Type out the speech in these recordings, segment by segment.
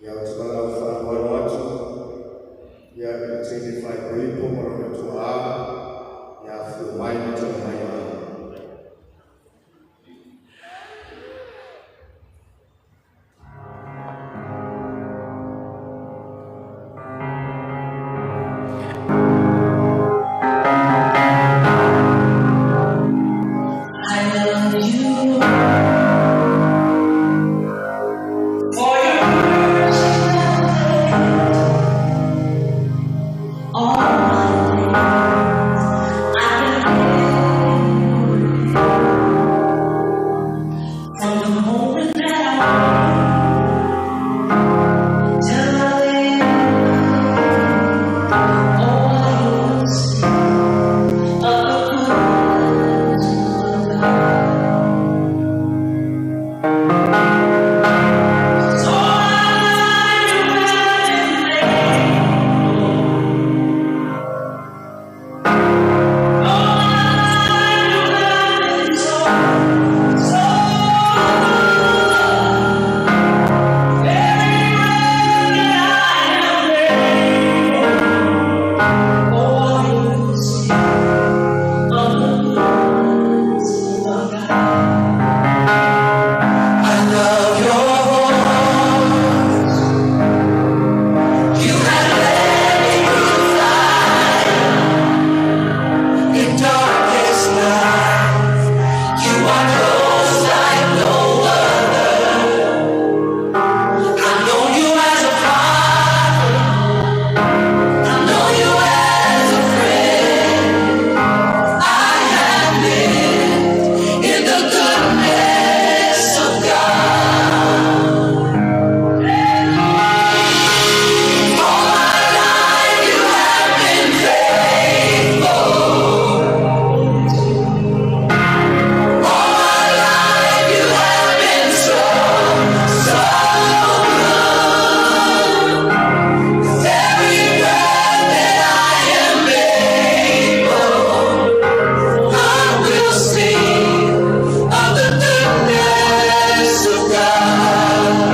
Ia, ou te valaau faaaloalo atu ia i le teine faaipoipo ma lona tuaa ia afifio mai ma tali mai i lalo. I love you for your mercy never fails. All my days I've been held from the moment that I wake till I lay my head. Oh, I will sing of the goodness of God. 'Cause all my life you have been faithful. All my life you have been so, so good. Every breath that I am able, oh, I will sing of the goodness of God. I love your voice. You have led me through the fire in darkest night. You are close like no other. I know you as a father. I know you as a friend. I have lived in the goodness of God. All my life you have been faithful. All my life you have been so, so good. With every breath that I am able, I will sing of the goodness of God.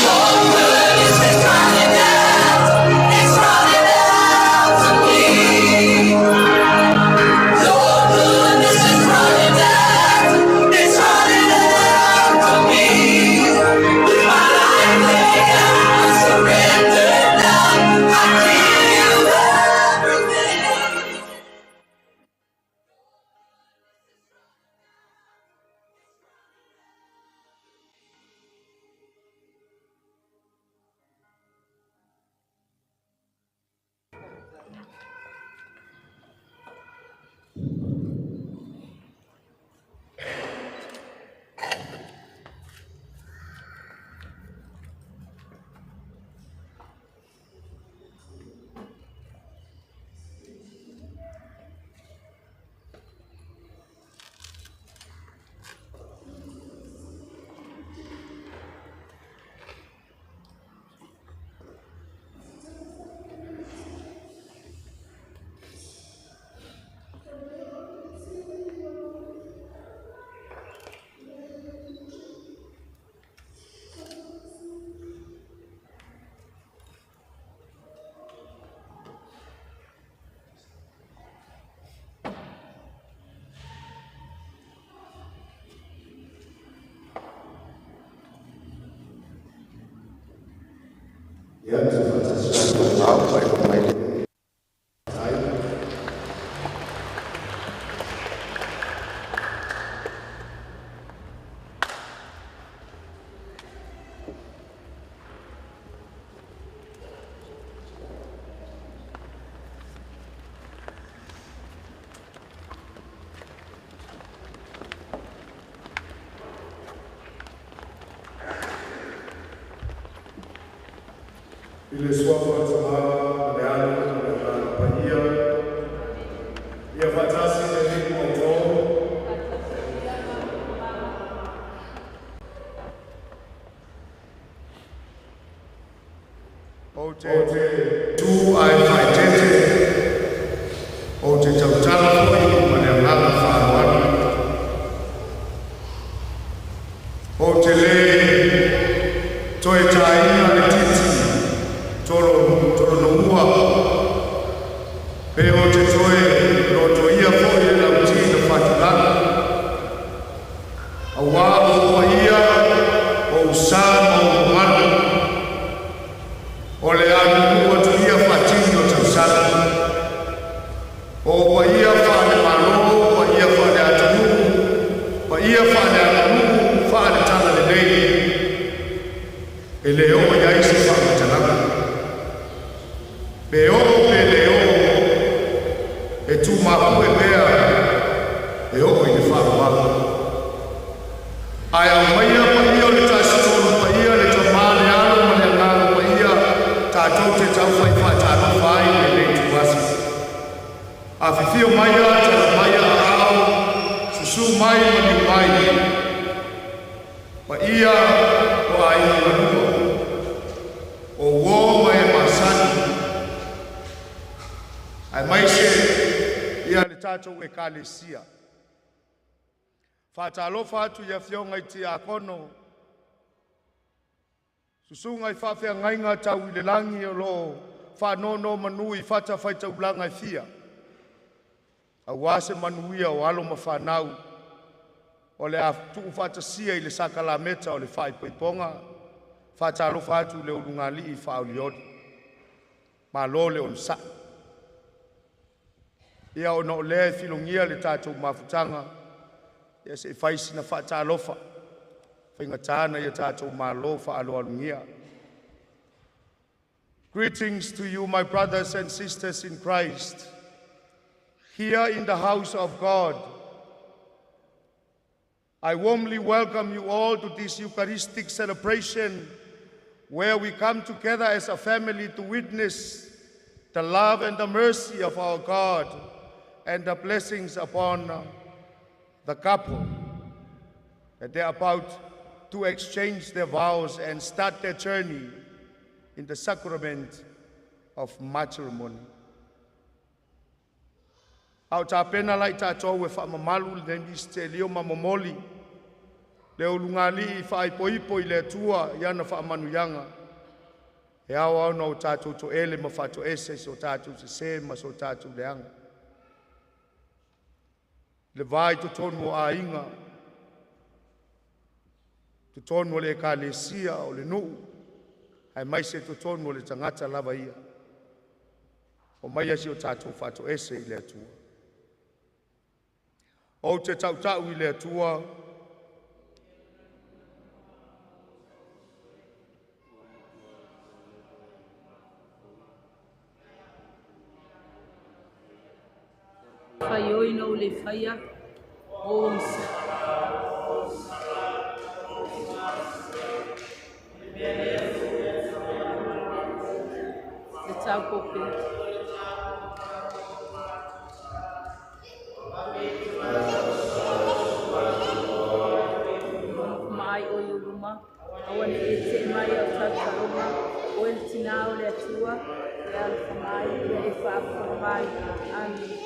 Your goodness is running out. It's running out to me. Your goodness is running out. It's running out to me. With my life laid down, I surrender now. I give you everything. Ia, ou te faatasi atu ai faaipoipo mai ai. I le suafa o le Tama ma le Alo ma le Agaga Paia, ia faatasi le Alii ma outou. Ou te tu ae faaeteete, ou te tautala foi ma le agaga faaaloalo. Ou te le toe taina le titi tolonomua, pe ou te toe lotoia foi le lauti na faatulaga. Auā o ou paia, o ou sa ma ou mamalu, o le a nuunuu atu ia faatini o tausaga. O ou paia faale-Malo, paia faale-atunuu, paia faale-aganuu, faale-talalelei, e le oo i ai se faamatalaga. Pe oo pe le oo, e tumapue pea e oo i le faavavau. Ae aumaia paia o le Tasi Tolu Paia, le Tamā, le Alo ma le Agaga Paia, tatou te taufai faatalofa ai i lenei ituaso. Afifio maia, tala maia aao, susu mai maliu mai, paia o aiga galua, o uō ma e masani, aemaise ia le tatou Ekalesia. Faatalofa atu i afioga i tiakono, susuga i faafeagaiga tau i le lagi o lo o faanonomanu i fatafaitaulaga e fia, aua se manuia o alo ma fanau o le a tuufaatasia i le sakalameta o le faaipoipoga. Faatalofa atu i le ulugalii faaolioli, malo le onosai. Ia ona o lea e filogia le tatou mafutaga, ia se i fai sina faatalofa, faigata na ia tatou malo faaaloalogia. Greetings to you, my brothers and sisters in Christ, here in the house of God. I warmly welcome you all to this Eucharistic celebration where we come together as a family to witness the love and the mercy of our God and the blessings upon the couple that they are about to exchange their vows and start their journey in the sacrament of matrimony. A o tapena la i tatou e faamamalu lenei misitelio ma momoli le ulugalii faaipoipo i le Atua i ana faamanuiaga. E ao ona o tatou toele ma faatoese i so tatou sesē ma so tatou leaga. Le va i totonu o aiga, totonu o le ekalesia o le nuu, aemaise totonu o le tagata lava ia. Omaia se i o tatou faatoese i le Atua. Ou te tautau i le Atua, Faioi na o le faia o le taupope. Mai o i luma, aua ne i te mai au tautaloga, o le tina o le Atua, e alofa mai, ia e faafofoga mai. Amene.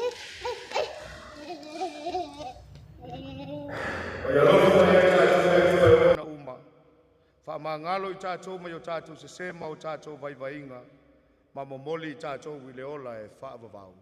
O ia alofa mai ai tatou e Atua e ona uma. Faamagalo i tatou mai o tatou sesē ma o tatou vaivaiga, ma momoli i tatou i le ola e faavavau.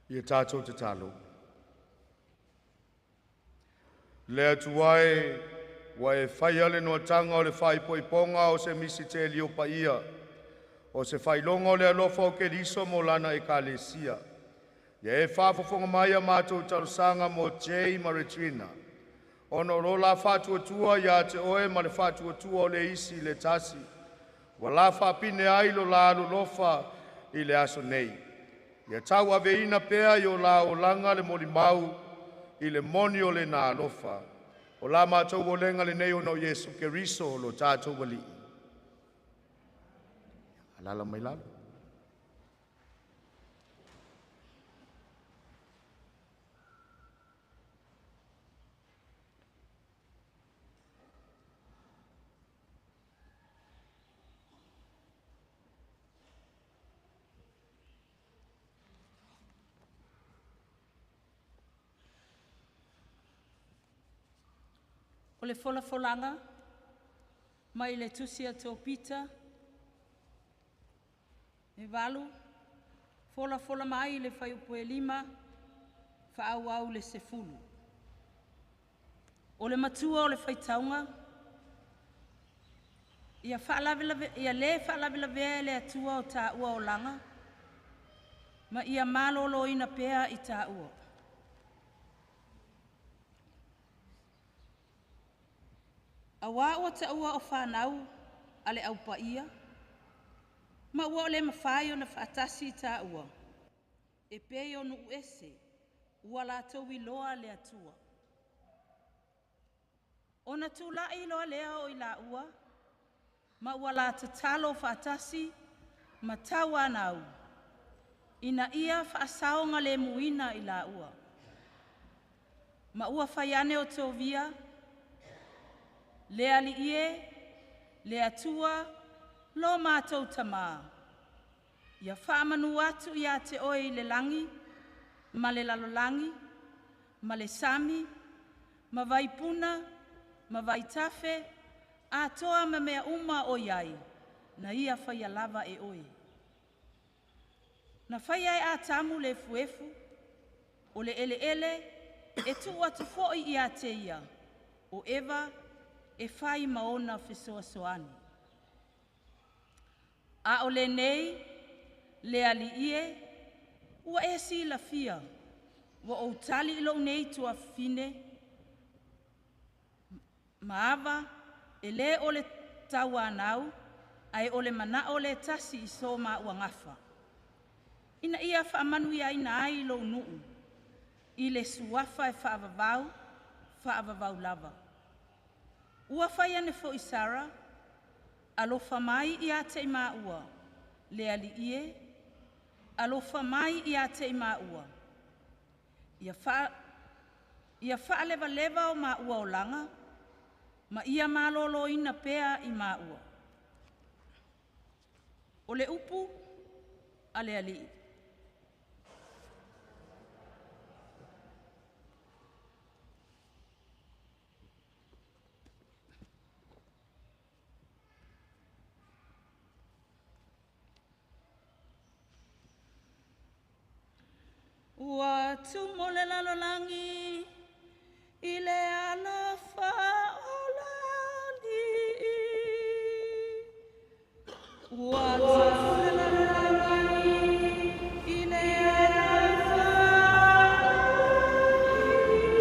Ia tatou tatalo. Le Atua e, ua e faia le nuataga o le faaipoipoga o se misitelio paia, o se faailoga o le alofa o Keriso mo Lana Ekalesia. Ia e faafofoga mai a matou talosaga mo Jay ma Regina, ona o lo la faatuatua ia te Oe ma le faatuatua o le isi i le tasi, ua la faapine ai lo la alolofa i le aso nei. Ia tauaveina pea i o la olaga le molimau i le moni o lena alofa. O la matou olega lenei ona o Iesu Keriso lo tatou Alii. Alaala mai lalo. O le folafolaga mai le tusi a Topita e 8, folafola mai le fuaiupu e 5, faaauau le 10. O le matua o le faitauga, ia, ia lē faalavelavea e le Atua o tāua olaga, ma ia maloloina pea i tāua. Auā ua taua o fanau a le aupaia, ma ua o le mafai ona faatasi i tāua, e pei o nuu ese ua latou iloa le Atua. Ona tula'i loa lea o i laua, ma ua la tatalo faatasi ma tauanau, ina ia faasaogalemuina i laua. Ma ua fai ane o Tovia, le Alii e, le Atua, lo matou Tamā, ia faamanu atu ia te oe i le lagi, ma le lalolagi, ma le sami, ma vaipuna, ma vaitafe, atoa ma mea uma o i ai, na ia faia lava e oe. Na faia e Atamu le efuefu, o le eleele e tuu atu foi ia te ia, o Eva e fai ma ona fesoasoani. A o lenei, le Alii e, ua e silafia, ua ou tali i lou nei tuafafine ma Ava, e lē o le tauanau, ae o le manao le tasi i so maua gafa, ina ia faamanuiaina ai lou nuu i le suafa e faavavau, faavavau lava. Ua fai ane foi Sara, alofa mai ia te i maua, le Alii e, alofa mai ia te i maua. Ia faalevaleva o maua olaga, ma ia maloloina pea i maua. O le upu a le Alii. Ua tumo le lalolagi i le alofa o le Alii. Ua tumo le lalolagi i le alofa o le Alii.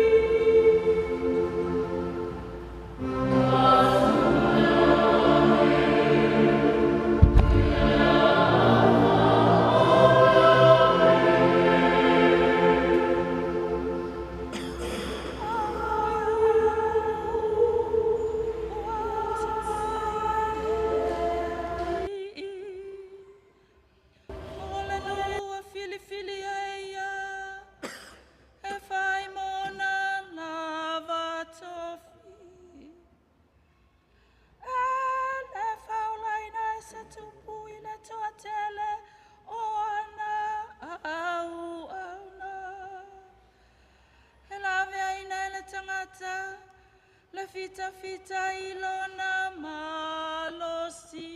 fitafita i lona malosi.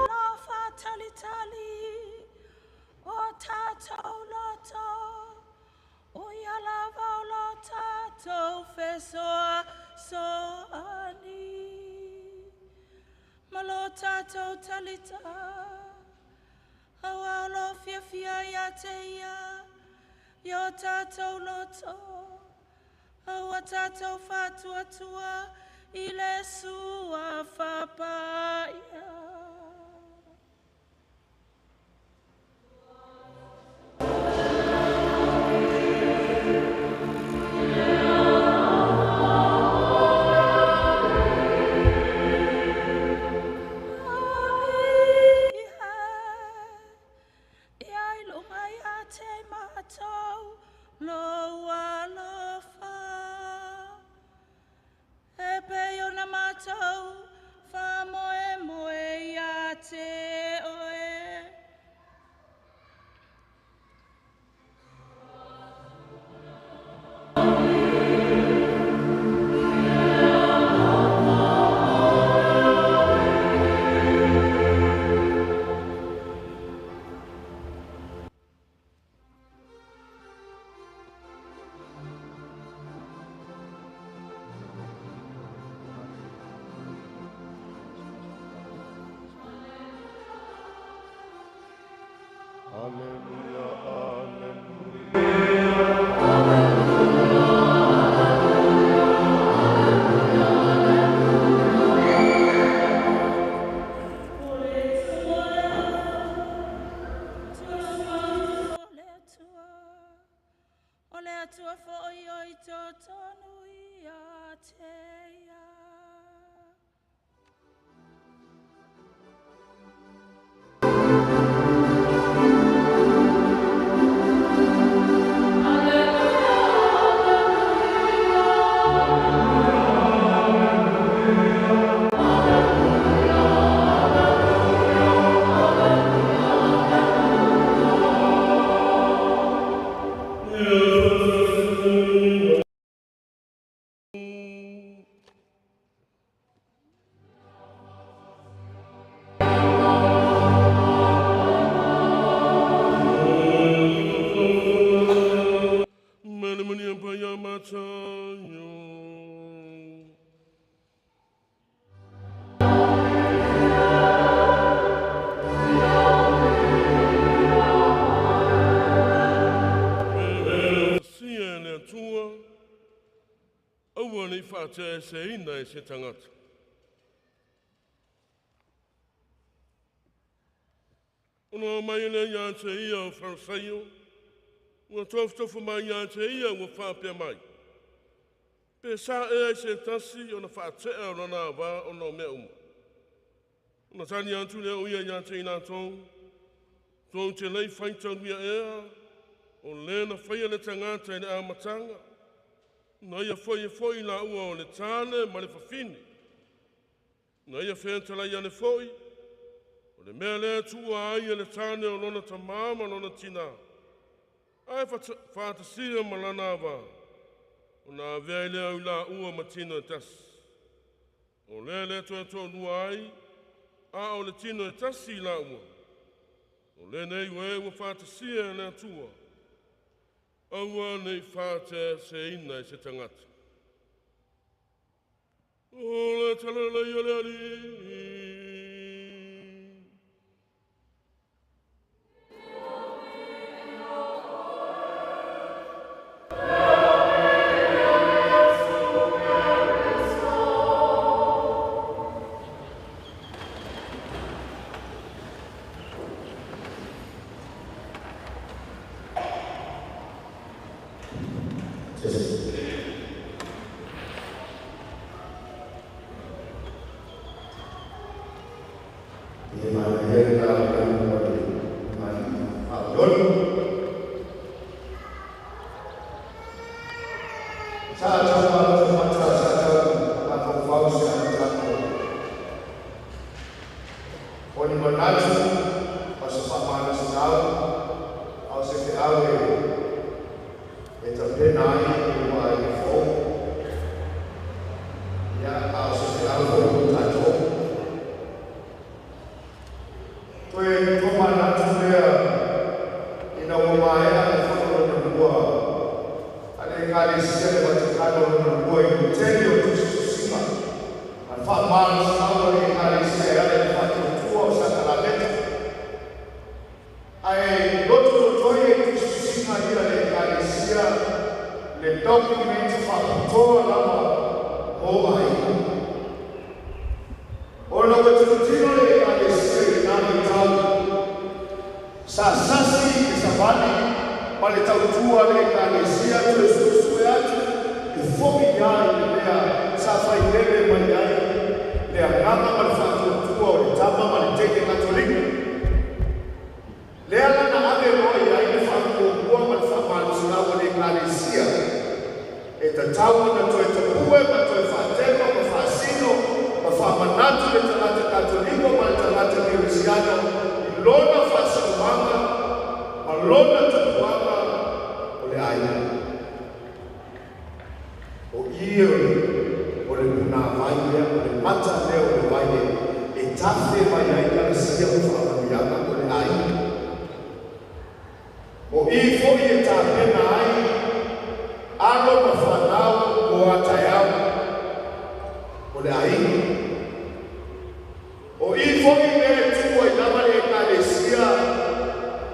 Lo faatalitali o tatou loto, o ia lava o lo tatou fesoasoani. Ma lo tatou talita, auā o lo fiafia ia te ia, i o tatou loto, aua tatou faatuatua i le Suafa Paia. Ia i luga ia te matou lou alofa. E pei ona matou faamoemoe ia te oe. Alleluia, alleluia. O le Atua, o le Atua foi o i totonu ia te ia. Mene mene pa ya matayo. Sia le Atua, aua nei faateaeseina e se tagata. Ona mai le ia te ia o Farisaio, ua tofutofo mai ia te ia ua faapea mai. Pe sa ea i se tasi ona faatea o lona avā ona o mea uma. Ona tali atu lea o ia ia te i latou, tou te lei faitaulia ea, o le na faia le tagata i le amataga, na ia foi e foi la ua o le tane ma le fafine. Na ia fetalai ane foi, o le mea lea tuua ai e le tane o lona tamā ma lona tinā. Ae faatasia ma lana avā, ona avea ai lea o i laua ma tino e tasi. O lea le toe toalua ai, a o le tino e tasi i laua. O lenei ua e ua faatasia e le Atua, aua nei faateaeseina e se tagata. O le talalelei o le Alii. Sa tau ma lo mata sa tau ma tau fau O ni manatu o se faamalosiau a o se feau e tapena ai i lua aiga fou. Ia, a o se feau foi mo tatou. Toe tomanatu lea ina ua maea le fono lona lua a le Ekalesia le Vatikano lona lua i le tele o tusitusiga ma le faamalosiau a le Ekalesia e ala i le faatuatua o sakalameta. Ae lotolotoi e tusitusiga ia le Ekalesia le document faapitoa lava mo aiga. Ona ua tilotilo le Ekalesia i lena vaitau, sa sasi le savali ma le tautua a le Ekalesia toe suesue atu e fo'i ai le mea sa failele mai ai le agaga ma le faatuatua o le Tama ma le Teine Katolika. Lea la na ave loa i ai le faamuamua ma le faamalosiau a le Ekalesia e tatau ona toe tapue ma toe faatema ma faasino ma faamanatu le tagata Katoliko ma le tagata Kerisiano i lona faasinomaga ma lona tapuaga o le aiga. O i o le punāvai lea, o le mata lea o le vai e tafe mai ai kalasia ma faamanuiaga o le aiga. O i foi e tapena ai alo ma fanau mo a taeao o le aiga. O i foi mea e tu ai lava le Ekalesia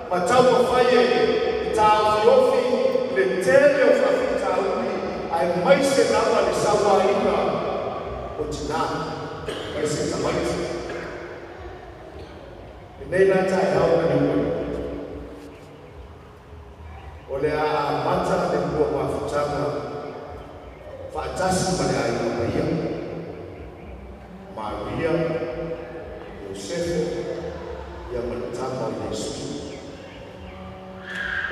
ma taumafai e taofiofi le tele o faafitauli aemaise lava le sauaina o tinā aemaise tamaiti. Lenei la taeao na liumaina o le a amata le lua mafutaga faatasi ma le aiga paia Maria, Iosefe ia ma le tama o Iesu.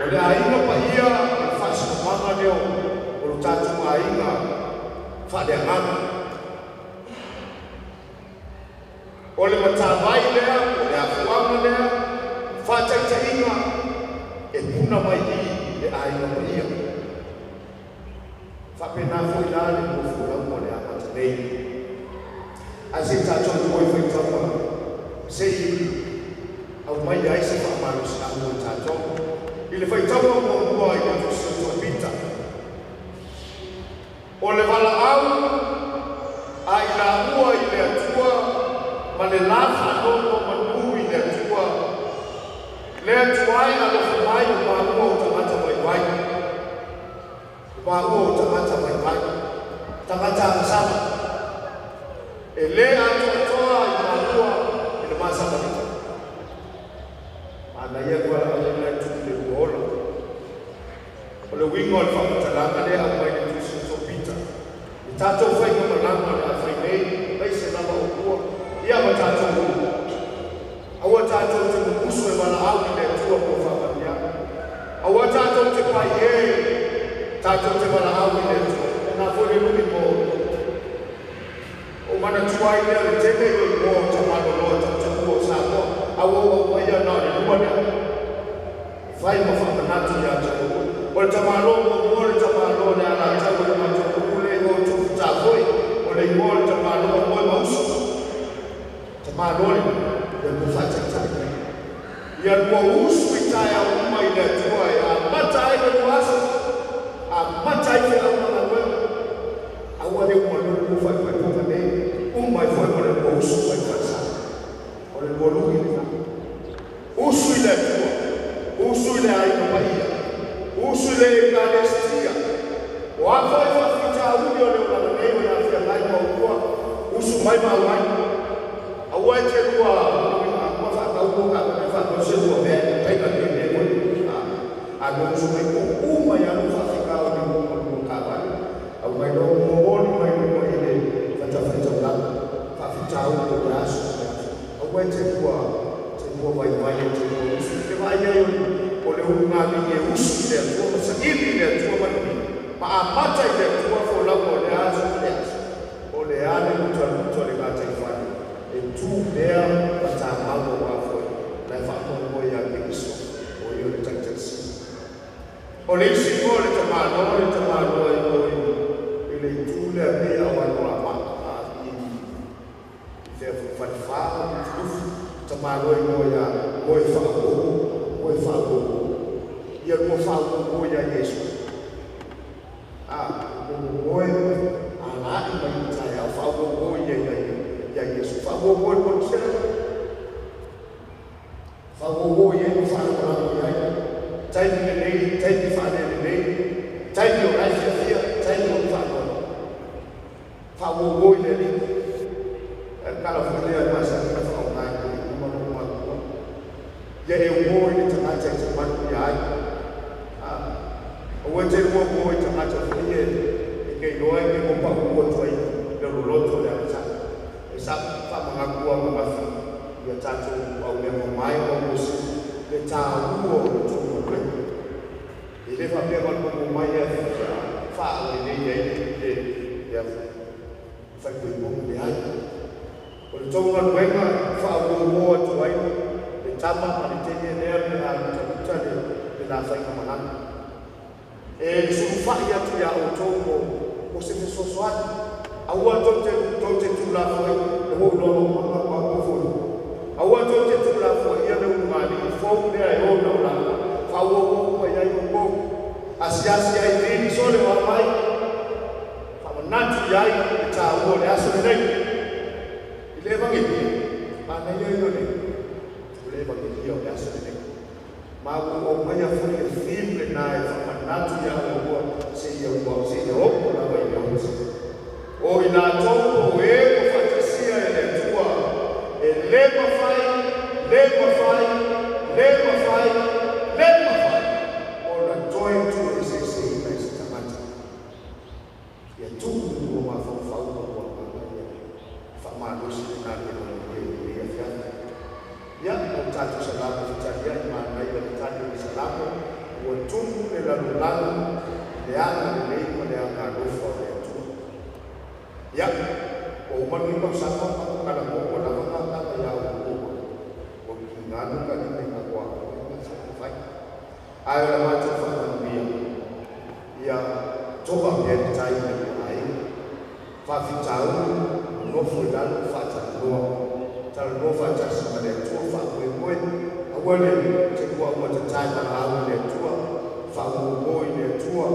O le aiga paia o le faasinomaga lea o lo tatou aiga faaleagaga. O le matavai lea, o le afuaga lea, faataitaiga e puna mai i le aiga paia. Faapena foi la le nofolauga o le amata nei. Ae se i tatou o i faitauga se i aumai ai se faamalosiau mo i tatou. I le faitauga muamua i le tusi o Tobita, o le valaau a i laua i le Atua ma le la faanonomanu i le Atua, le Atua e alofa mai o maua o tagata vaivai. O maua o tagata vaivai, tagata agasala, e lē atoatoa i maua i le masamalika. Manaia le valaau lena e tuu i le lua ola. O le uiga o le faamatalaga lea aumai le tusi o Tobita, le tatou faigamalaga o le a fai nei, aemaise lava o ua ia ma tatou uma. Aua tatou te mumusu e valaau i le Atua mo faamanuiaga. Aua tatou te paiē tatou te valaau i le Atua. E na foi le lui mo o manatua ai lea le tele o igoa o tamaloloa tautaua o Samoa, a ua ou aumaia na o le lua lea e fai ma faamanatu ia te outou. O le tamalo muamua o le tamalo o le Alataua i le matou nuu le igoa o Tufutafoe, o le igoa o le tamalo o Moemausu. Tamalo le ia lua faataitai mai. Ia lua usu i taeao uma i le Atua e amata ai le lua aso, amata ai feau ma galuega. Aua le uma loa le lua faaipoipoga nei, uma ai foi ma le lua usu mai falesa. O le lua lui lena. Usu i le Atua, usu i le aiga paia, usu i le Ekalesia. O a foi faafitauli o le olaga nei o le a feagai ma oulua, usu mai ma auai. Aua e te lua ma faatau ka faatau se lua mea taina le mea foi. A lua usu mai o uma ia lua faafitauli mo ma lua taavale. Aumai loa momoli mai luma i le fatafaitaulaga faafitauli o le aso ma le aso. Aua e te lua vaivai e te lua usu. I le vaai ai o le ulugalii e usu i le Atua ma saili i le Atua manuia ma amata i le Atua folauga o le aso ma le aso. O le a le lutaluta o le gataifale e tu tu pea ma tamau aua foi la e faamoemoe iā Keriso o ia o le taitaisina. O le isi igoa o le tamāloa, o le tamāloa i o i le itu lea pei a o Anoamaa i fea foi Falefa ma Lufilufi, tamāloa igoa ia moe faauo, moe faauo. Ia lua faauo iā Iesu. A, moe alai mai i taeao, faauo ia ia Iesu. Faauo i konesela. Faauo i ai ma faalagolago i ai. Taimi lelei, taimi faalelelei, taimi o lae fiafia, taimi o le faanoano. Faauo i le Alii. E kala foi lea e masani ona faaaoga e uma lou matua. Ia e uo i le tagata e te manu ia ai. Aua te lua uo i tagata foi e ke iloa e ke mopa'u atu ai le loloto o le agatā. E sa faamagatua mamafi ia tatou aumea mamae ma mosi le tāua o le tou galuega. E le faapea ma le mai e faaulelei ai le le faikoikoga leai. O le tou galuega faauouo atu ai le tama ma le teine lea pe a lutaluta le la faigamalaga. E sulufai atu iā outou mo se fesoasoani. Aua tou te tulafoai le ua uloa maga ma foi. Aua tou te tulafoaia le ulugalii fou lea e ona o laua. Faauouo uma i ai outou. Asiasi ai vili sole o mai. Faamanatu i ai le tāua o le aso lenei. I le evangelia, manaia ia o le evangelia o le aso lenei. Ma ua ou maia foi le theme lenā e faamanatu iā ua seia oo lava i le oti. O i latou o e ua faatasia e le Atua, e le mafai, le mafai, le mafai, le mafai ona toe tuueseeseina e se tagata. Ia tuu lua mafaufau ma lua agaga ia faamalosi lenā le evangelia i lenei afiafi. Ia, o tatou salamo fetaliai manaia le tali o le salamo, ua tumu le lalolagi le aga lelei ma le aga alofa o le Atua. Ia, ua uma lenei tausaga ma kalamoa ua lava gataga iā outou ua kiganu ka lima i matua ma fai. Ae o le matou faamanuia, ia to'a pea le tai i le lua aiga. Faafitauli, nofo i lalo faatalanoa. Talanoa faatasi ma le Atua faamoemoe. Aua le te lua aumatatā e valaau i le Atua, faauouo i le Atua,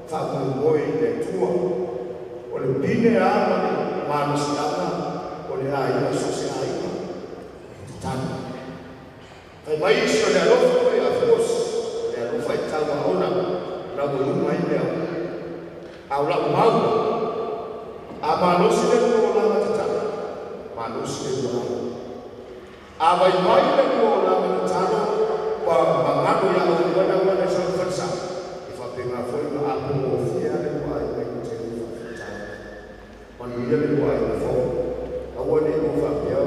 faamoemoe i le Atua. O le pine a ma le malosiaga o le aiga so o se aiga, tatalo. Fai mai isi o le alofa oe, of course, o le alofa e tauaona lau ua luma ai le au. A o lau mau, a malosi le lua olaga tatalo, malosi le lua aiga. A vaivai le lua olaga tatalo, ua magalo ia outou ua na sa falesa. E faapena foi ma apogofia le lua aiga i le tele o faafitauli. Manuia le lua aiga fou. Aua ne i ou faapea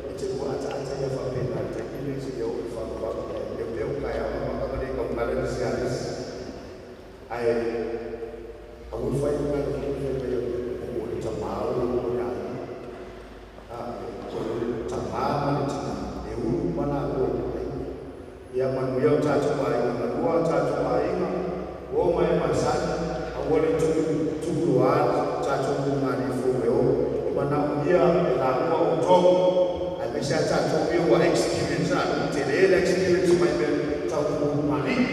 e te lua ataata ia faapena le taimi lenei seia oo i le faavavau ia pea o taeao ma makama nei kaugala le isi alisi. Ae aua le fai lena le fai mai o le tamā o le o le aiga. O le tamā ma le tina e ulu ma laua i le aiga. Ia manuia o tatou aiga, malua o tatou aiga, o mai masani, aua le tuuloa tatou ulugalii fou e o. E manaomia e laua outou. Aemaise a tatou ia ua experience a tele le experience mai mea tau ulugalii.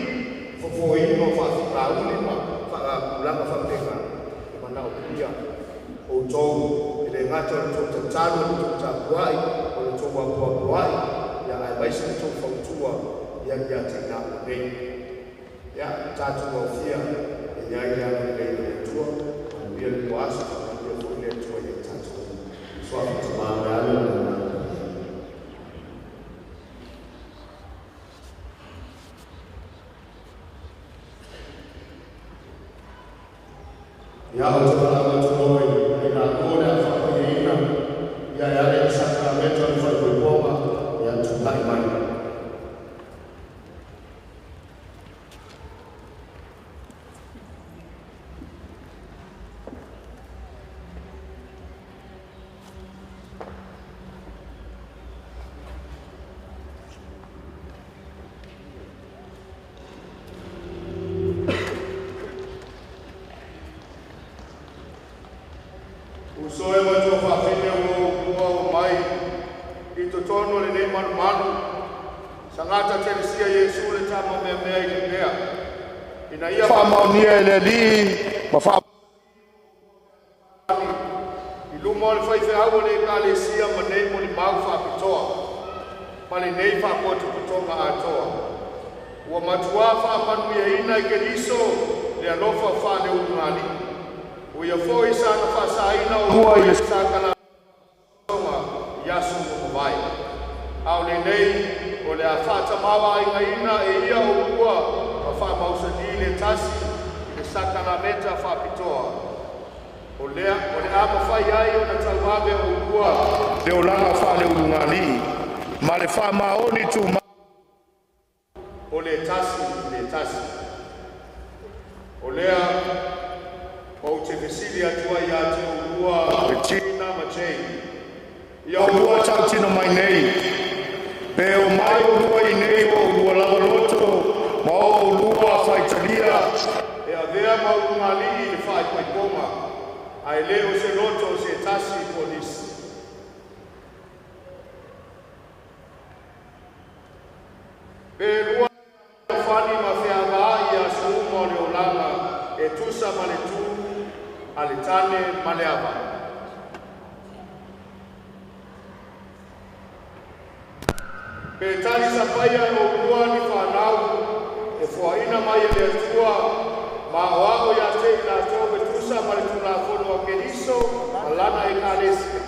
Fofoina o faafitauli ma faatulaga faapena. E manaomia outou e le gata o le tou tatalo, o le tou tapuai, o le tou apoapoai, ia aemaise le tou fautua ia ia te i laua nei. Ia, tatou aofia e i ai le agalelei o le Atua, manuia le lua aso, faamanuia foi le Atua ia i tatou. Suafa Tamā ma le Alo ma le Agaga Paia. Ia, ou te valaau atu loa i latou o le a faapaiaina ia e ala i le sakaramento o le faaipoipoga ia tulai mai. I totonu o lenei malumalu, sagata Telesia Iesu le tama meamea i le pea. Ina ia faamaonia e le Alii ma faa i luma o le faifeau o le Ekalesia ma nei molimau faapitoa, ma lenei faapotopotoga atoa. Ua matuā faamanuiaina e Keriso le alofa faaleulugalii. Ua ia foi sana faasaina oulua i le sakalameta i aso ua mavae. A o lenei o le a faatamāvaaigaina e ia oulua ma faamausalī le tasi i le sakalameta faapitoa. O lea o le a mafai ai ona tauave e oulua le olaga faaleulugalii ma le faamaoni tumau o le tasi i le tasi. O lea ou te fesili atu ai ia te oulua Regina ma Jay. Ia oulua tautino mai nei, pe omai oulua iinei ua oulua lava loto ma o oulua faitalia e avea ma ulugalii i le faaipoipoga, ae le o se loto o se tasi po o nisi. Pe lua fealofani ma feavaai i aso uma o le olaga e tusa ma le tu a le tane ma le ava. Pe talisapaia e oulua ni fanau e foaina mai e le Atua ma aoao ia te i latou e tusa ma le Tulafono a Keriso ma lana Ekalesia.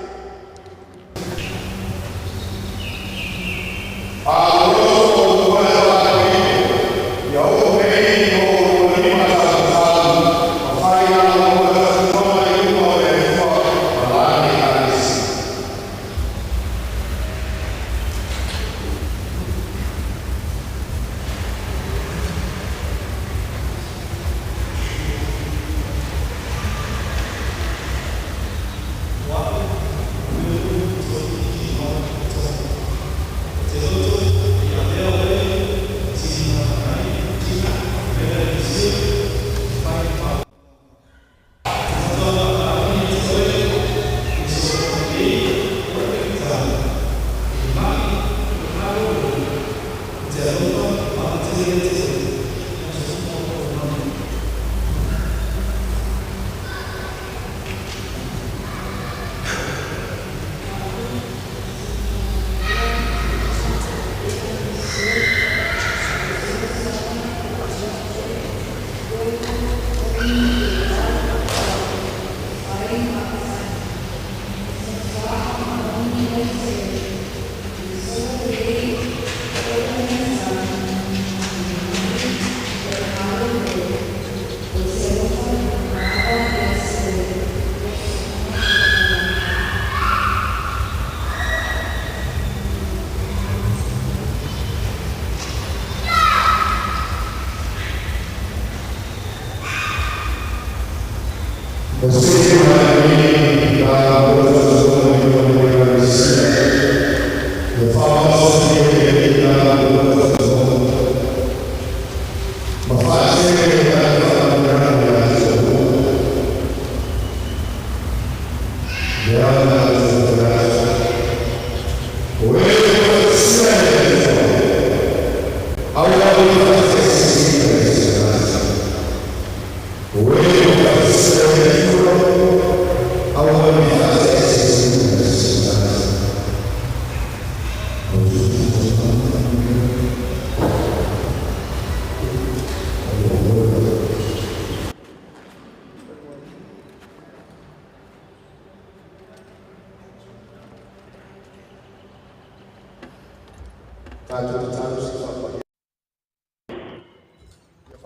Tatou tatalo se faapaia.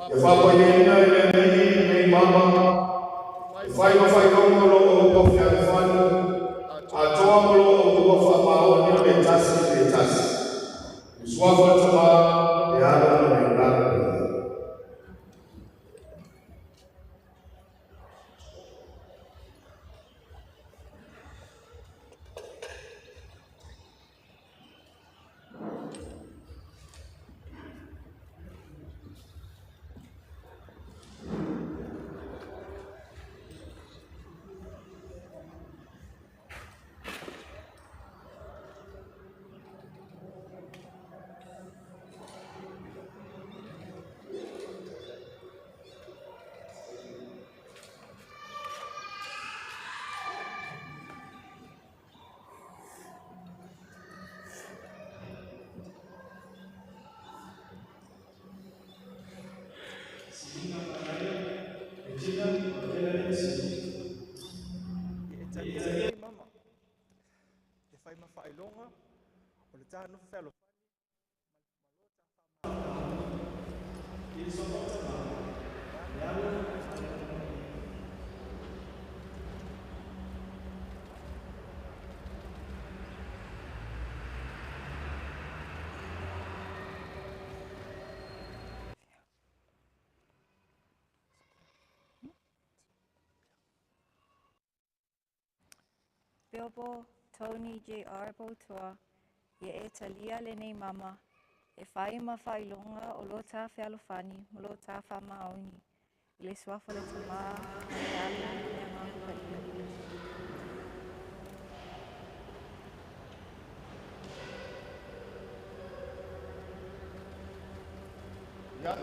Ia faapaiaina e le Alii nei mama, e fai ma faailoga o lo oulua fealofani, atoa ma lo oulua faamaoni o le tasi i le tasi. I le suafa o le Tamā, le Alo ma le Agaga Paia. Fai ma faailoga o le ta nofo fealofani. Bilbo Tony J.R. Poutoa, ia e talia lenei mama, e fai ma faailoga o lo ta fealofani ma lo ta faamaoni, i le suafa o le Tamā ma le Alo ma le Agaga Paia.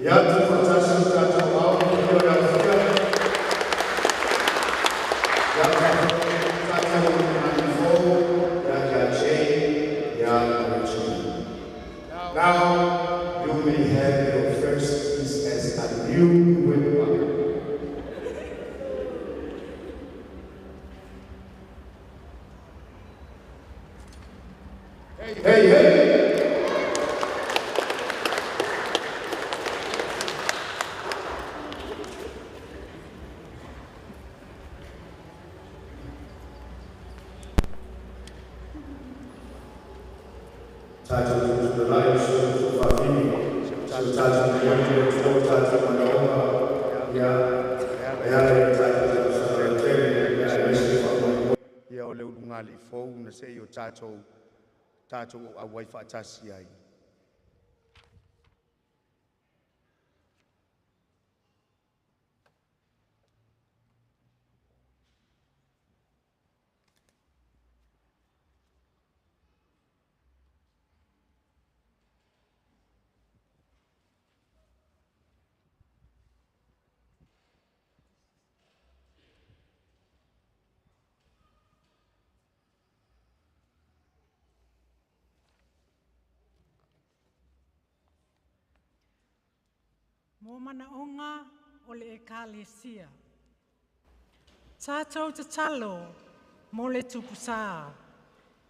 Ia tuufaatasi lo tatou Ao i le afia, ia tatou utugalifou ia Jane, ia Richie. Now you may have your first kiss as a newlywed couple. Hey, hey! Tatou tutulalai so fafini so tatou momoli atu o tatou manaoga ia e ala i tatou talosaga lautele ia aemaise faamoemoe ia o le ulugalii fou na se'i o tatou auai faatasi ai. Mo manaoga o le ekalesia. Tātou tatalo mo le tupusā.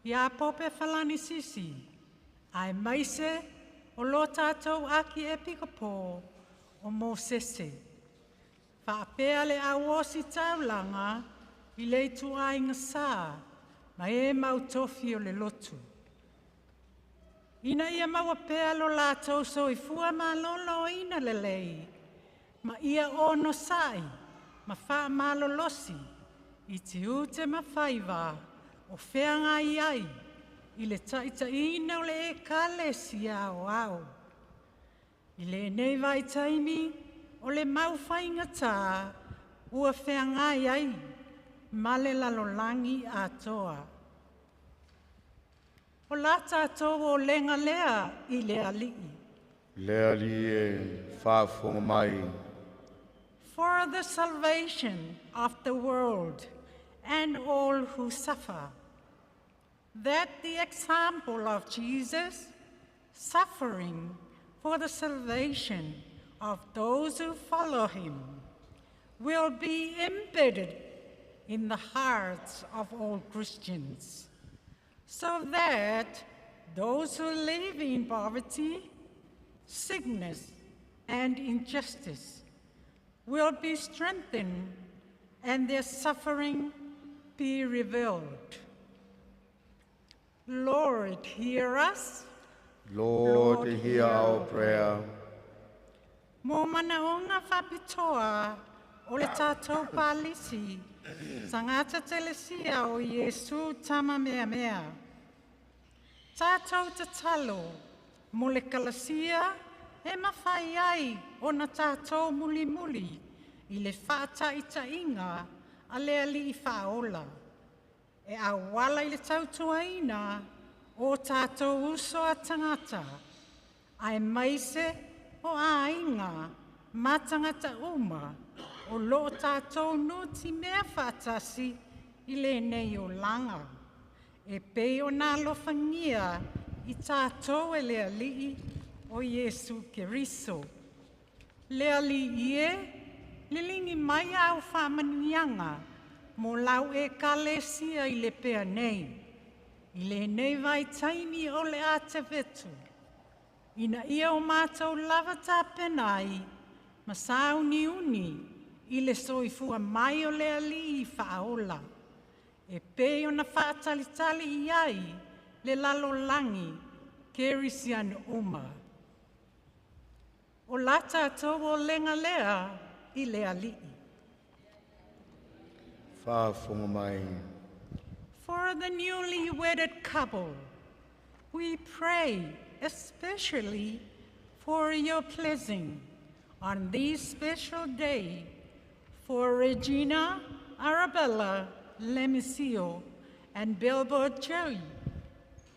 Ia Pope Falanisisi, aemaise o lo tātou Akiepikopo o Mosese. Faapea le au ositaulaga i le ituaiga sa ma e mautofi o le lotu. Ina ia maua pea lo latou soifua maloloina lelei, ma ia onosai ma faamalolosi i tiute ma faiva o feagai ai i le taitaiina o le ekalesia aoao. I lenei vaitaimi o le mau faigata ua feagai ai ma le lalolagi atoa. O la tātou olega lea i le Alii. Le Alii e, faafofoga mai. For the salvation of the world and all who suffer, that the example of Jesus suffering for the salvation of those who follow him will be embedded in the hearts of all Christians, so that those who live in poverty, sickness, and injustice will be strengthened and their suffering be revealed. Lord, hear us. Lord, hear our prayer. Mo manaoga faapitoa o le tātou palisi, Tagata Telesia o Iesu Tama Mea Mea. Tātou tatalo mo le kalasia e mafai ai ona tātou mulimuli i le faataitaiga a le Alii faaola. E auala i le tautuaina o tātou uso a tagata, aemaise o aiga ma tagata uma o loo tātou nutimea faatasi i lenei olaga. E pei ona alofagia i tātou e le Alii o Iesu Keriso. Le Alii e, liligi mai au faamanuiaga mo lau ekalesia i Lepea nei. i lenei vaitaimi o le atevetu. Ina ia o matou lava tapena ai ma sauniuni i le soifua mai o le Alii faaola. E pei ona faatalitali i ai le lalolagi kerisiano uma. O la tatou olega lea i le Alii. Faafofoga mai. For the newly wedded couple, we pray especially for your blessing on this special day for Regina Arabella Lemisio and Bilbo Joey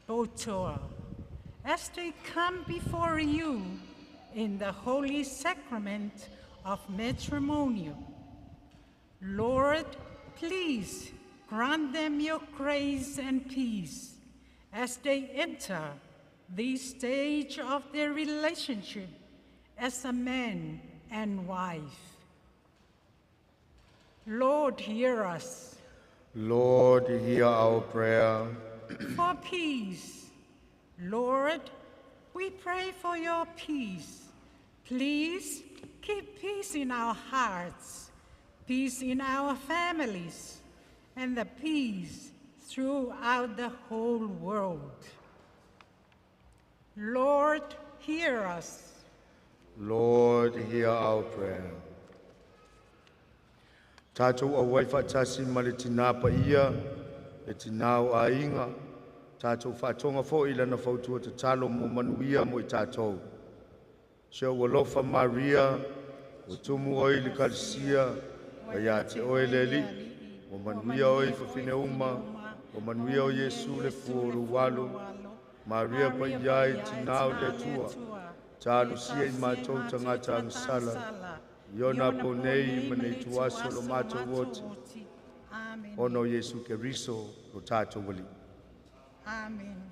Botoa as they come before you in the holy sacrament of matrimonial. Lord, please grant them your grace and peace as they enter this stage of their relationship as a man and wife. Lord, hear us. Lord, hear our prayer. For peace, Lord, we pray for your peace. Please keep peace in our hearts, peace in our families, and the peace throughout the whole world. Lord, hear us. Lord, hear our prayer. Tatou auai faatasi ma le tinā paia, le tinā o aiga, tatou faatoga foi lana fautua tatalo mo manuia mo i tatou. Se ua lofa Maria, ua tumu oe i le kalesia, ua ia te oe le Alii, ua manuia oe i fafine uma, ua manuia o Iesu le fua o lou alo, Maria paia e tinā o le Atua, talosia i matou tagata agasala, i ona apo nei ma le ituaso o lo matou oti, Amen. ona o Iesu Keriso lo tatou Alii. Amen. Amen.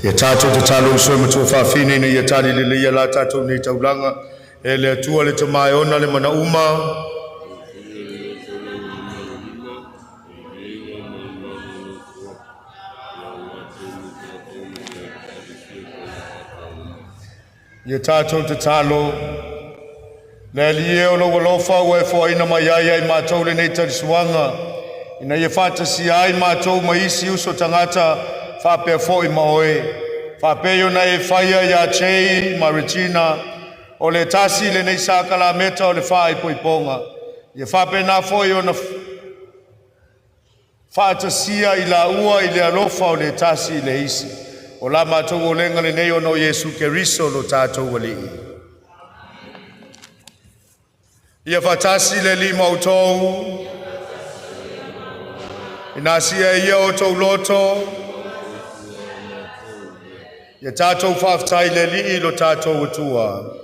Ia tatou tatalo uso e matua faafine ina ia tali lelei ia la tatou nei taulaga e le Atua le Tama e ona le mana uma. Ia tatou tatalo, le Alii e o lou alofa ua e foaina mai ai ia i matou lenei talisuaga, ina ia faatasia ai matou ma isi uso tagata faapea foi ma oe. Faapei ona e faia ia Jay ma Regina, o le tasi lenei sakalameta o le faaipoipoga. Ia faapena foi ona faatasia i laua i le alofa o le tasi i le isi. O la matou olega lenei ona o Iesu Keriso lo tatou Alii. Ia faatasi le Alii ma outou. Ina sia e ia o outou loto, ia tatou faafetai i le Alii lo tatou Atua.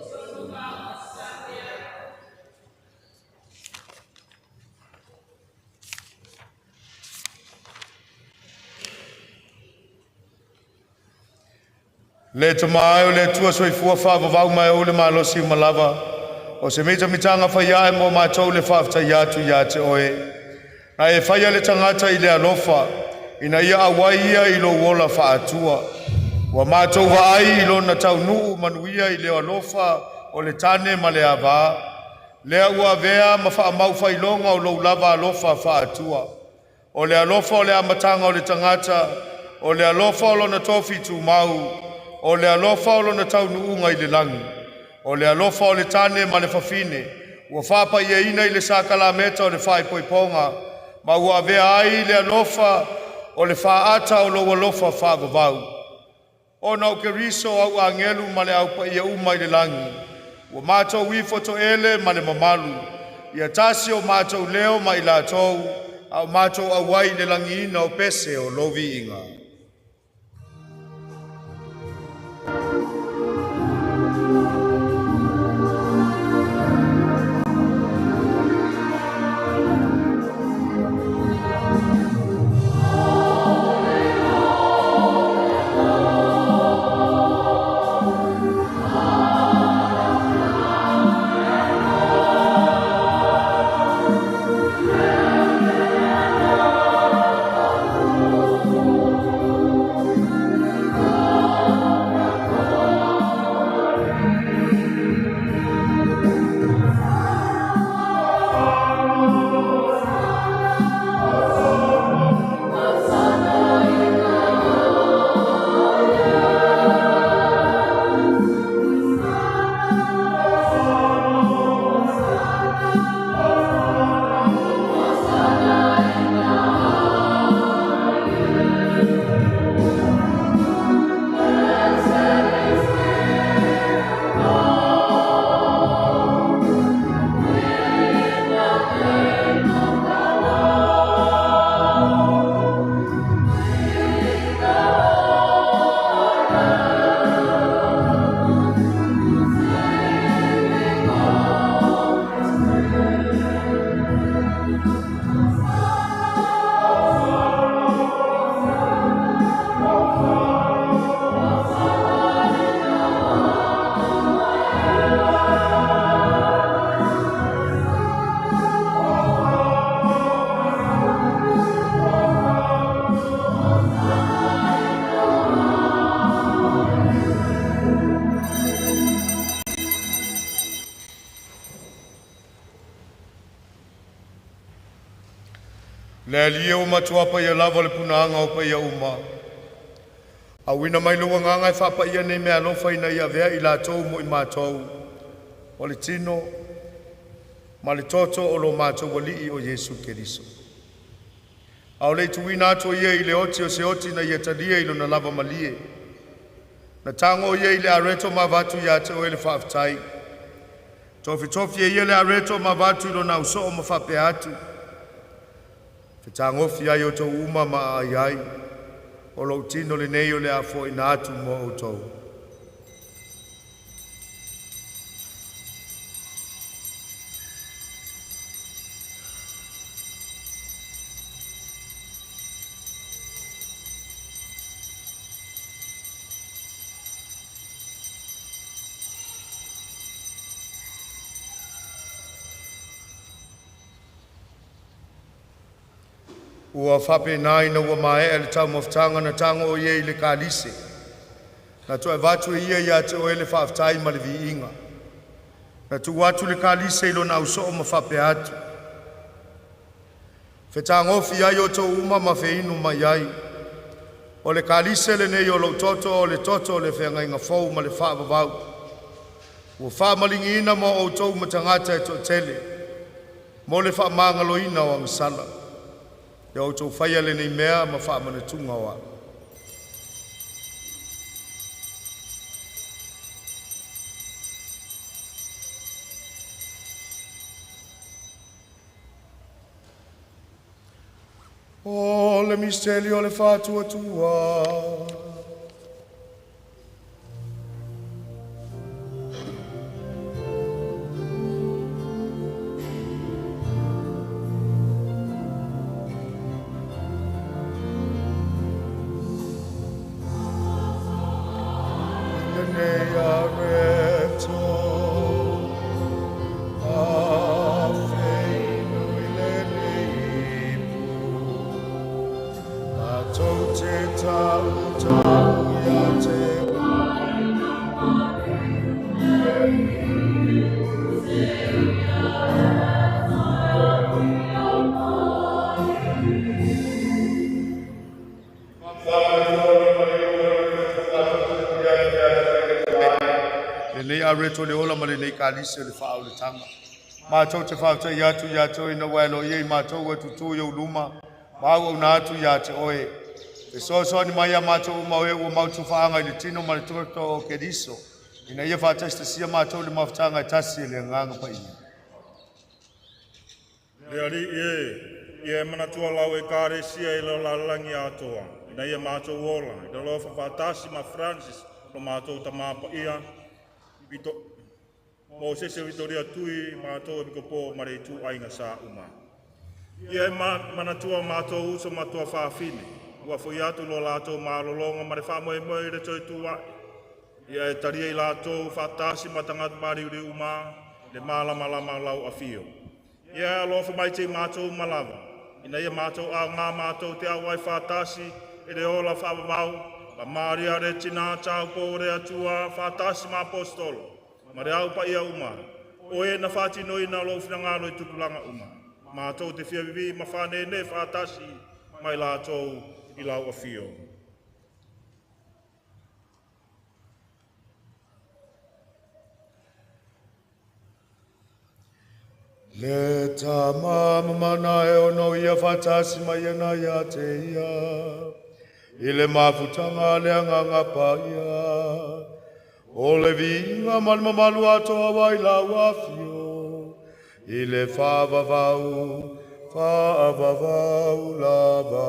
Le Tama e o le Atua soifua faavavau ma e ou le malosi uma lava, o se mitamitaga faiae mo matou le faafetaia atu ia te oe. Na e faia le tagata i le alofa, ina ia auai ia i lou ola faatua. Ua matou vaai i lona taunuu manuia i le alofa o le tane ma le ava, lea ua avea ma faamau faailoga o lou lava alofa faatua. O le alofa o le amataga o le tagata, o le alofa o lona tofi tumau, o le alofa o lona taunuuga i le lagi, o le alofa o le tane ma le fafine, ua faapaiaina i le sakalameta o le faaipoipoga, ma ua avea ai le alofa o le faata o lou alofa faavavau. Ona o Keriso au agelu ma le au paia uma i le lagi, ua matou ifo toele ma le mamalu, ia tasi o matou leo ma i latou, a o matou auai i le lagiina o pese o lou viiga. Le Alii e ua matua paia lava le punaaga o paia uma. Auina mai lou agaga e faapaia nei meaalofa ina ia avea i latou mo i matou, o le tino ma le toto o lo matou Alii o Iesu Keriso. A o le i tuuina atu o ia i le oti o se oti na ia talia i lona lava malie, na tago ia i le areto ma avatu ia te oe le faafetai. Tofitofi e ia le areto ma avatu i lona ausoo ma faapea atu, Fetagofi ai outou uma ma aai ai, o lou tino lenei o le a foaina atu mo outou. Ua faapena ina ua maea le taumafataga na tago o ia i le kalise, na toe avatu e ia ia te oe le faafetai ma le viiga. Na tuu atu le kalise i lona ausoo ma faapea atu, “Fetagofi i ai outou uma ma feinu mai ai. O le kalise lenei o lou toto, o le toto o le feagaiga fou ma le faavavau, ua faamaligiina mo outou ma tagata e toatele, mo le faamagaloina o agasala. Ia outou faia lenei mea ma faamanatuga o a'u.” O le misitelio o le faatuatua. Lenei areto a feinu i lenei ipu, matou te tautau ia te. Lenei areto le ola ma lenei kalise o le faauletaga. Matou te faafetai atu ia te oe ina ua e aloaia i matou e tutū i ou luma ma auauna atu ia te oe. Fesoasoani mai ia matou uma o e ua mautufaaga i le tino ma le toto o Keriso, ina ia faatasi matou i le mafutaga e tasi e le Agaga Paia. Le Alii e, ia e manatua lau Ekalesia i le lalolagi atoa, ina ia matou ola, i le alofa faatasi ma Francis, lo matou Tamā Paia, Mosese Vitoria Tui, matou Epikopo ma le ituaiga sa uma. Ia e manatua matou uso ma tuafafine, ua foi atu lo latou malologa ma le faamoemoe i le toe. Ia e talia i latou faatasi ma tagata maliliu uma, le malamalama lau afio. Ia alofa mai te i matou uma lava, ina ia matou aoga matou te auai faatasi i le ola faavavau, ma Maria le tina taupou o le Atua faatasi ma aposetolo, ma le au paia uma, o e na faatinoina lou finagalo i tupulaga uma. Matou te fia vivii ma faanēnē faatasi ma i latou i lau afio. Le Tama ma Mana e ono ia faatasi mai ana ia te ia, i le mafutaga a le Agaga Paia. O le viiga ma le mamalu atoa ai lau afio, i le faavavau, faavavau lava.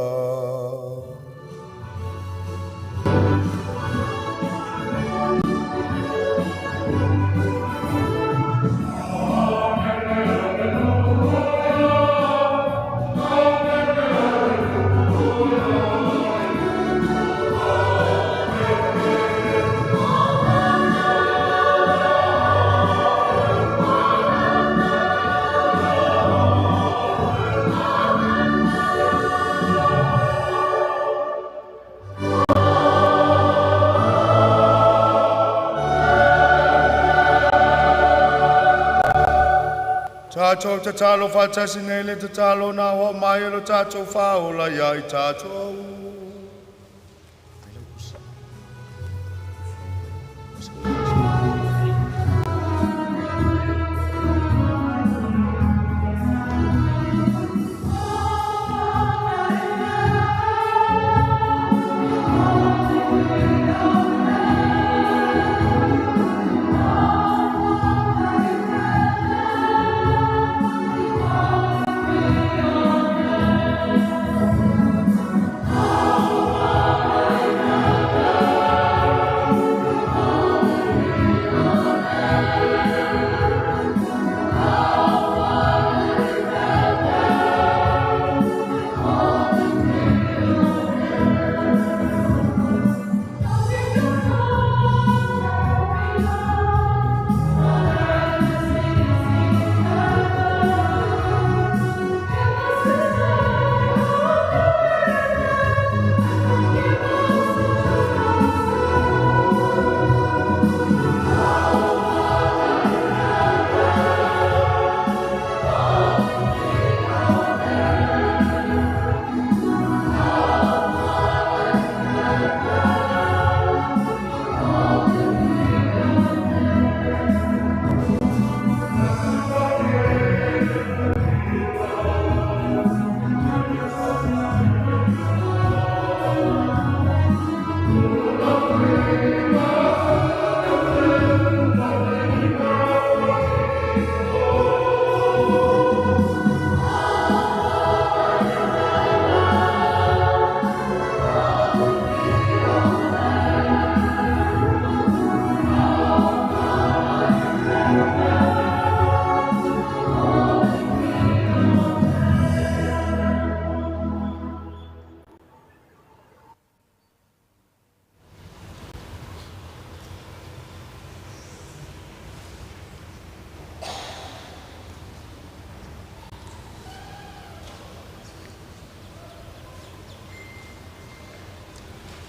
Tatou tatalo faatasi nei le tatalo na oo mai e lo tatou faaola ia i tatou.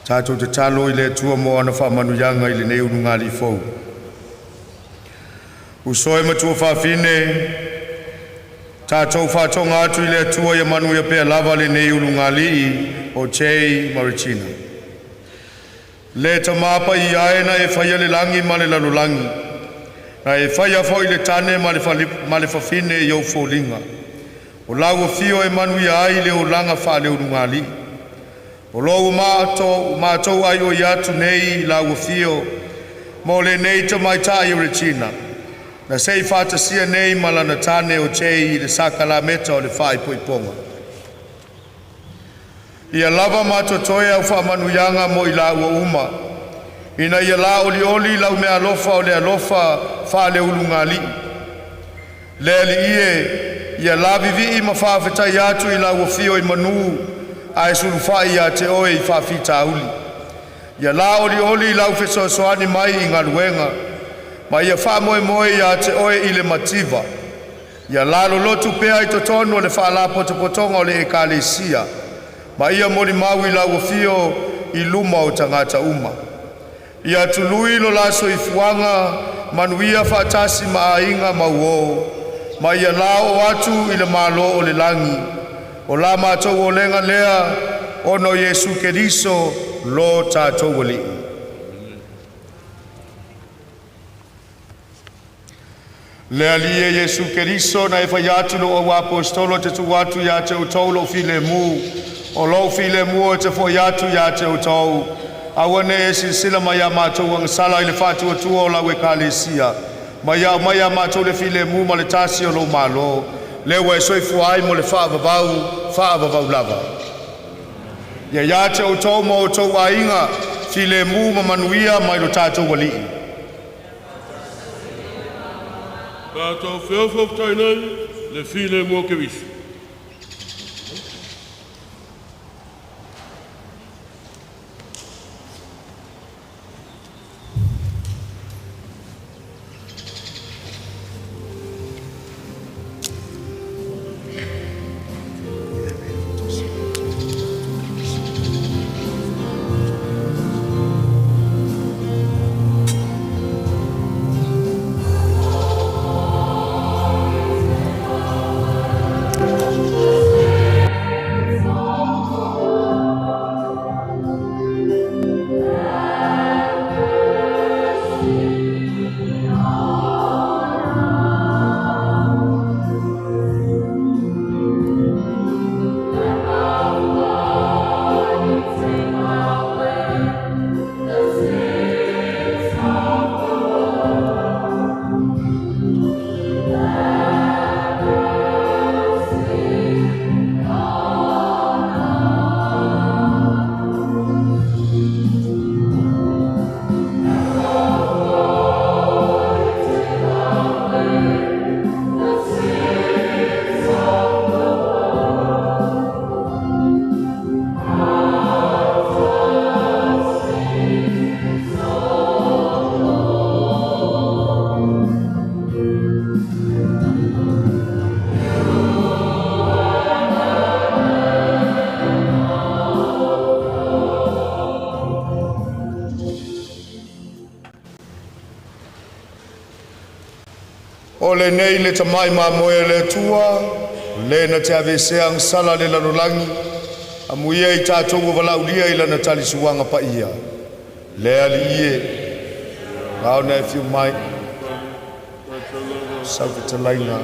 Tatou tatalo i le Atua mo ana faamanuiaga i lenei ulugalii fou. Uso e ma tuafafine, tatou faatoga atu i le Atua ia manuia pea lava lenei ulugalii o Jay ma Regina. Le Tamā paia e na e faia le lagi ma le lalolagi, na e faia foi le tane ma le fafine i ou foliga. O lau afio e manuia ai le olaga faaleulugalii. O lo ua matou aioi atu nei i lau afio mo lenei tamaitai o Regina, na se'i faatasia nei ma lana tane o Jay i le sakalameta o le faaipoipoga. Ia lava ma totoe au faamanuiaga mo i laua uma, ina ia laolioli lau meaalofa o le alofa faaleulugalii. Le Alii e, ia lavivi'i ma faafetai atu i lau afio i manu ae sulufai ia te Oe i faafitauli. Ia laolioli lau fesoasoani mai i galuega, ma ia faamoemoe ia te Oe i le mativa. Ia lalolotu pea i totonu o le faalapotopotoga o le Ekalesia, ma ia molimau i lau afio i luma o tagata uma. Ia tului lo la soifuaga manuia faatasi ma aiga ma uō, ma ia laoo atu i le Malo o le lagi. O la matou olega lea ona o Iesu Keriso lo tatou Alii. Le Alii e Iesu Keriso, na e faia atu i lou auaposeitolo e te tuu atu ia te outou lou filemu, o lou filemu ou te fo'i atu ia te outou. Aua ne i e silasila mai ia matou agasala i le faatuatua o lau Ekalesia, ma ia aumaia ia matou le filemu ma le tasi o lou Malo, lea ua e soifua ai mo le faavavau, faavavau lava. Ia ia te outou ma outou aiga, filemu ma manuia mai lo tatou Alii. Tatou feofaoftai nei le filemu o Keriso. O lenei le tamai mamoe a le Atua, le na te aveesea agasala a le lalolagi, amuia i tatou ua valaaulia i lana talisuaga paia. Le Alii e, ao na e fiu mai, sau fetalaiga.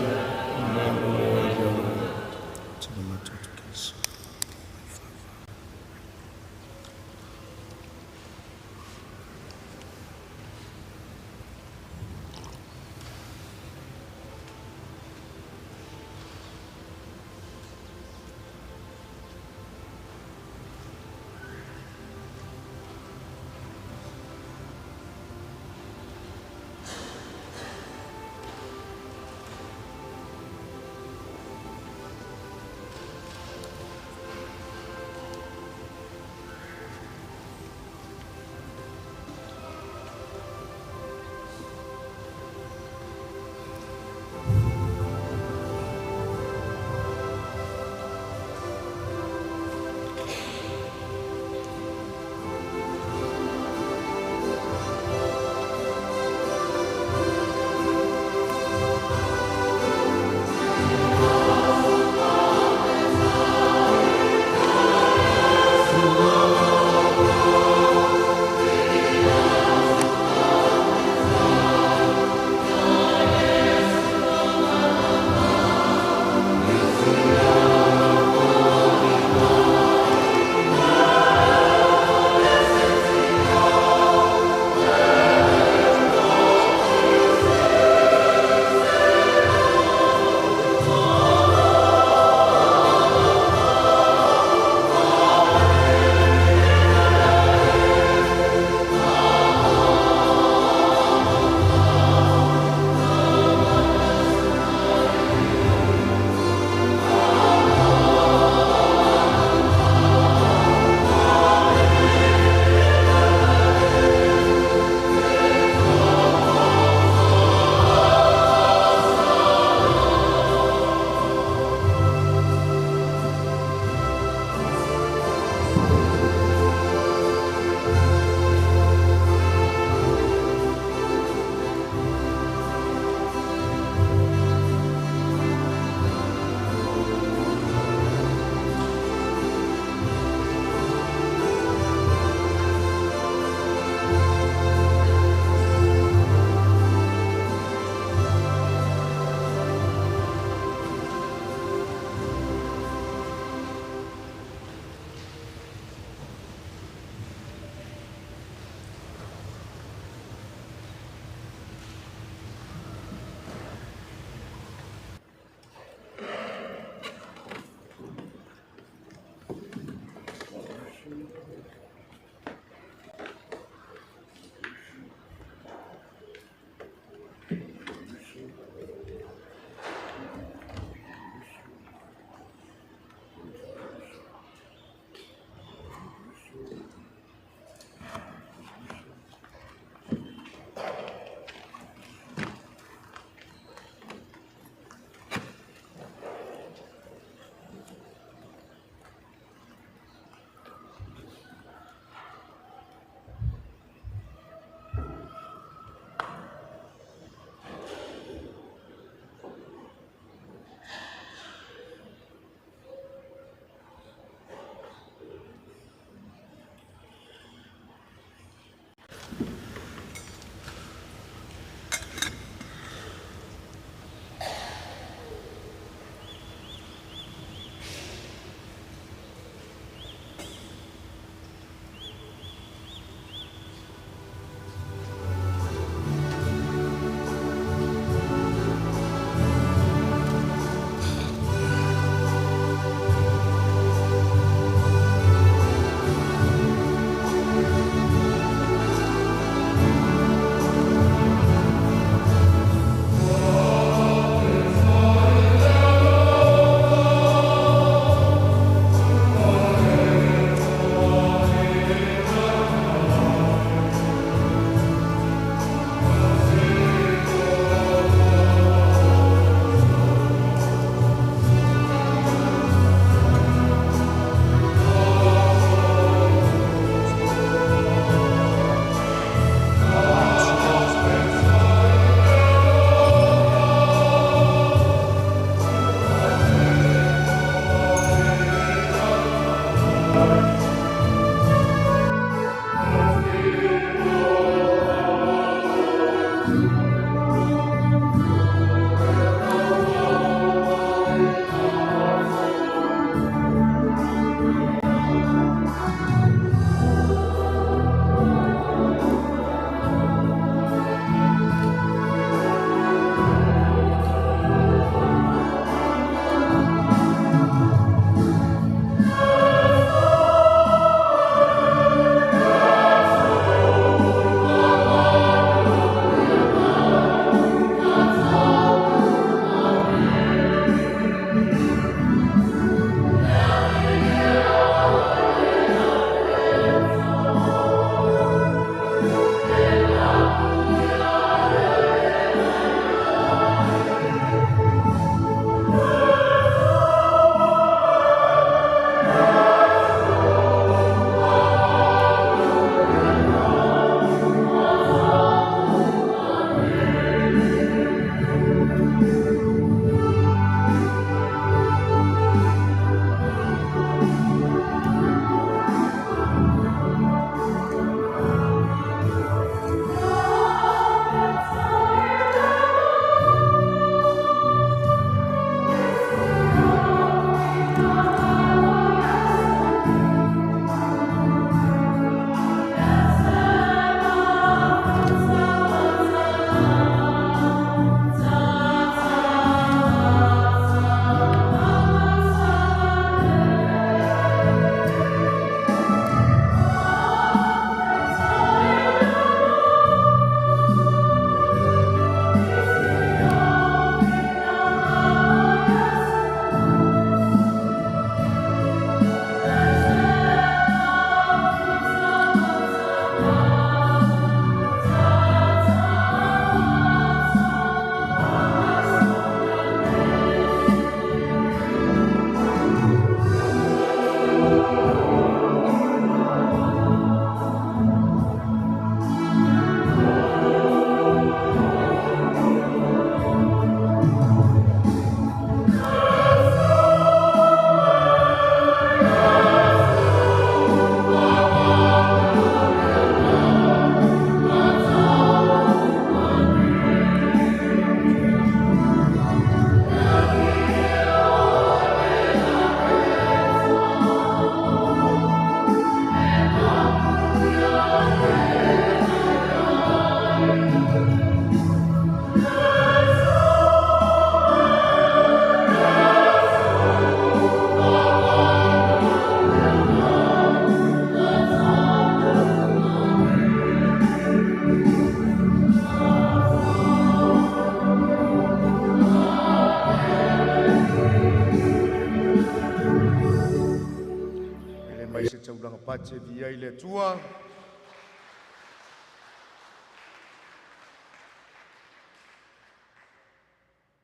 patipati e viia ai le Atua.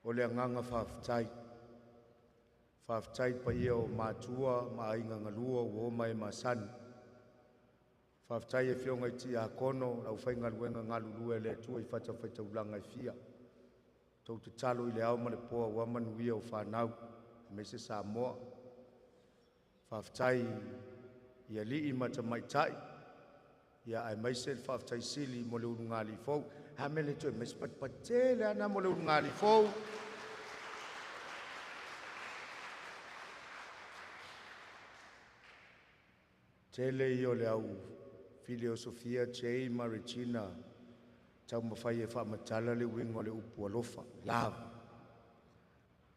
O le agaga faafetai. Faafetai i le paia o matua ma aiga galua ua o ma e masani. Faafetai i afioga i Tiakono o le aufaigaluega galulue a le Atua i fatafaitaulaga e fia. Tou te tatalo i le ao ma le po aua manuia o fanau aemaise Samoa. Faafetai i alii ma tamaitai ia aemaise le faafetai sili mo le ulugalii fou. A mea e le toe aumai se patipati tele lava lena mo le ulugalii fou. Tele ia o le au filiosofia Jay ma Regina taumafai e faamatala le uiga o le upu alofa, love.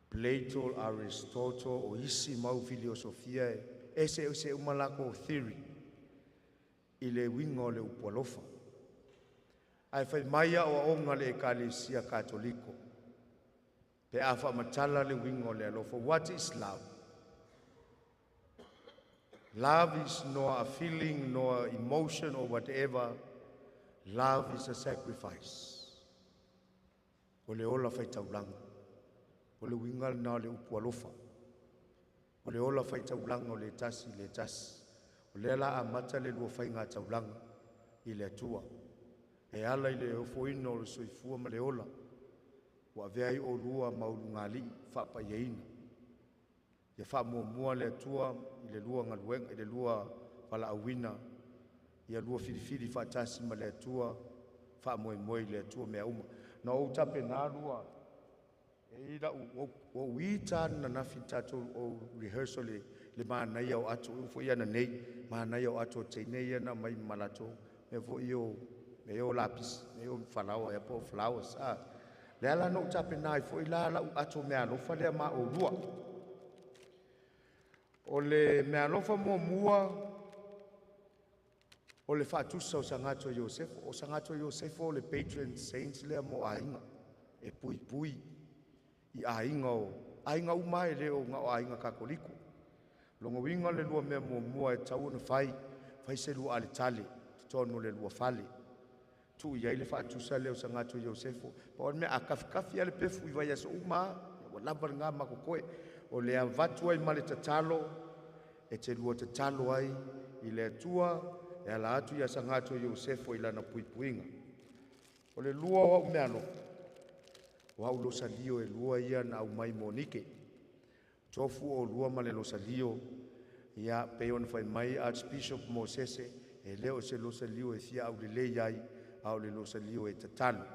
Plato, Aristotle, o isi mau filiosofia e eseese uma latou theory i le uiga o le upu alofa. Ae fai mai aoaoga a le Ekalesia Katoliko pe a faamatala le uiga o le alofa. What is love? Love is nor a feeling nor emotion or whatever. Love is a sacrifice. O le ola faitaulaga. O le uiga lena o le upu alofa. O le ola faitaulaga o le tasi i le tasi. O lea la amata le lua faigataulaga i le Atua. E ala i le ofoina o le soifua ma le ola, ua avea ai oulua ma ulugalii faapaiaina. Ia faamuamua le Atua i le lua galuega, i le lua valaauina, ia lua filifili faatasi ma le Atua, faamoemoe i le Atua mea uma. Na ou tapena lua e i lau ou ita ananafi i le tatou ou rehearsal i le manaia o ato foi ananei, manaia o ato o teine ia na aumai ma latou mea foi o mea o lapisi, mea o falaoa ea po o flowers a. Le ala na ou tapena ai foi la lau ato meaalofa lea ma oulua. O le meaalofa muamua o le faatusa o Sagato Iosefo. O Sagato Iosefo o le patron saints lea mo aiga, e puipui i aiga o aiga uma e le o na o aiga Katoliko. Longa uiga le lua mea muamua e tatau ona fai, fai se lua aletale totonu o le lua fale. Tuu i ai le faatusa lea o Sagato Iosefo. Pa o le mea a kafikafi lava le pefu i vaiaso uma, ua lava lena ma totoe. O le avatu ai ma le tatalo, e te lua tatalo ai i le Atua, e ala atu ia Sagato Iosefo i lana puipuiga. O le lua o au meaalofa, o au losalio e lua ia na aumai Monike. Tofu o lua ma le losalio, ia pei ona fai mai Archbishop Mosese, e le o se losalio e fia aulelei ai, a o le losalio e tatalo.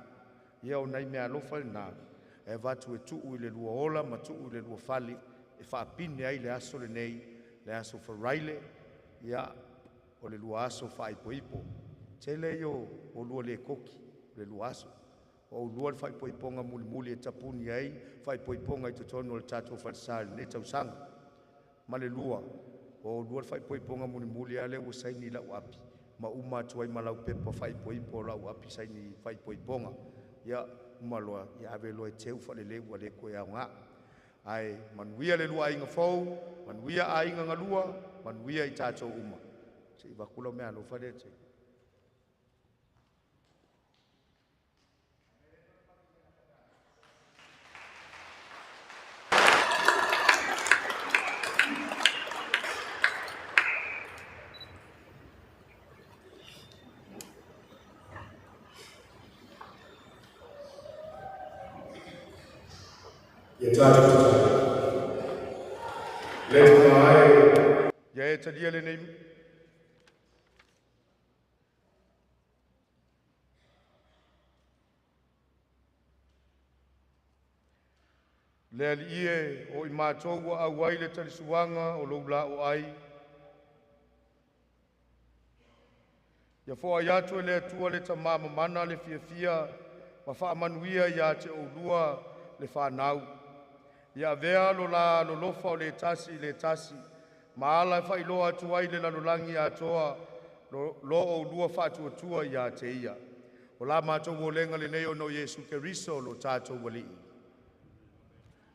Ia o nai meaalofa lena, e avatu e tuu i le lua ola ma tuu i le lua fale, e faapine ai le aso lenei, le aso Faraile, ia o le lua aso faaipoipo. Tele ia o lua le koki, le lua aso. O lua le faaipoipoga mulimuli e tapuni ai, faaipoipoga i totonu o le tatou falesa i lenei tausaga. Ma le lua, o lua le faaipoipoga mulimuli a lea ua saini lau api, ma uma atu ai ma lau pepa faaipoipo o lau api saini faaipoipoga. Ia uma loa, ia ave loa e teu faalelei ua le toe aoga. Ae manuia le lua aiga fou, manuia aiga galua, manuia i tatou uma. Se i vaku lau meaalofa lea te. Ia tatou tatalo. Le Atua e, Ia e talia lenei le Alii e o i matou ua auai le talisuaga o lou laoai. Ia foai atu e le Atua le Tama mamana le fiafia ma faamanuia ia te oulua le fanau. Ia avea lo la alolofa o le tasi i le tasi, ma ala e faailoa atu ai i le lalolagi atoa lo oulua faatuatua ia te Ia. O la matou olega lenei ona o Iesu Keriso lo tatou Alii.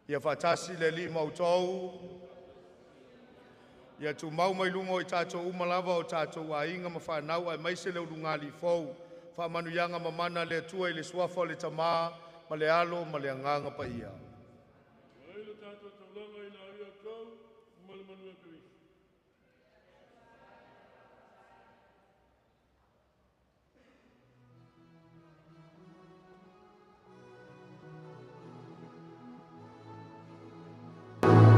Ia faatasi le Alii ma outou. Ia tumau mai luga o i tatou uma lava o tatou aiga ma fanau aemaise le ulugalii fou. Faamanuiaga mamana a le Atua i le suafa o le Tama ma le Alo ma le Agaga Paia. Ai le tatou taulaga ina ia outou ma le manuia Keriso. Thank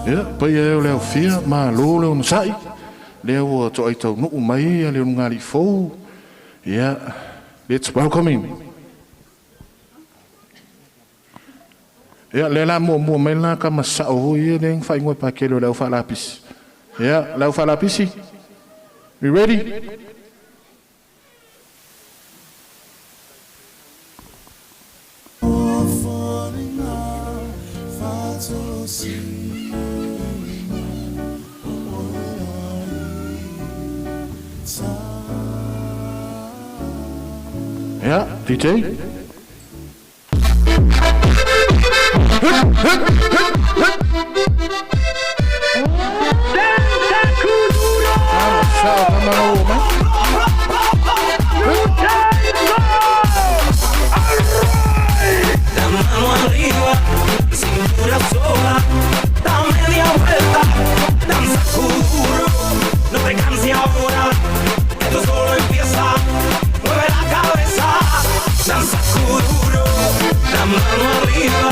Ia, paia e o le aufia, malo le onosai, lea ua toai taunuu mai ia le ulugalii fou. Ia, let's welcome him. Ia, lea la muamua mai la kama sao foi ia lea na faaigoa e Pakele o le au faalapisi. Ia, le au faalapisi, we ready? Ia, DJ. Sao kama na ua mai. La mano arriba, cintura sola, da media vuelta, danza kuduro, no te canses ahora, esto solo empieza, mueve la cabeza, danza kuduro, la mano arriba,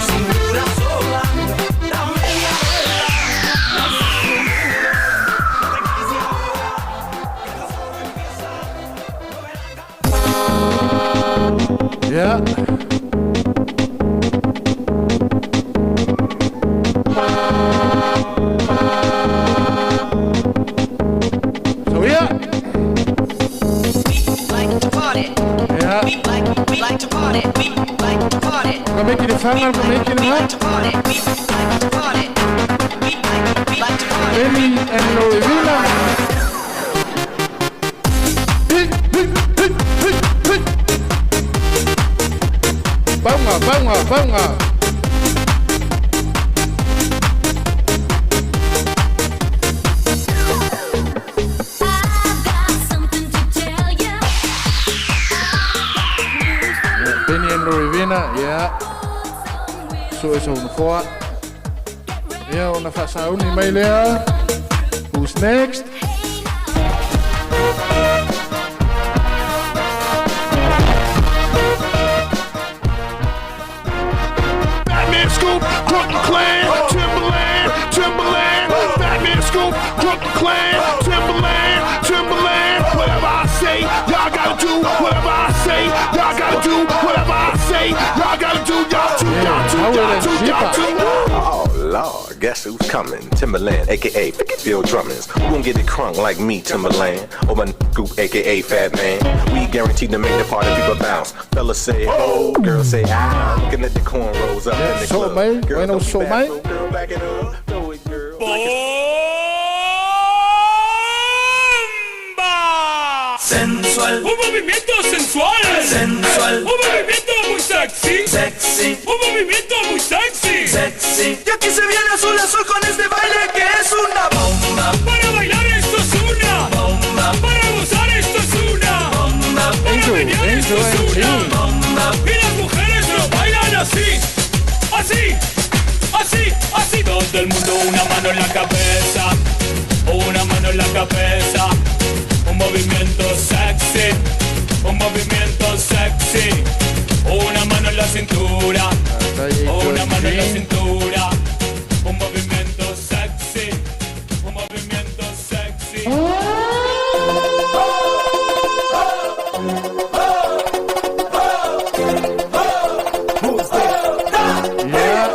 cintura sola, da media vuelta, danza kuduro, no te canses ahora, esto solo empieza, mueve la cabeza. Yeah. So yeah. We like to party. Yeah. We like to party. We like to party. Ka make it fun, ka make it We hot. like to party. We like to party. We like to party. Benny and Louisville. Paunga, paunga, paunga. Yeah, Benny and Louisville, yeah. So e sa una foa. Ia, ona faasauni mai lea. Who's next? Batman Scoop, Crooklyn Clan, Timberland, Timberland, Batman Scoop, Crooklyn Clan, Timberland, Timberland. Whatever I say, y'all gotta do. Whatever I say, y'all gotta do. Whatever I say, y'all gotta do. Y'all do, y'all do, y'all do, y'all do. Oh Lord, guess who's coming? Timberland, aka Bill Drummonds. Who gon' get it crunk like me, Timberland? Or my group, aka Fat Man. We guaranteed to make the party people bounce. Fellas say oh, girls say ah. Looking at the cornrows up in the So club. mai, Girl, wai no don't be so bad, mai. so girl, back it up. Throw it, girl. Like it's Sensual. Un movimiento sensual. Sensual. Un movimiento muy sexy. Sexy. Un movimiento muy sexy. Sexy. Y aquí se viene azul azul con este baile que es una bomba. Para bailar esto es una bomba. Para gozar esto es una bomba. Para Angel, menear esto Angel es and una Jean. bomba. Y las mujeres lo bailan así. Así. Así. Así. Todo el mundo una mano en la cabeza. Una mano en la cabeza. Un movimiento sexy. Un movimiento sexy. Una mano en la cintura. Una mano en la cintura. Un movimiento sexy. Un movimiento sexy. Yeah.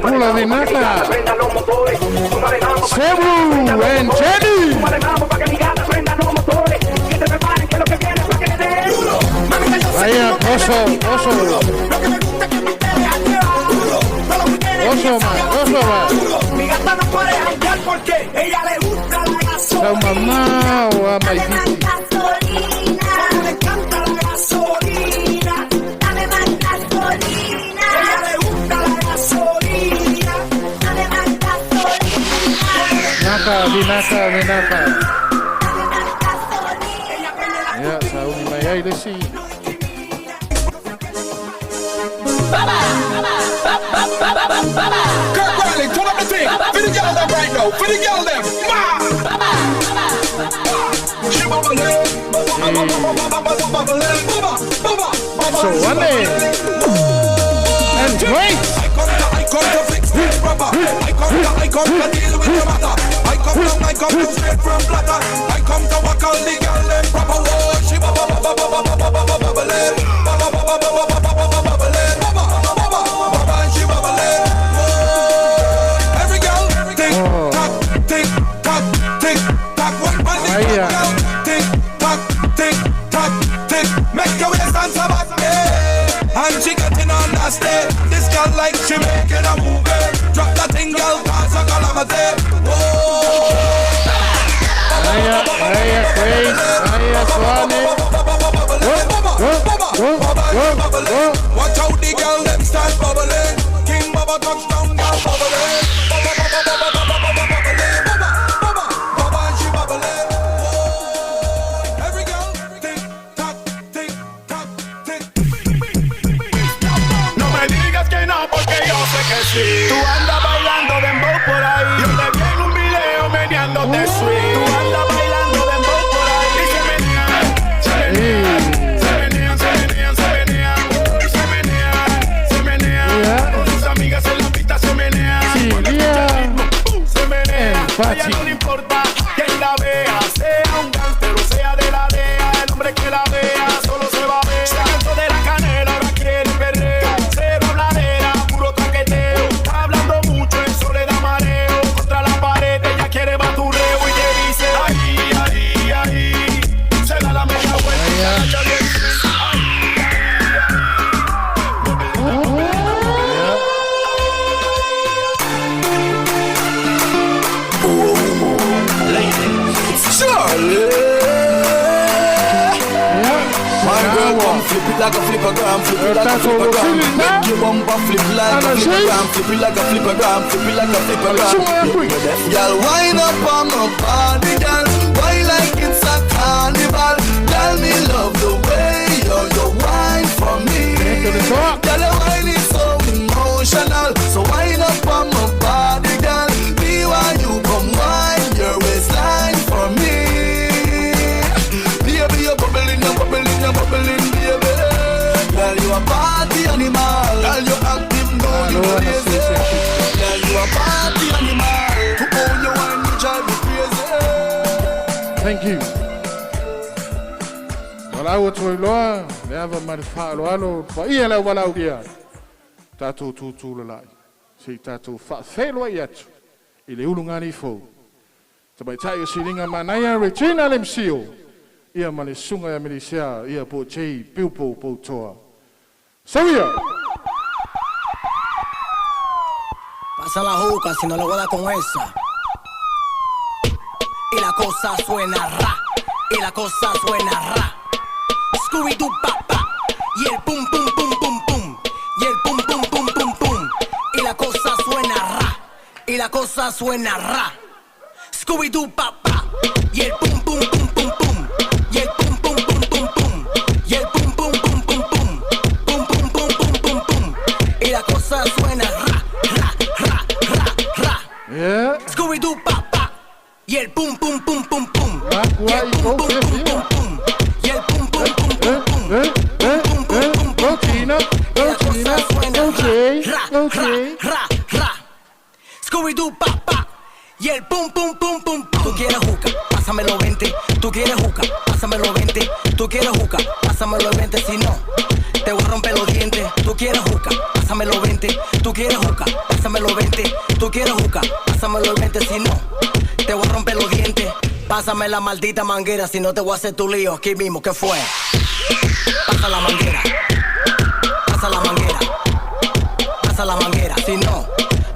Pula Vinaka. Sebru and Jenny. Vaya, oso, oso. Oso, man, oso, man. Mi gata no puede janguear porque ella le gusta la Sa gasolina. mamá o a Maititi. Le encanta la gasolina. Dame más gasolina. Ella le gusta la gasolina. Dame más gasolina. Naka, vinaka, vinaka. Ya, sauni mai ai le si. Kirk Riley, Yo, for the girl them. She bubbling, bubbling, So, ane. And wait. I come to fix things proper. I come to deal with the matter. I come to straight from platter. I come to work on the girl them proper. Oh, she bubbling, bubbling, bubbling, she bubbling. Oh, every girl tick tock, tick tock, tick tock. One on the girl, tick tock, tick tock, tick. Make your waist dance about and she getting on nasty. This girl like she making a movie. Drop that thing, girl, cause a calamity. Whoa. Aya, aya, Grace, aya, Swane. Whoa. Watch out the girl, them start bubbling. King Bubba touchdown, girl bubbling. Bubba, bubba, bubba, bubba, bubba, bubbling. Bubba, bubba, bubba, and she bubbling. Whoa. Every girl, tick tock, tick tock, tick. No me digas que no, porque yo sé que sí. Tú andas bailando dembow por ahí. Yo te vi en un video meneándote sweet. Tú andas bailando dembow por ahí. Y se menean, se menean, se menean, se menean, se menean. Y se menean, se menean. Con sus amigas en la pista se menean. Cuando escucha el ritmo, ¡pum!, se menea. A ella no le importa quién la vea, sea un gánster o sea de la DEA. El hombre que la vea solo se va a ver. Se cansó de la canela, ahora quiere perreo. Cero habladera, puro traqueteo. Está hablando mucho, eso le da mareo. Contra la pared, ella quiere baturreo y te dice: ay, ay, ay. Se da la media vuelta y se agacha bien. Charlie. My girl come flip it like a flippergram, flip it like a flippergram. Make your bumper flip like a flippergram, flip it like a flippergram, flip it like a flippergram. Girl, wind up on my body, girl. Wine like it's a carnival. Girl, me love the way you wine for me. Girl, your wine is so emotional. So wind up on my body, girl. Me while you come wine your waistline for me. Baby, you're bubbling, you're bubbling, you're bubbling, baby. Girl, you a party animal. Girl, you active, no, you crazy. Girl, you a party animal. To own your wine, you drive me crazy. Thank you. Wala ua toi loa, le ava ma le whaaloalo, pa ia lau walau ia. Tātou tūtū lalai. Se i tātou whaawheloa i atu, i le ulu ngani fou. Tamaitai o silinga manaia Regina Lemsio. Ia ma le sunga ia Melisia, ia po J. Bilbo Poutoa. Sauia! Pasa la juca si no le voy a dar con esa. Y la cosa suena ra, y la cosa suena ra. Scooby-Doo pa pa, y el pum pum pum pum pum, y el pum pum pum pum pum. Y la cosa suena ra, y la cosa suena ra. Scooby-Doo pa pa, y el pum pum pum pum pum, y el pum pum pum pum pum, y el pum pum pum pum pum, pum pum pum pum pum pum. Y la cosa suena ra, ra, ra, ra, ra. Yeah. Scooby-Doo pa pa, y el pum pum pum pum pum, y el pum pum pum pum pum, y el pum pum pum pum pum, pum pum pum pum pum. Tina, Y la cosa suena J, ra, go ra, J. ra, ra. Scooby-Doo pa pa, y el pum pum pum pum pum. Tú quieres juca, pásamelo 20. Tú quieres juca, pásamelo 20. Tú quieres juca, pásamelo 20. Si no, te voy a romper los dientes. Tú quieres juca, pásamelo 20. Tú quieres juca, pásamelo 20. Tú quieres juca, pásamelo 20. Si no, te voy a romper los dientes. Pásame la maldita manguera, si no te voy a hacer tu lío aquí mismo. ¿Qué fue? Pasa la manguera. Pasa la manguera. Pasa la manguera. Si no,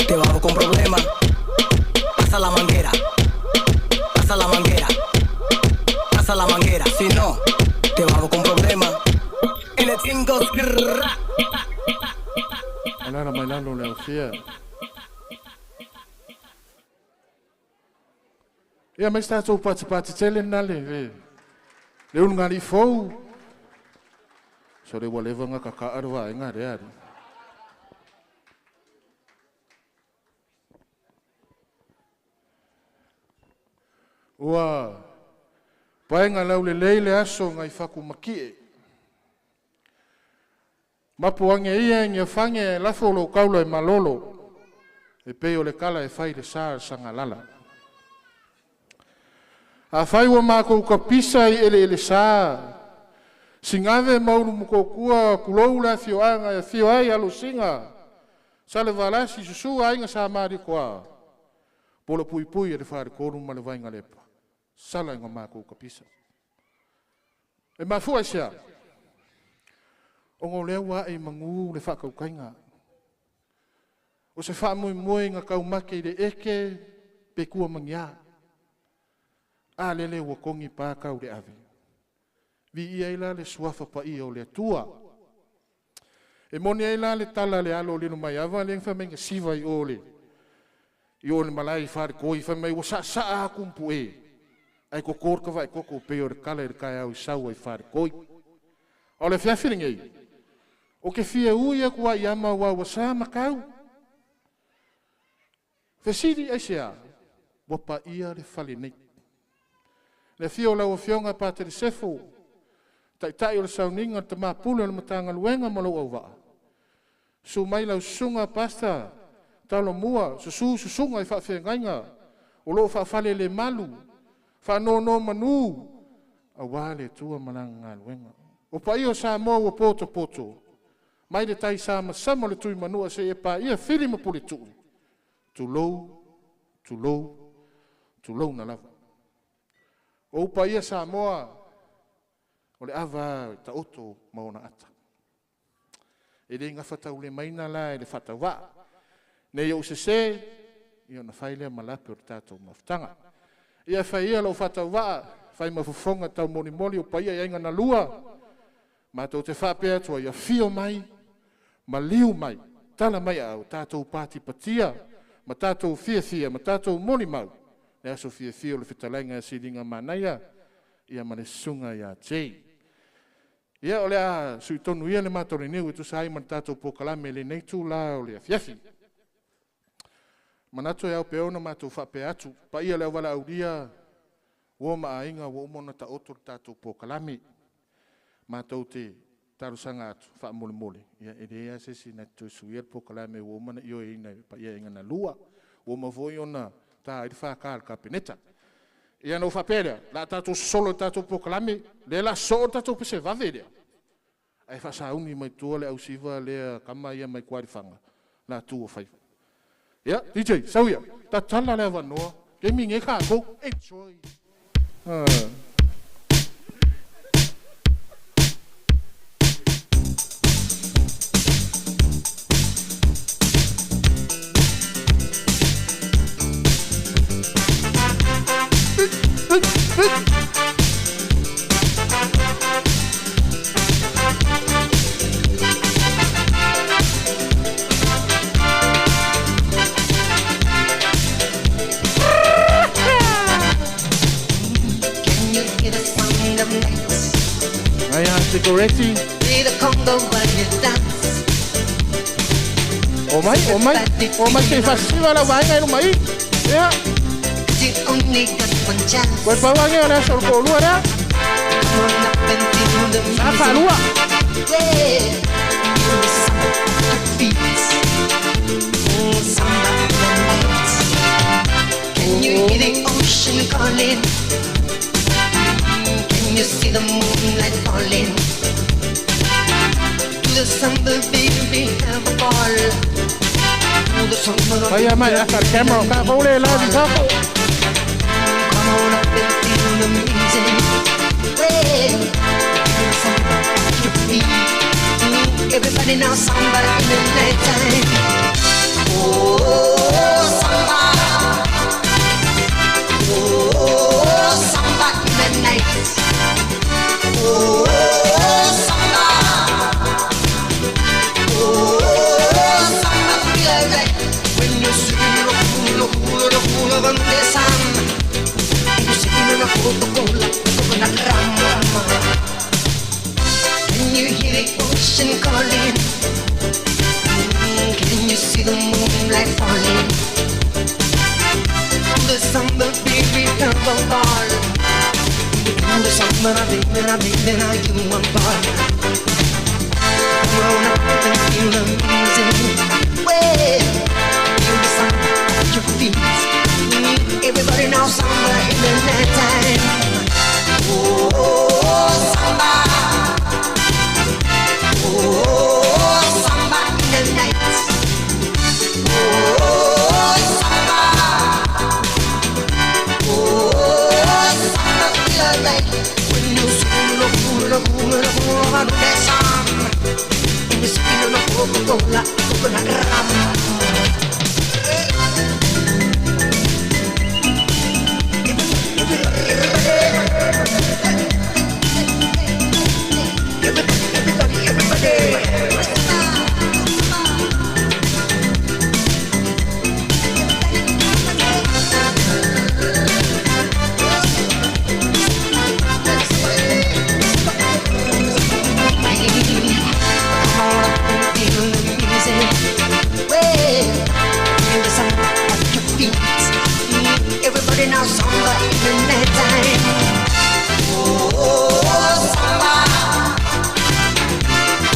te vamos con problemas. Pasa la manguera. Pasa la manguera. Pasa la manguera. Si no, te vamos con problemas. En el 5. Alala mai lalo le aufia. Ia mai sa tātou patipati tele nā le le ulu ngā fou. So le ua leva ngā kaka arwa e ngā rea. Ua paega laulelei le aso ngai fakumakie. Mapuange ia e niafaga e lafo lou kaula e malolo, e pei o le kala e fai le sa sangalala. Afai ua makou kapisa i eleele sa, sigave ma ulumotootua tulou le afioaga e afio ai Alosina, Salevalasi, susu Aiga Sa Malietoa, po o le puipui e le Faletolu ma le Vainalepa, sala ina matou kapisa. E mafua i se a? Ona o lea ua ae i manu le faatautaiga. O se faamoemoe na taumate i le eke pe tua ma ni a. A lele ua togi pa tau le ave. Viia ai la le suafa paia o le Atua. E moni ai la le tala le alo o Lilomaiava lea na fai mai na siva i o le i o le malae i Faletoi, fai mai ua saasaa atu umpue ae toto le tavae toto pei o le kala i le taeao i sau ai Faletoi. A o le afiafi lenei, o te fia ui atu ai ama ua ua sa matau. Fesili aisea, ua paia le fale nei. Le afio o lau Afioga Patele Sefo, Taitai o le Sauniga o le Tama Pule o le Matagaluega ma lou auvaa, susu mai lau susuga Pastor Talomua, susu susuga i faafeagaiga o loo faafalelemalu, faanonomanu aua le Atua ma lana galuega. O paia o Samoa ua potopoto mai le taisamasama o le Tuimanua seia paia Fili ma Puletuu, tulou, tulou, tulouna lava. O ou paia Samoa, o le ava e taoto ma ona ata. E le gafataulimaina la e le faatauvaa. Nei ou sese, ia ona fai lea ma lape o le tatou mafutaga. Ia fai ia lou faatauvaa, fai ma fofoga taumolimoli o paia i aiga na lua, matou te faapea atu ai, afio mai, maliu mai, tala mai au, tatou patipatia, ma tatou fiafia, ma tatou molimau, le aso fiafia o le fetalaiga e siliga manaia, ia ma le susuga ia Jay. Ia o le a suitonu ia le matou leniu e tusa ai ma le tatou polokalame lenei tula o le afiafi. Manatu e au pe ona matou faapea atu, paia le auvala aulia, ua ma aiga ua uma ona taoto le tatou polokalame. Matou te talosaga atu faamolemole, ia e leai lava se isi na te toe suia le polokalame ua uma ona ioeina e paia i aiga na lua. Ua uma foi ona ta ai le FK a le Kapeneta. Ia ona ou faapea lea, o le a tatou sosolo i le tatou polokalame, lea o le a sosoo le tatou pesevave lea, ae faasauni mai tua le ausiva lea tama ia mai tua i le faga, la tu o faiva. Ia, DJ, sau ia, tatala le avanoa, taimi nei tatou, enjoy. Can you hear the sound of night? Ai a Goretti. See the Congo when you dance. O mai, o mai, o mai se faasiva la vaega i luma i. Ia. You only got one chance. Koe pauage o le aso o le toalua lea. Come on up and feel the Sa music. faalua. Yeah. Feel the samba of your feet. Samba in the night. Can you hear the ocean calling? Can you see the moonlight falling? Do the samba, baby, have a ball. Do the samba, Fai mai ata le camera ka paule la di safo. Come on up and feel the music. Yeah. Feel the samba at your feet. Everybody now samba in the night time. Oh, samba. Oh, samba in the night. Oh, samba. Oh, samba feel alright. When you're sipping on a hula hula the hula on the sun. And you're sipping on a Coca-Cola, coconut rum. Can you hear the ocean calling? Can you see the moonlight falling? The samba, baby, come want all. You do the samba, baby, baby, you want all. Come on up and feel the music. Well, feel the sound of your feet. Everybody now samba in the night time. Oh, samba. Oh, samba in the night. Oh, samba. Oh, samba feel alright. When you sing the cool, the cool, the cool, the samba. And you sing the Coca-Cola, coconut rum. Everybody, everybody. Come on up and feel the music. Well, feel the sound of your feet. Everybody now samba in the night time. Oh, samba.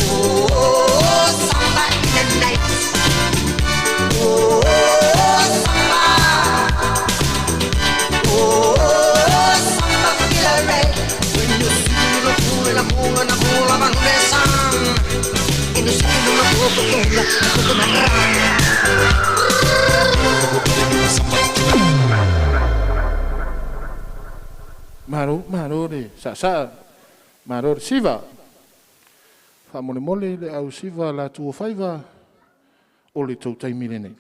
Oh, samba in the night. Oh, samba. Oh, samba feel alright. When you see the cool and the cool and the cool of the sun. And you see the Coca-Cola, coconut rum. Malo, malo le sa malo le siva. Faamolemole le au siva la tua faiva o le tou taimi lenei.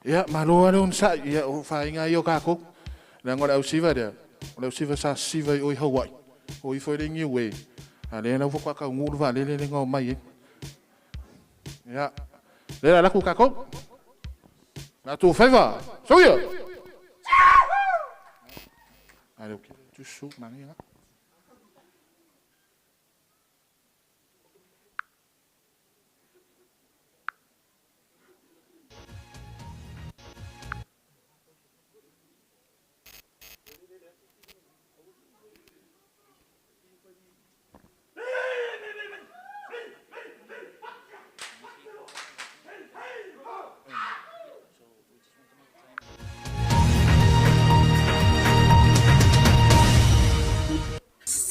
Ia, malo ale on sa, ia, o whainga i o kako. Le ngore au siva rea. O le au siva sa siva i oi Hawaii. O i foi le ngiu e. A le na ufo ka nguru va le le ngau mai e. Ia. Le la laku kako. La tu faiva. Soia. Ale ok. Tu su mangi la.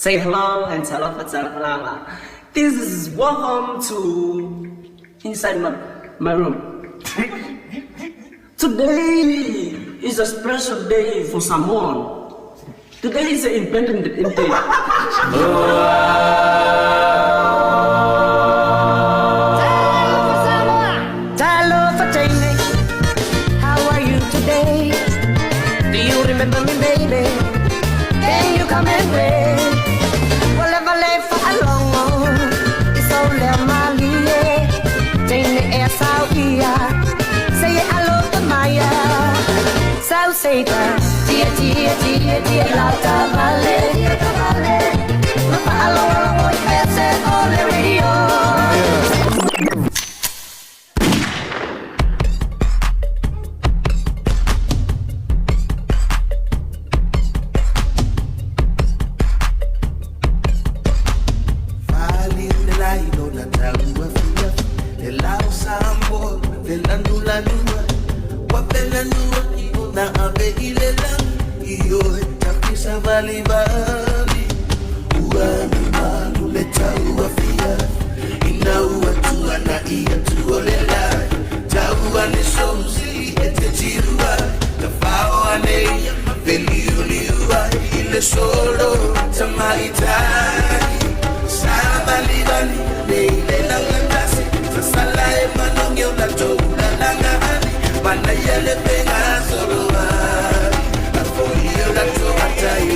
Say hello and tell off tell. This is welcome to inside my room. Today is a special day for someone. Today is an Independent Day. Talofa Jamie, how are you today? Do you remember me, baby? Can you come and play? Whatever lay for a long one, it's all malie. Jamie air Sauia, say hello to Maya. South Satan, tia tia tia tia lauta vale. Mapa alo alo on the radio. Ina ua tua na ia tuolela.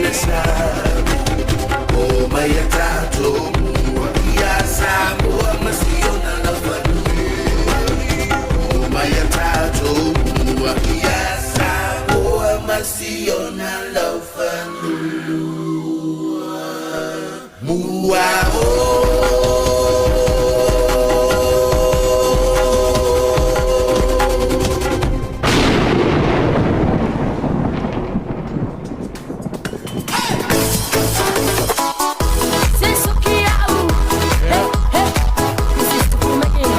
le Samoa O mai a tatou mua Ia Samoa ma si ona laufanua O mai a tatou mua Ia Samoa ma si ona laufanua Mua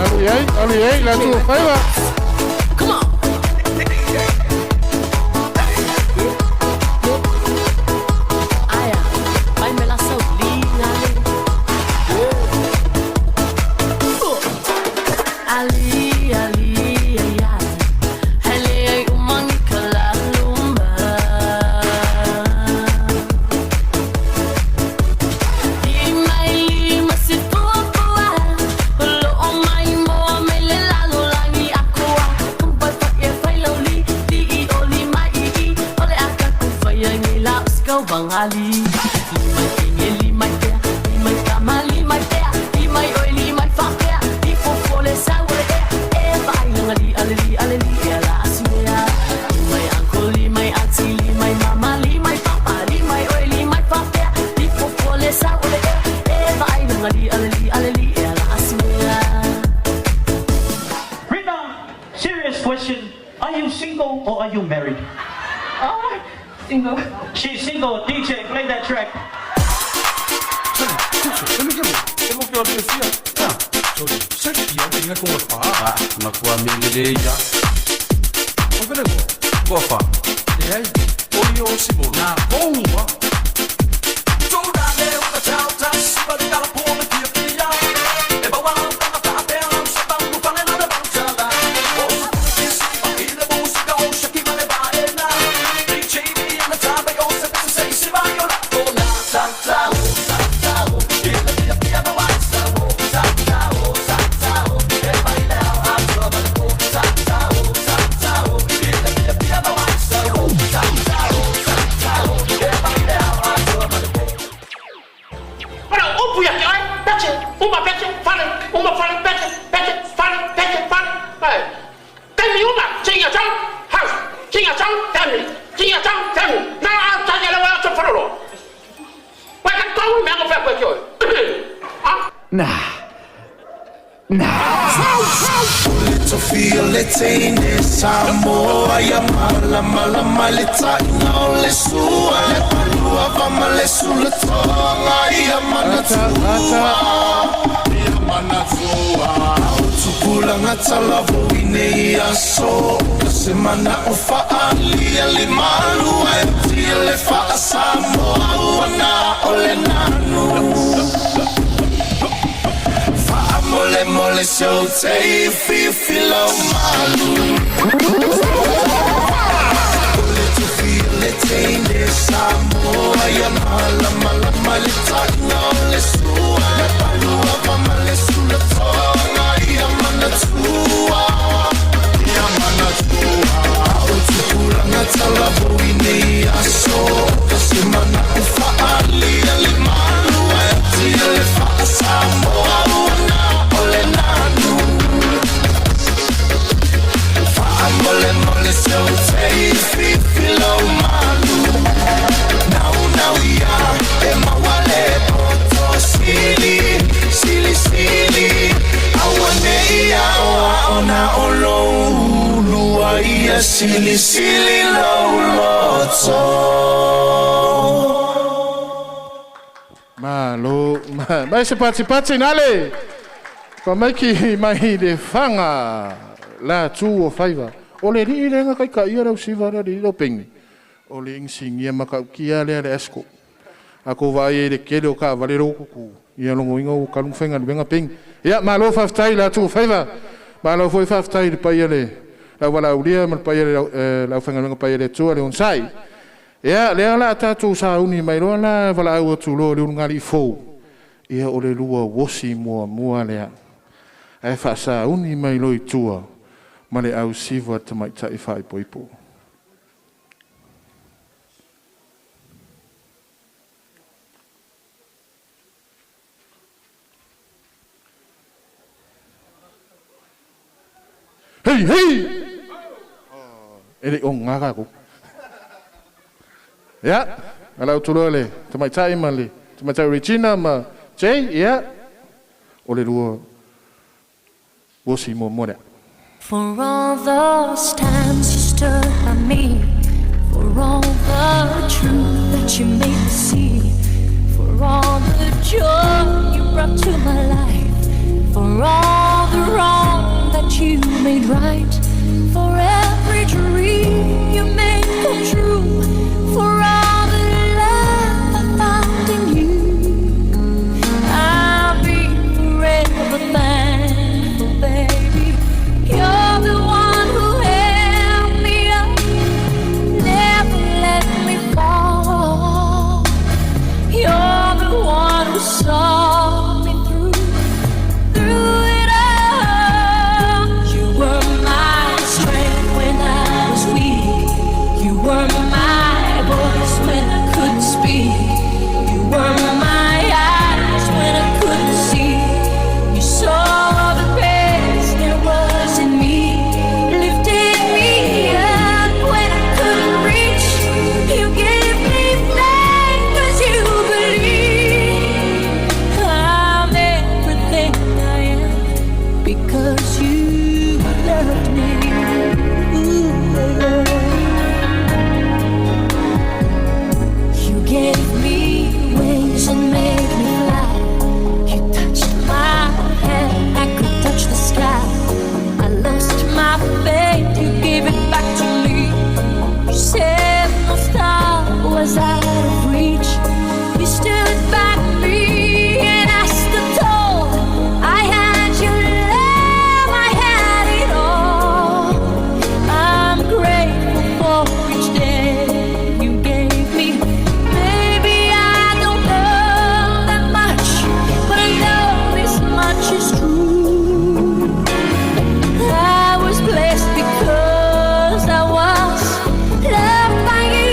Alu i ai, alu i ai, le atu o faiva. Ali, ali, ai, ai. Hele ai umangi ka laluma. I mai lima si fuafua, o loo mai moa mai le lalolagi akoa. Kumpai fa e fai lauli, ti i o lima i i, o le akaku fai ai nei la usikau vangali. Lima kenge, lima tea, lima kama, lima tea, lima oi, lima fapea, i fofo le sau o le ea, e vaai langa li, ale li, ale li, ea la asimea. Limai uncle, limai auntie, limai mama, limai papa, limai oi, limai fapea, i fofo le sau o le ea, e vaai langa li, ale li, ale li, ea la asimea. Rita, serious question. Are you single or are you married? Oh, single. She's single. DJ, play that track. Ora, upu ia te ai, pete, uma pete, fale, uma fale, pete, pete, fale, pete, fale, fale. Taimi uma, tinga tau, house, tinga tau, family, tinga tau, family. Na a tanya le wa tso farolo. Wa ka tau me ngo fa kwa kyo. Nah. Tofia le teine Samoa ia mala mala male taina o le sua Le palua vama le sula tonga ia manatua Ia manatua O tupulanga talavo ine ia so Se mana o faalia le malua e tia le faa Samoa ua o le nanu Mole mole so te fi fi lo malu Ole tu fi le teine Samoa ia mala mala male taina o le sua Le palua vama le sula tonga ia manatua Ia manatua O tupulanga talavo ine ia so Kasi mana o faalia le malua e tia le faa Samoa ua na o le nanu Fa'a mole mole so te fi fi lo malu Nau nau ia e mawale poto sili sili sili Aua nei ia oa ona o lo ulua ia sili sili lo loto Malo, mai se pati pati nale. Ka maiki mai le fanga la tu o faiva. O le ri lenga kai ka ia rau siva ra ri ro pengi. O le insingia makaukia le le esko. A ko vai e le kele o ka vale ro kuku. Ia longo inga o kalung fenga venga pengi. Ia malo faftai la tu o faiva. Malo foi faftai le pai le la wala ulia ma le pai le la fenga venga pai le tua le onsai. Ia lea la tātou sauni mai loa la wala au atu loa le ulugali fou. Ia o le lua wosi mua mua lea. Ae whaasauni mai loa i tua ma le au siva te mai tai whaipoipo. Hei, hei! E le o ngā ko. Ia, ala utuloa le tamaitai ma le tamaitai Regina ma Jay, ia, o le lua wosi mo mo lea. For all those times you stood by me, for all the truth that you made me see, for all the joy you brought to my life, for all the wrong that you made right, for every dream you made come true, for all the love I found in you. I'll be forever thankful, baby. You're the one who held me up, never let me fall. You're the one who saw me through, through it all. You were my strength when I was weak. You were my voice when I couldn't speak. You were my eyes when I couldn't see. You saw the best there was in me, lifted me up when I couldn't reach. You gave me faith 'cause you believe I'm everything I am because you loved me. Ooh, You gave me wings and made me fly. You touched my hand, I could touch the sky. I lost my faith, you gave it back to me. You said no star was out of reach. You stood by me and I stood tall. I had your love, I had it all. I'm grateful for each day you gave me. Maybe I don't know that much, but I know this much is true. I was blessed because I was loved by you.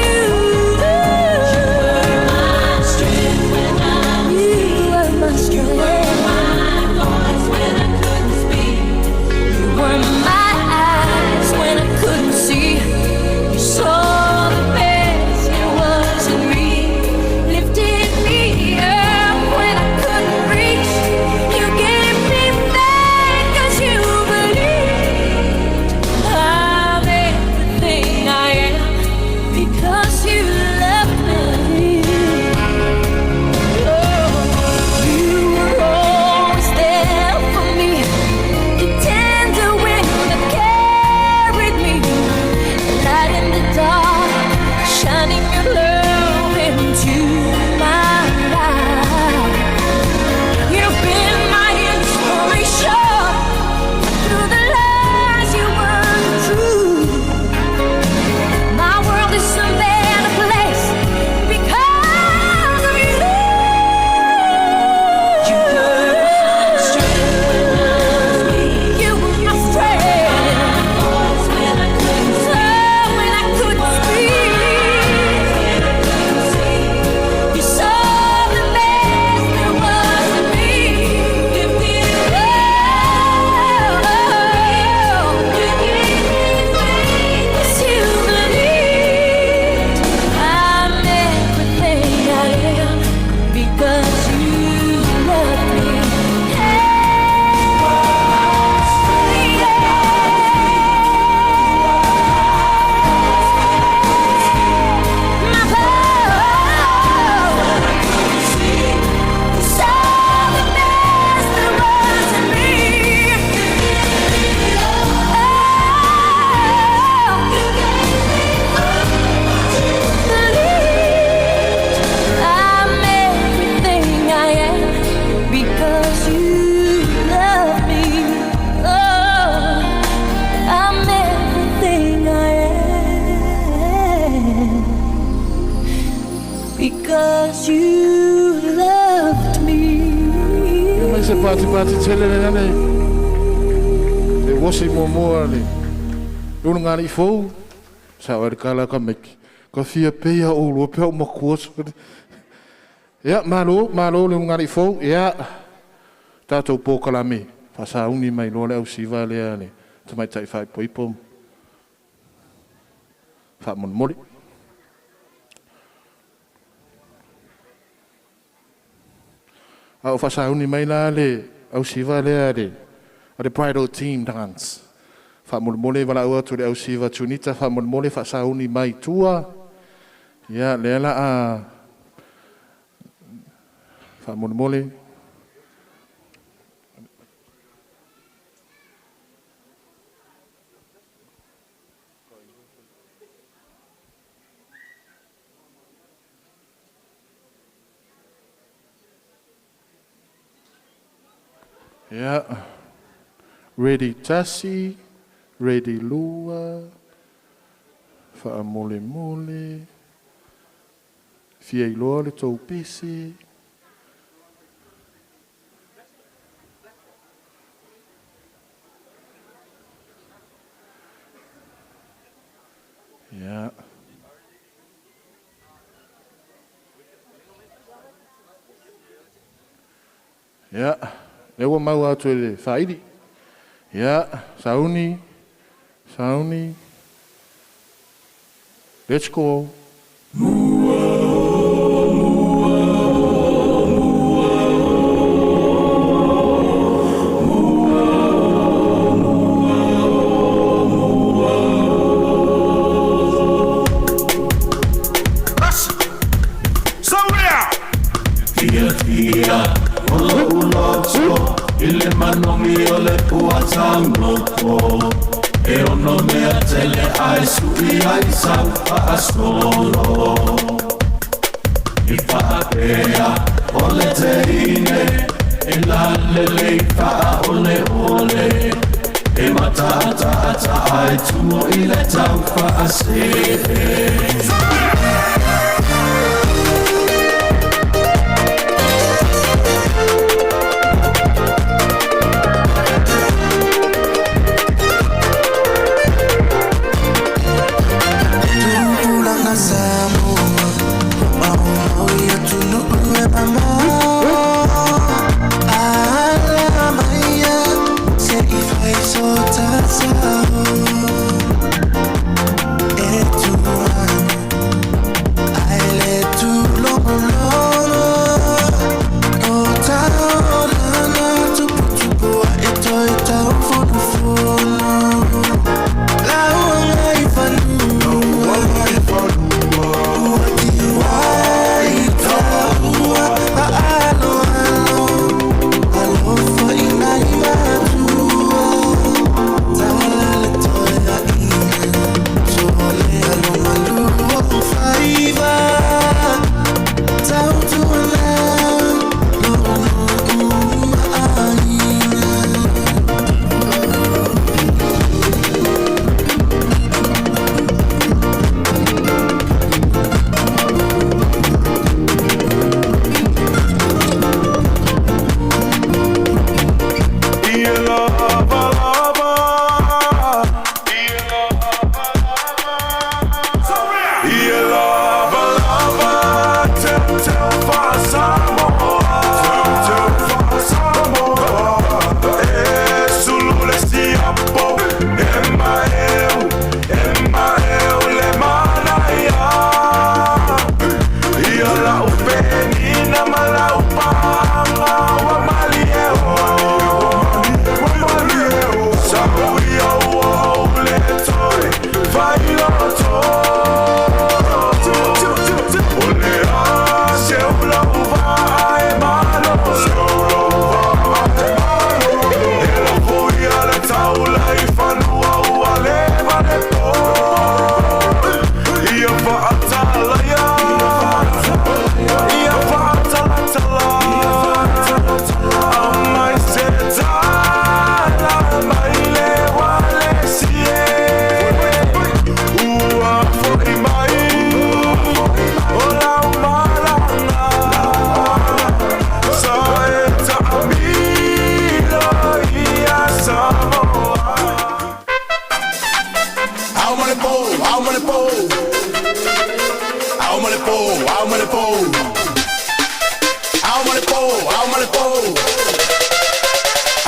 You were my strength when I was You were my strength. You were my voice when I couldn't speak. You were my eyes when I couldn't see. You saw the best there was in me, lifted me up when I couldn't reach. You gave me faith 'cause you believed I'm everything I am because you loved me. Oh, you were always there for me, the tender wind that carried me, light in the dark, shining your love into my life. You've been my inspiration. Through the lies, you were the truth. My world is a better place because of you. You were my strength when I was weak. You were my strength. Voice when I couldn't speak. When I couldn't speak. You saw the best there was in me. You gave me faith 'cause you believed I'm everything I am because you loved me. I'm everything I am because you love me. Oh, I'm everything I am because you loved me. Ia mai se pati pati tele le nane. Le wosi mo moa le. Luna ngā i fou. Sa wari kala ka meki. Ka fia peia o lua pea o makua. Ia, malo, malo le ngā i fou. Ia, tātou pō kalame. Whasauni mai loa le au siva lea le. Tamaitai faaipoipo faamolemole. A o faasauni mai la le ausiva lea le o le bridal team dance. Faamolemole valaau atu le ausiva Junita faamolemole faasauni mai tua. Ia lea la a faamolemole. Ia, ready tasi, ready lua, faamolemole, fia iloa le tou pese. Ia. Ia, lea ua maua atu e le faaili. Ia, sauni, sauni. Let's go. Tia tia o lo'u loto i le manogi o le puatagoto e ono mea tele ae su'i ai sau fa'asolo i fa'apea o le teine e lalelei fa'aoleole e mata'ata'ata ae tumo i le tau fa'asee.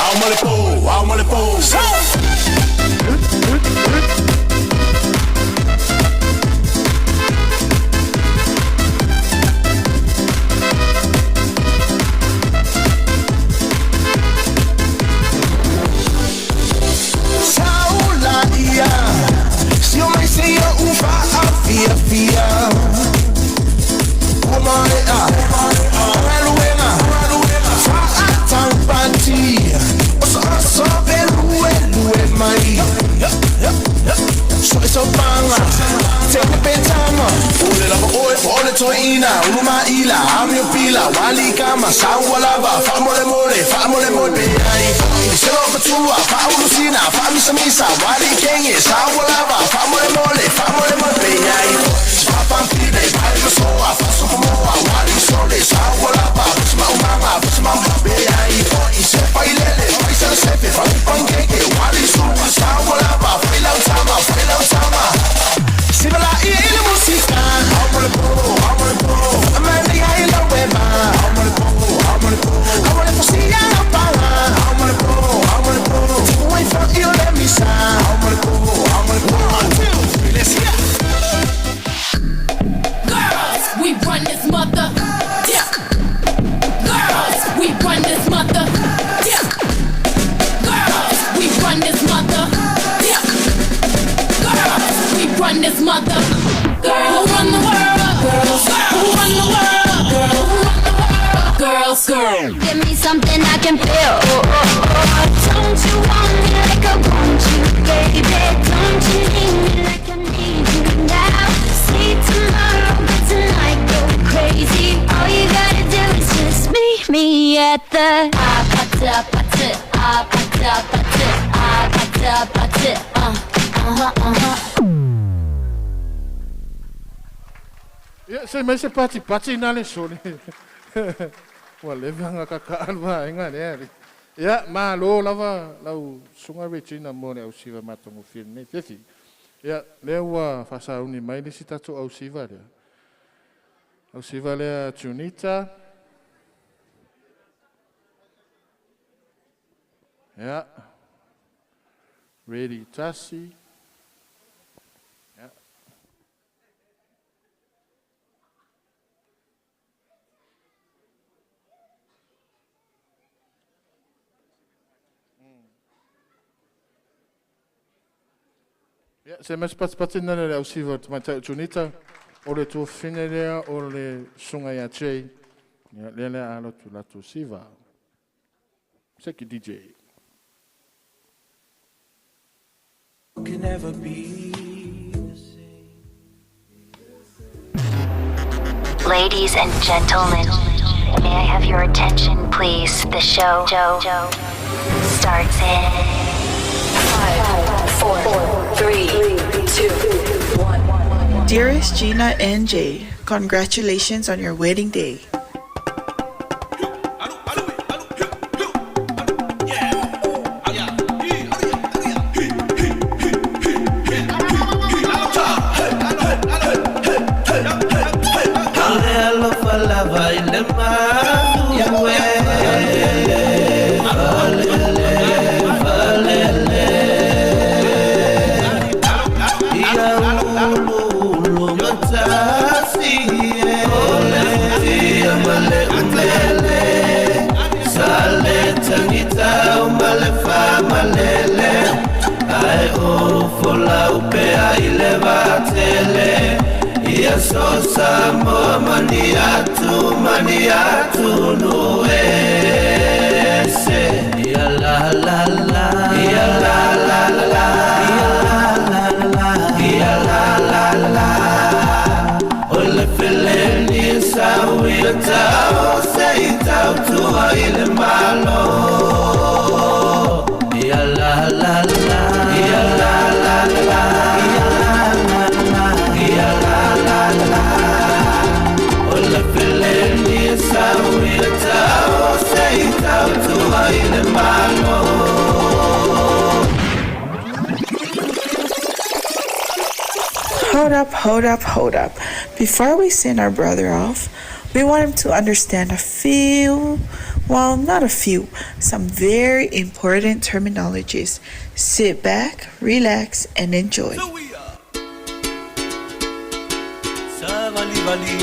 Au male po, au male po. topanga Take petama Ule lava oe pole toina Uluma ila amio pila Wali kama sawa lava Famole mole famole mole Ai Selo patua Faulusina Famisa misa Wali kenge sawa lava Famole mole famole mole Ai Papampide Pai masoa Faso pomoa Wali sole sawa lava Pusma umama Pusma umama Ai Sefa ilele Faisa sefe Fampangeke Wali supa sawa lava Failau tama Failau tama Sibala ile musika Amore po Amane ya ila weba Amore po Amore po si ya la pala Amore po Tipo fa io le misa Amore po 1 2 3 let's go. Girls, we run this mother. Yeah. Girls, we run this mother. Yeah. Girls, we run this mother. Yeah. Girls, we run this mother. Girls, who run the world. Girls, who run the world. Girls, who run the world. Girls, girls. Give me something I can feel. Oh, oh, oh. Don't you want me like I want you, baby? Don't you need me like I need you now? See tomorrow, but tonight go crazy. All you gotta do is just meet me at the Ia, se mai se pati pati na le sole. Ua leva nga kaka alua inga le ali. Ia, malo lava lau sunga Regina mo le au siva matongo fili nei fiafi. Ia, lea ua faasauni mai le isi tatou au siva lea. Au siva lea Junita. Ia. Ready Tasi. Ia. Ia, se mai se patipati na le au siva o te tamaitai o Junita. O le tuafafine lea o le suga ia Jay. Ia, lea lea alo atu latou siva. Seki DJ. Can never be. Ladies and gentlemen, may I have your attention, please? The show starts in 5, 4, 3, 2, 1. Dearest Gina and Jay, congratulations on your wedding day. Hold up, hold up, hold up. Before we send our brother off, we want him to understand a few, well, not a few, some very important terminologies. Sit back, relax, and enjoy. Savali vali,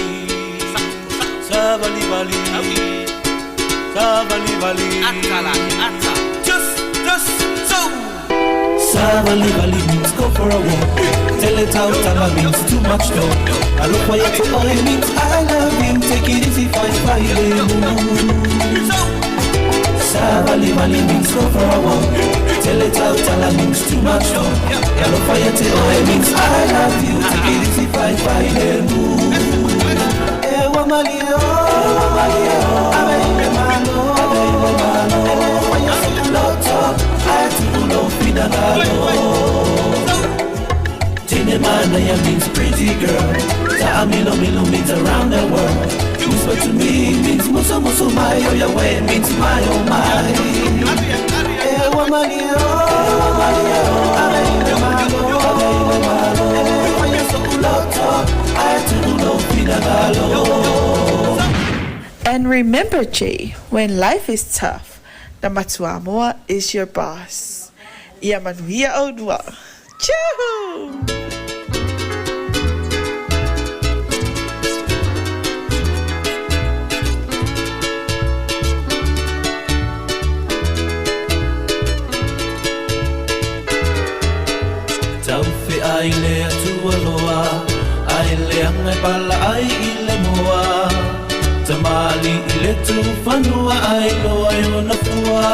savali vali, savali vali. Just, so. Savali vali means go for a walk. Tell it out, tala means too much talk. Alofa ya to oi means I love you. Take it easy, fine, fine. Savali vali means go for a walk. Tell it out, tala means too much talk. Alofa ia te oe means I love you. Take it easy, fai fai le mu. E wa mali o, e wa mali o. Ave i malo, ave i malo. E le fai o se loto, ai tu lo fina galo. Tine mana ya means pretty girl. Ta'a milo milo means around the world. Whisper to me means muso muso mai. Oh ya way means my oh my. E wa mali o, e wa mali o. Ave i malo, ave i malo. E le fai o se loto, ai tu lo fina galo. And remember, Jay, when life is tough, the Matuamoa is your boss. Ia manuia aulua. Choo! Taufe ai le atua loa, ai le anga pala ai i le moa. Tamali i le tufanua ai loa i ona fua.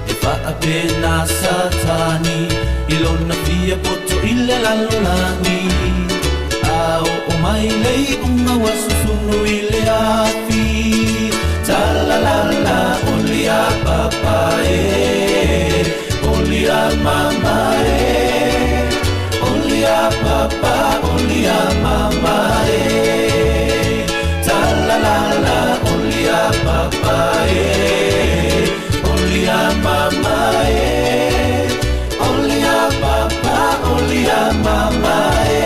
E faapena Satani, i lona fia poto i le lalolagi. A o mai lei unga wa susunu i le afi. Talalala oli a papa e, oli a mama e, oli a papa, oli a mama e. Talalala oli a papa e, oli a mama e, oli a papa, oli a mama e.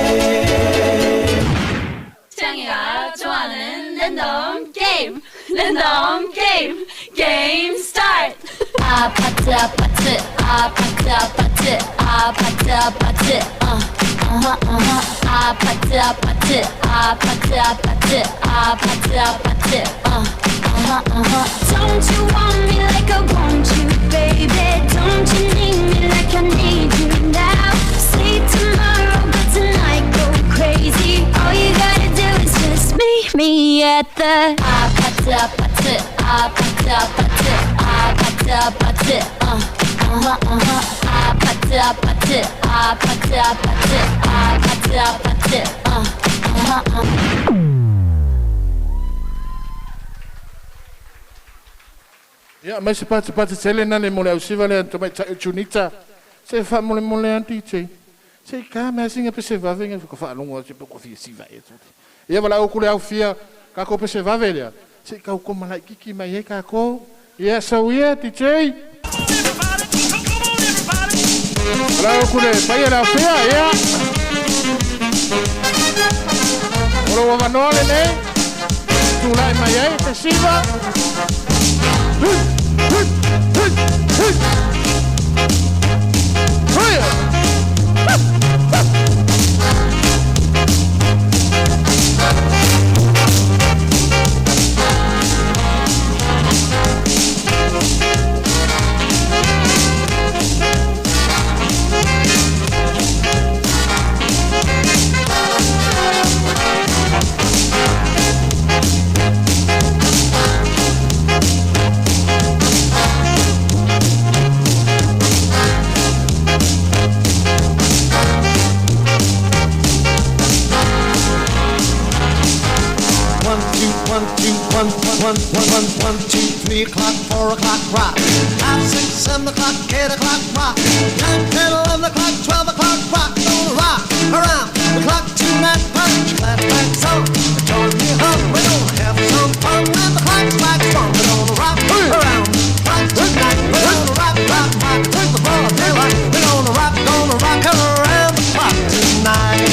태양이가 좋아하는 랜덤 게임. 랜덤 게임. 게임 스타트. 아파트 아파트 아파트 아파트 아파트 아파트 어허 어허 아파트 아파트 아파트 아파트 아파트 아파트 어허 어허. Don't you want me like I want you, baby? Don't you need me like I need you now? Say tomorrow, but tonight go crazy. All you gotta do is just meet me at the 아파트 아파트 아파트 아파트 아파트 아파트 어허 어허 아파트 아파트 아파트 아파트 아파트 아파트 어허 어허. Ia, mai se pati pati tele na le mo le ausiva le anto mai tai chunita. Se fa mo le mo le anti che. Se ka me singa pe se vave nga ko fa longo se ko fi siva e tu. Ia wala o kule au fia ka ko pe se vave le. Se ka ko malai kiki mai e ka ko. Ia so ia DJ. Wala o kule pai la fia ia. Ora wa manole ne. Tu lai mai e te siva. Hey, hey, hey, hey. Hey. 1, 2, 1, 1, 1, 1, 1, 2, 3 o'clock, 4 o'clock, rock. 5, 6, 7 o'clock, 8 o'clock, rock. 9, 10, 11 o'clock, 12 o'clock, rock. Gonna rock around the clock tonight. Punch, clap, clap, song. Join me home. We're gonna have some fun when the clock strikes one. We're gonna rock around the clock tonight. We're gonna rock, rock, rock till the broad daylight. We're gonna rock around the clock tonight.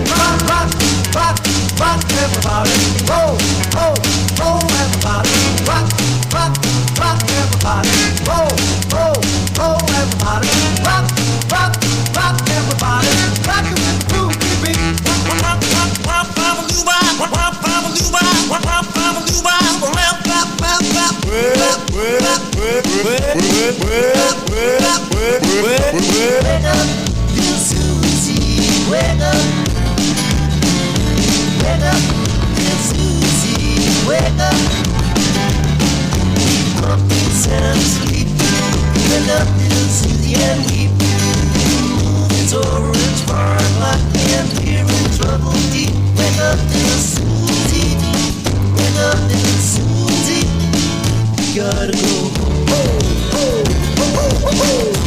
Rock, rock, rock. Rock everybody, roll, roll, roll everybody, rock, rock, rock everybody, roll, roll, roll everybody, rock, rock, rock everybody, rock it with the groove beat. Rock, rock, rock, rock, rock, rock, rock, rock, rock, rock, rock, rock, rock, Wake up, you Susie, wake up. Wake up, little Susie, wake up. Pumpkin sound asleep. Wake up, little and weep. It's orange bark like and we're in trouble deep. Wake up little Susie, wake up little Susie. Gotta go home. Oh, oh, oh, oh, oh, oh.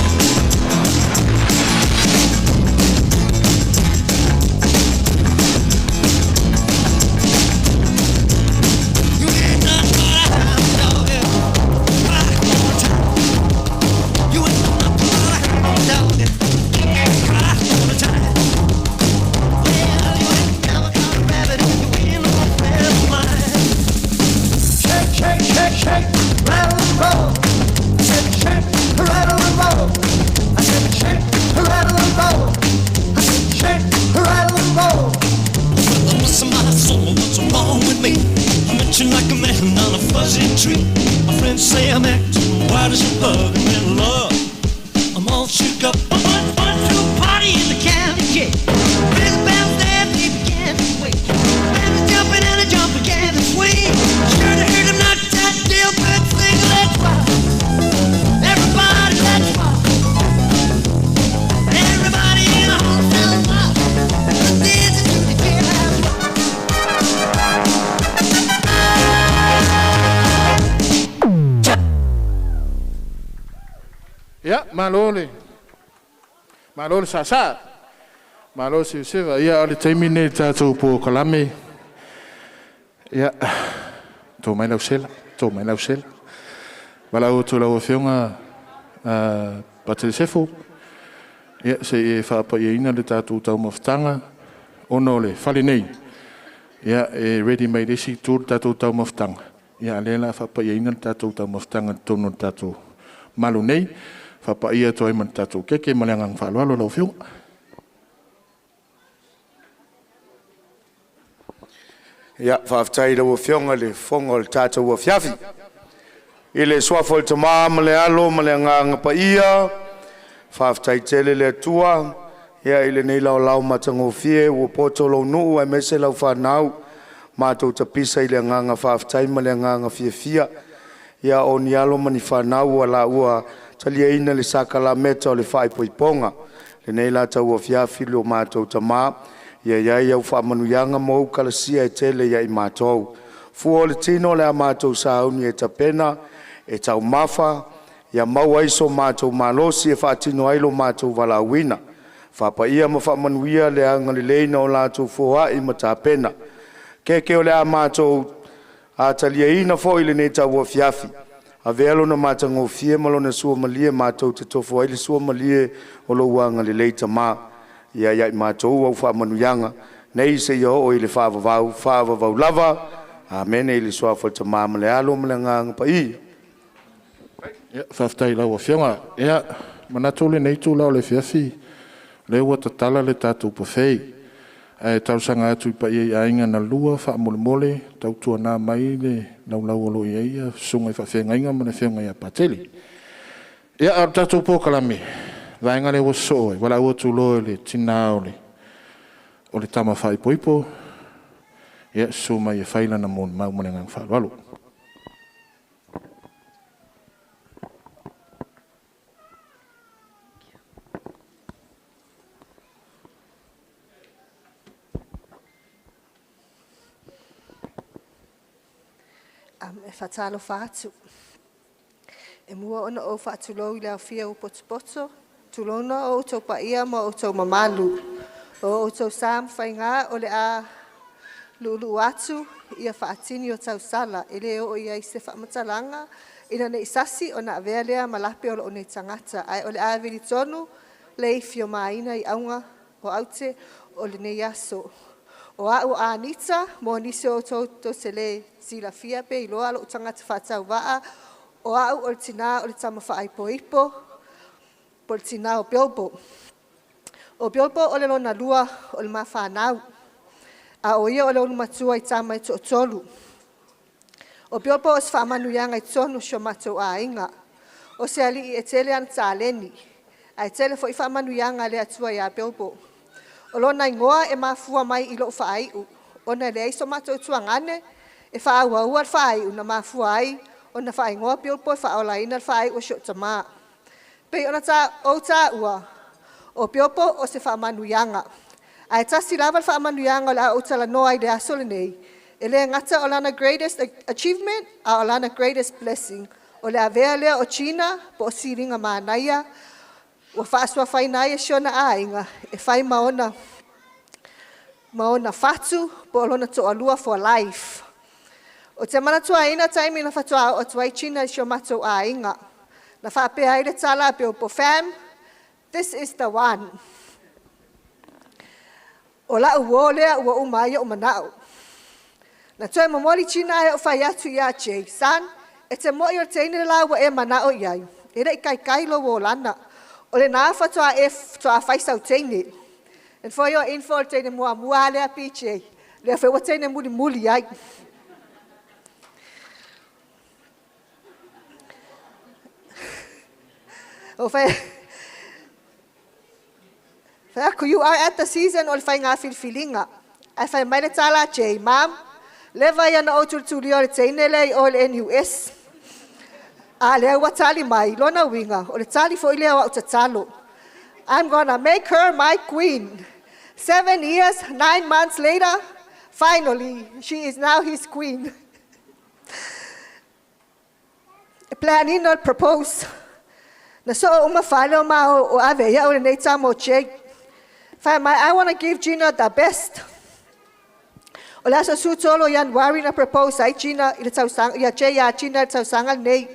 Shake, shake, shake, shake, rattle and roll. I said shake, rattle and roll. I said shake, rattle and roll. I said shake, rattle and roll. What's my soul? What's wrong with me? I'm itching like a man on a fuzzy tree. My friends say I'm acting wild as a bug. I'm in love. I'm all shook up. One, one, two, party in the county jail. Billy bounced and they began to wait. Man was jumping and a jump began to swing. Sure to heard him knock that jailbird sing. Let's rock. Everybody, let's rock. Everybody in the whole town rock. Dancing to the jailhouse rock. Ia, malo le malo le sāsā, malo le sevaseva. Ia, o le taimi lenei i le tatou polokalame. Ia, to mai lau sela, to mai lau sela. Valaau atu i lau Afioga Patele Sefo, ia, se i e faapaiaina le tatou taumafataga ona o le fale nei. Ia, e ready mai le isi itu le tatou taumafataga. Ia, a o lea o le a faapaiaina le tatou taumafataga i totonu o le tatou malu nei. Faapaia atu ai ma le tatou keke ma le agaga faaaloalo lau Afioga. Ia, faafetai i lau Afioga i le Fofoga o le tatou afiafi. I le suafa o le Tama ma le Alo ma le Agaga Paia, faafetai tele le Atua ia i lenei laolao matagofie ua poto lou nuu aemaise lau fanau matou tapisa i le agaga faafetai ma le agaga fiafia. Ia o ni alo ma ni fanau ua laua taliaina le sakalameta o le faaipoipoga. Lenei la tauafiafi lo matou Tamā, ia i ai au faamanuiaga ma ou kalasia e tele ia i matou. Fua o le tino o le a matou sauni e tapena, e taumafa, ia maua ai so matou malosi e faatino ai lo matou valaauina. Faapaia ma faamanuia le agalelei na o latou foai ma tapena. Keke o le a matou taliaina foi lenei tauafiafi, avea lona matagofie ma lona suamalie matou te tofo ai le suamalie o lou agalelei Tama. Ia ia i matou au faamanuiaga nei seia oo i le faavavau, faavavau lava. Amene i le suafa o le Tamā ma le Alo ma le Agaga Paia. Ia, faafetai i lau Afioga. Ia, manatu o lenei itula o le afiafi, o lea ua tatala le tatou buffet. Ae talosaga atu i paia i aiga na lua faamolemole tautuana mai le laulau o lo o i ai susuga i faafeagaiga ma le Afioga ia Patele. Ia, a o le tatou polokalame, vaega lea ua sosoo ai, valaau atu loa i le tinā o le o le tama faaipoipo, ia, susu mai e fai lana molimau ma le agaga faaaloalo. E faatalofa atu. E mua ona ou faatulou i le aofia ua potopoto, tulouna o outou paia ma outou mamalu. O outou sa ma faiga o le a luuluu atu ia faatini o tausala e le oo i ai se faamatalaga ina ne i sasi ona avea lea ma lape o loo nei tagata ae o le a vilitonu le ifio maina i auga o aute o lenei aso. O au o Anita, mo nisi o outou tou te le silafia pe iloa lou tagata faatauvaa, o au o le tinā o le tama faaipoipo, po o le tinā o Bilbo. O Bilbo o le lona lua o le mafanau, a o ia o le ulumatua i tama e toatolu. O Bilbo o se faamanuiaga i totonu o si o matou aiga. O se alii e tele ana taleni, ae tele foi faamanuiaga a le Atua iā Bilbo. O lona igoa e mafua mai i lou faaiu, ona e leai so matou tuagane e faaauaua le faaiu na mafua ai ona faaigoa Bilbo e faaolaina le faaiu o si ou tamā. pei ona ta, ou tāua, o Piopo o se faamanuiaga. Ae tasi lava le faamanuiaga o le a ou talanoa ai i le aso lenei, e le gata o lana greatest achievement, a o lana greatest blessing. O le avea lea o Gina po o Siliga Manaia, ua faasuafaina ai e si ona aiga, e fai ma ona fatu po o lona toalua for life. Ou te manatuaina taimi na faatoa oo atu ai Gina i si o matou aiga. Na faapea ai le tala a Piopo, "Fam, this is the one." O lau uō lea ua uma ai ou manao. Na toe momoli Gina ae ou fai atu ia Jay, "Son, e te moi o le teine la ua e manao i ai. E le i kaikai lo olaga. O le nā faatoa e faatoa fai sau teine." And for your info, le teine muamua lea PJ. Lea foi ua teine muli muli ai. O fai aku, "You are at the season o le faiga filifiliga." Ae fai mai le tala a Jay, "Mam, leva ia na ou tulitulia o le teine lea i o le NUS. A lea ua tali mai, lona uiga, o le tali foi lea o au tatalo. I'm gonna make her my queen." 7 years, 9 months later, finally, she is now his queen. Plan ina propose. Na so o uma fale o ma o ave ia o le nei tamo Jake. Fai mai, "I want to give Gina the best." O le aso 13 Ianuari na propose ai Gina i le tausaga, ia Jay ia Gina i le tausaga nei.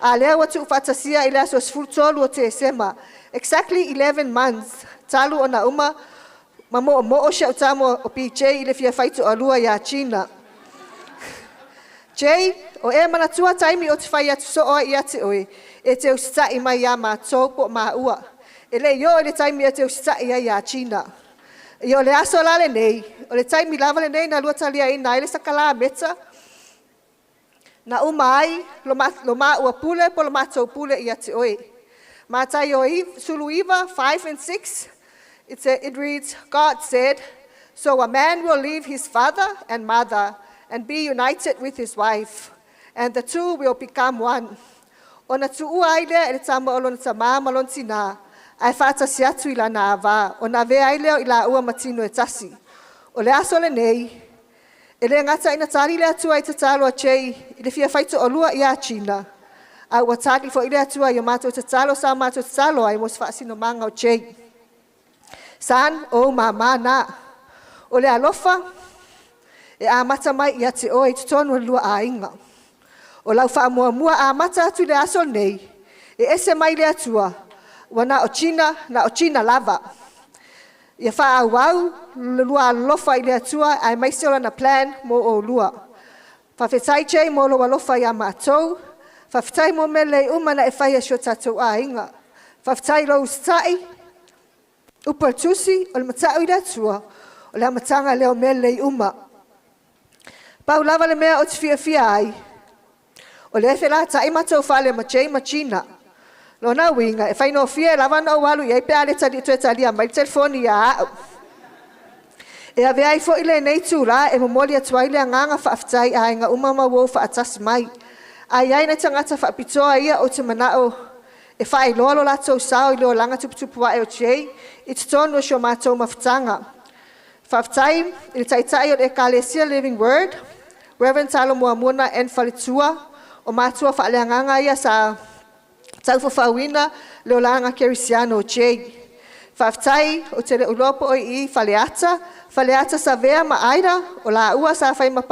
A lea ua tuufaatasia i le aso 13 o Tesema. Exactly 11 months. Talu ona uma ma mo mo o si au tamo o PJ i le fia fai toalua ia Gina. Jay, o e manatua taimi o te fai atu so oe ia te oe, e te usitai mai ia mātou po maua. E le i o i le taimi e te usitai ai ia Gina. I o le aso la lenei, o le taimi lava lenei na lua talia ina ai le sakala meta, na uma ai lo maua pule po lo mātou pule ia te oe. Mataio 19, 5 and 6, it reads, "God said, 'So a man will leave his father and mother and be united with his wife, and the two will become one.' Ona tuua ai lea e le tama o lona tamā ma lona tinā, ae faatasi atu i lana avā, ona avea ai lea i la ua matino e tasi." O le aso lenei, e le gata ina tali le Atua i tatalo a Jay i le fia fai toalua ia Gina, a ua tali foi le Atua i o matou tatalo sa matou tatalo ai mo se faasinomaga o Jay. Son, o mamā na. O le alofa, e amata mai ia te oe i totonu o le lua aiga. O lau faamuamua amata atu i le aso nei, e ese mai le Atua, ua na o Gina lava. Ia faaauau le lua alofa i le Atua aemaise o lana plan mo oulua. Faafetai Jay mo lou alofa ia matou. Faafetai mo mea lelei uma na e faia i si o tatou aiga. Faafetai lou usitai, upu a le tusi, o le matau i le Atua, o le amataga lea o mea lelei uma. Pau lava le mea o te fiafia ai, o le felatai matou fale ma Jay ma Gina. Lona uiga, e faigofie lava na ou alu i ai pe a le tali toe talia mai le telefoni ia au. E ave ai foi lenei tula e momoli atu ai le agaga faafetai aiga uma ma ua faatasi mai. Ai ai na tagata faapitoa ia o te manao e faailoa lo latou sao i le olaga tuputupu ae o Jay i totonu o si o matou mafutaga. Faafetai i le taitai o le Ekalesia Living Word, Reverend Talo Muamuna and Faletua, o matua faaleagaga ia sa taufafauina le olaga kerisiano o Jay. Faafetai o te le uloa po o i Faleata, Faleata Savea ma Aida, o la ua sa fai ma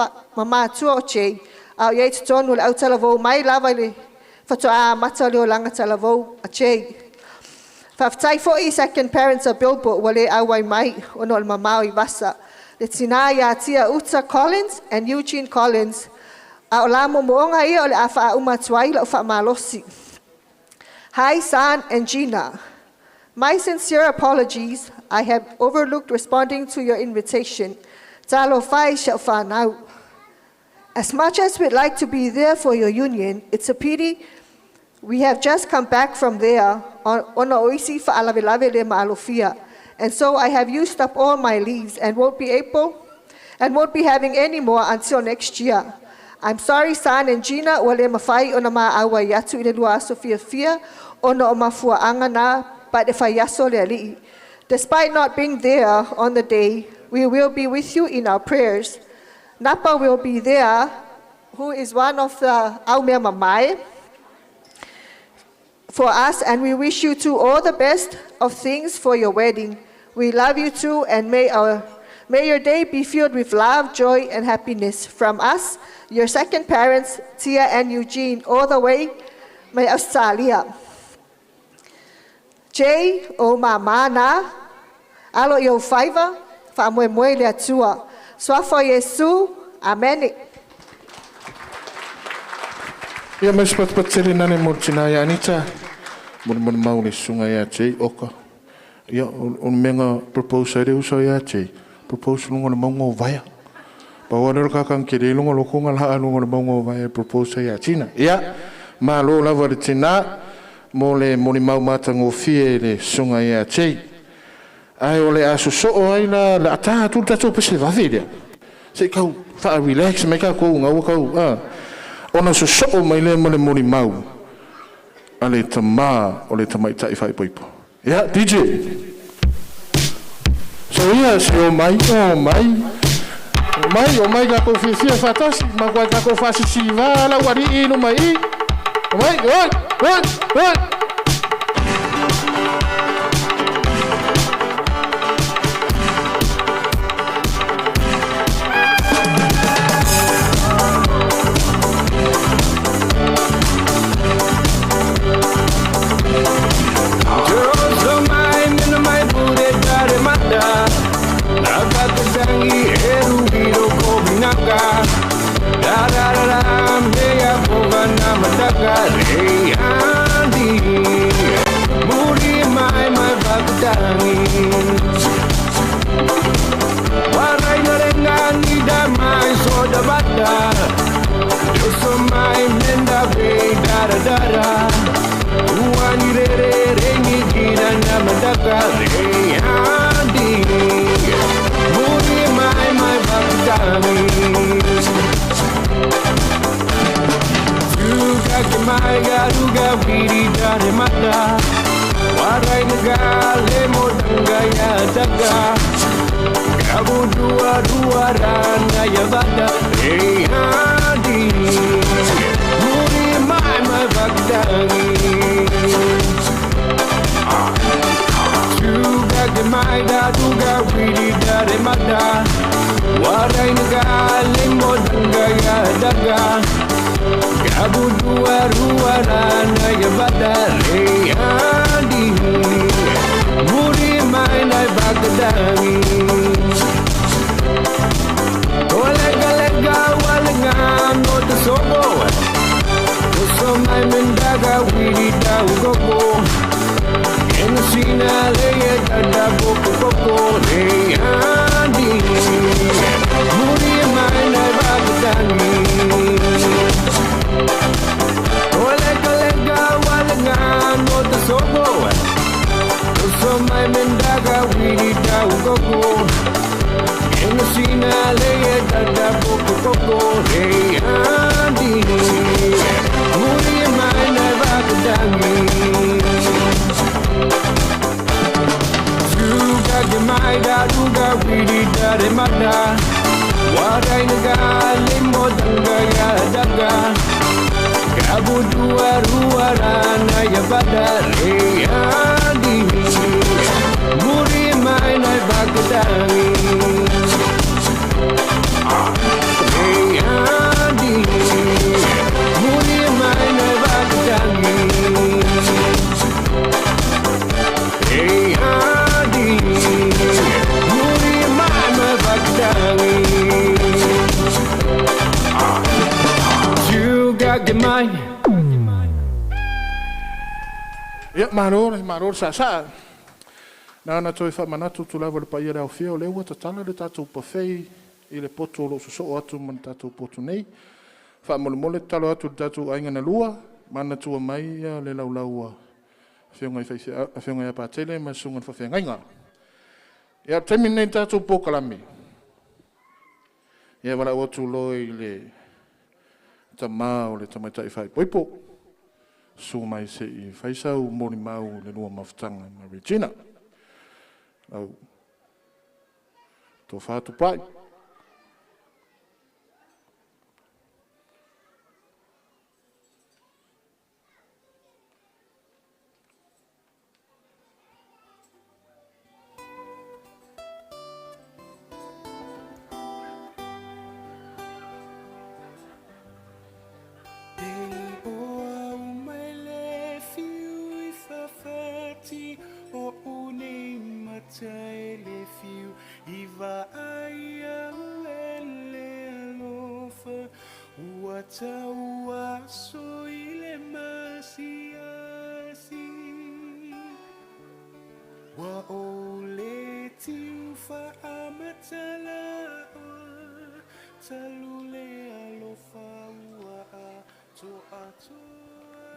matua o Jay, a o iai totonu o le autalavou mai lava i le faatoa amata o le olaga talavou a Jay. Faafetai foi i second parents a Bilbo ua le auai mai ona o le mamao i Vasa. Le tina ia Tia Uta Collins and Eugene Collins. A o la momoonga ia o le a faauma atu ai lau faamalosi. Hi, San and Gina. My sincere apologies. I have overlooked responding to your invitation. Talofa e i si au fanau. As much as we'd like to be there for your union, it's a pity we have just come back from there on o isi faalavelave le maalofia. And so I have used up all my leaves and won't be able and won't be having any more until next year. I'm sorry, San and Gina, ua le mafai ona ma auai atu i le lua aso fiafia ona o mafuaanga na but e fai aso le ali'i. Despite not being there on the day, we will be with you in our prayers. Napa will be there, who is one of the aumea mamae for us, and we wish you two all the best of things for your wedding. We love you too, and may your day be filled with love, joy, and happiness. From us, your second parents, Tia and Eugene, all the way mai Australia. Jay, o mamana, alo i o faiva, wha moe moe le atua. Soafa Yesu, amen. Ia mai sepatipati nane mo le tina ia Anita. Mo le mau le susuga ia Jay Oka. Ia o le mea propose ai le uso ia Jay. Propose luga o le mauga o Vaea. Pau lea o le kakagi tele luga o lokoga la'a luga o le mauga o Vaea e propose ai ia Tina. Ia, malo lava le tina mo le molimau matagofie i le susuga ia Jay. Ae o le a sosoo ai la le a ta atu le tatou pese vave lea. Se i tau faa-relax mai tatou ina ua tau a ona sosoo mai lea ma le molimau a le tama o le tamaitai faaipoipo. Ia, DJ. So ia, se omai, omai, omai, omai tatou fiafia faatasi, makuai tatou faasisiva lau alii i luma i i. Omai, oi, oi, oi. Ia, malo le malo le saasaa. Na ona toe faamanatu atu lava i le paia o le aofia, o lea ua tatala le tatou buffet i le poto o lo o sosoo atu ma le tatou potu nei. Faamolemole tatalo atu i le tatou aiga na lua, manatua mai le laulau a Afioga i faifeau, Afioga ia Patele ma le Susuga i le Faafeagaiga. Ia, o le taimi lenei i le tatou polokalame, ia e valaau atu loa i le Tamā o le tamaitai faaipoipo. Susu mai se i fai sau molimau i le lua mafutaga ma Regina. Lau tofa Tupai.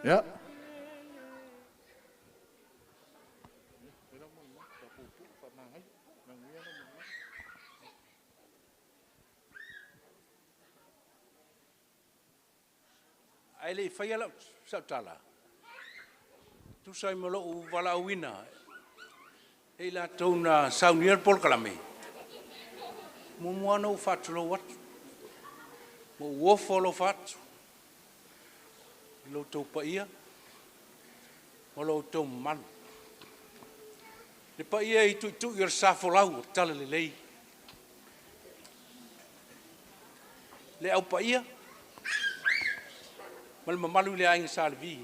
Ia. Ae le i faia lau sau tala, tusa ai ma lou valaauina e i latou na saunia le polokalame, muamua ona ou faatulou atu, ma ou ofo alofa atu i lo outou paia ma lo outou mamalu. Le paia i tuitui o le sa folau o Talalelei, le au paia ma le mamalu i le aiga Sa Levi.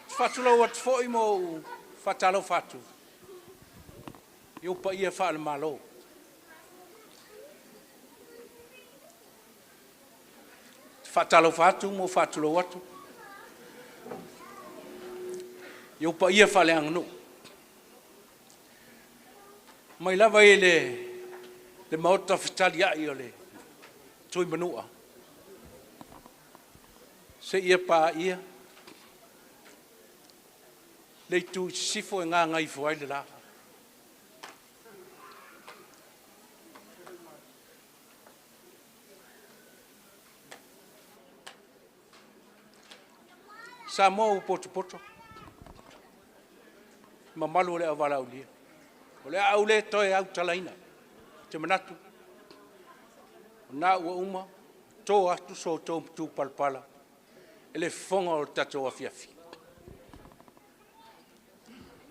Ou te faatulou atu foi ma ou faatalofa atu i ou paia faale-Malo. Te faatalofa atu ma ou faatulou atu i ou paia faaleaganuu. Mai lava i le maota fetaliai o le Tuimanua, seia paia le itu i sisifo e gagaifo ai le la. Samoa ua potopoto, mamalu o le auvalaaulia. O le a ou le toe autalaina, te manatu, o na ua uma, to atu so outou matupalapala e le fofoga o le tatou afiafi.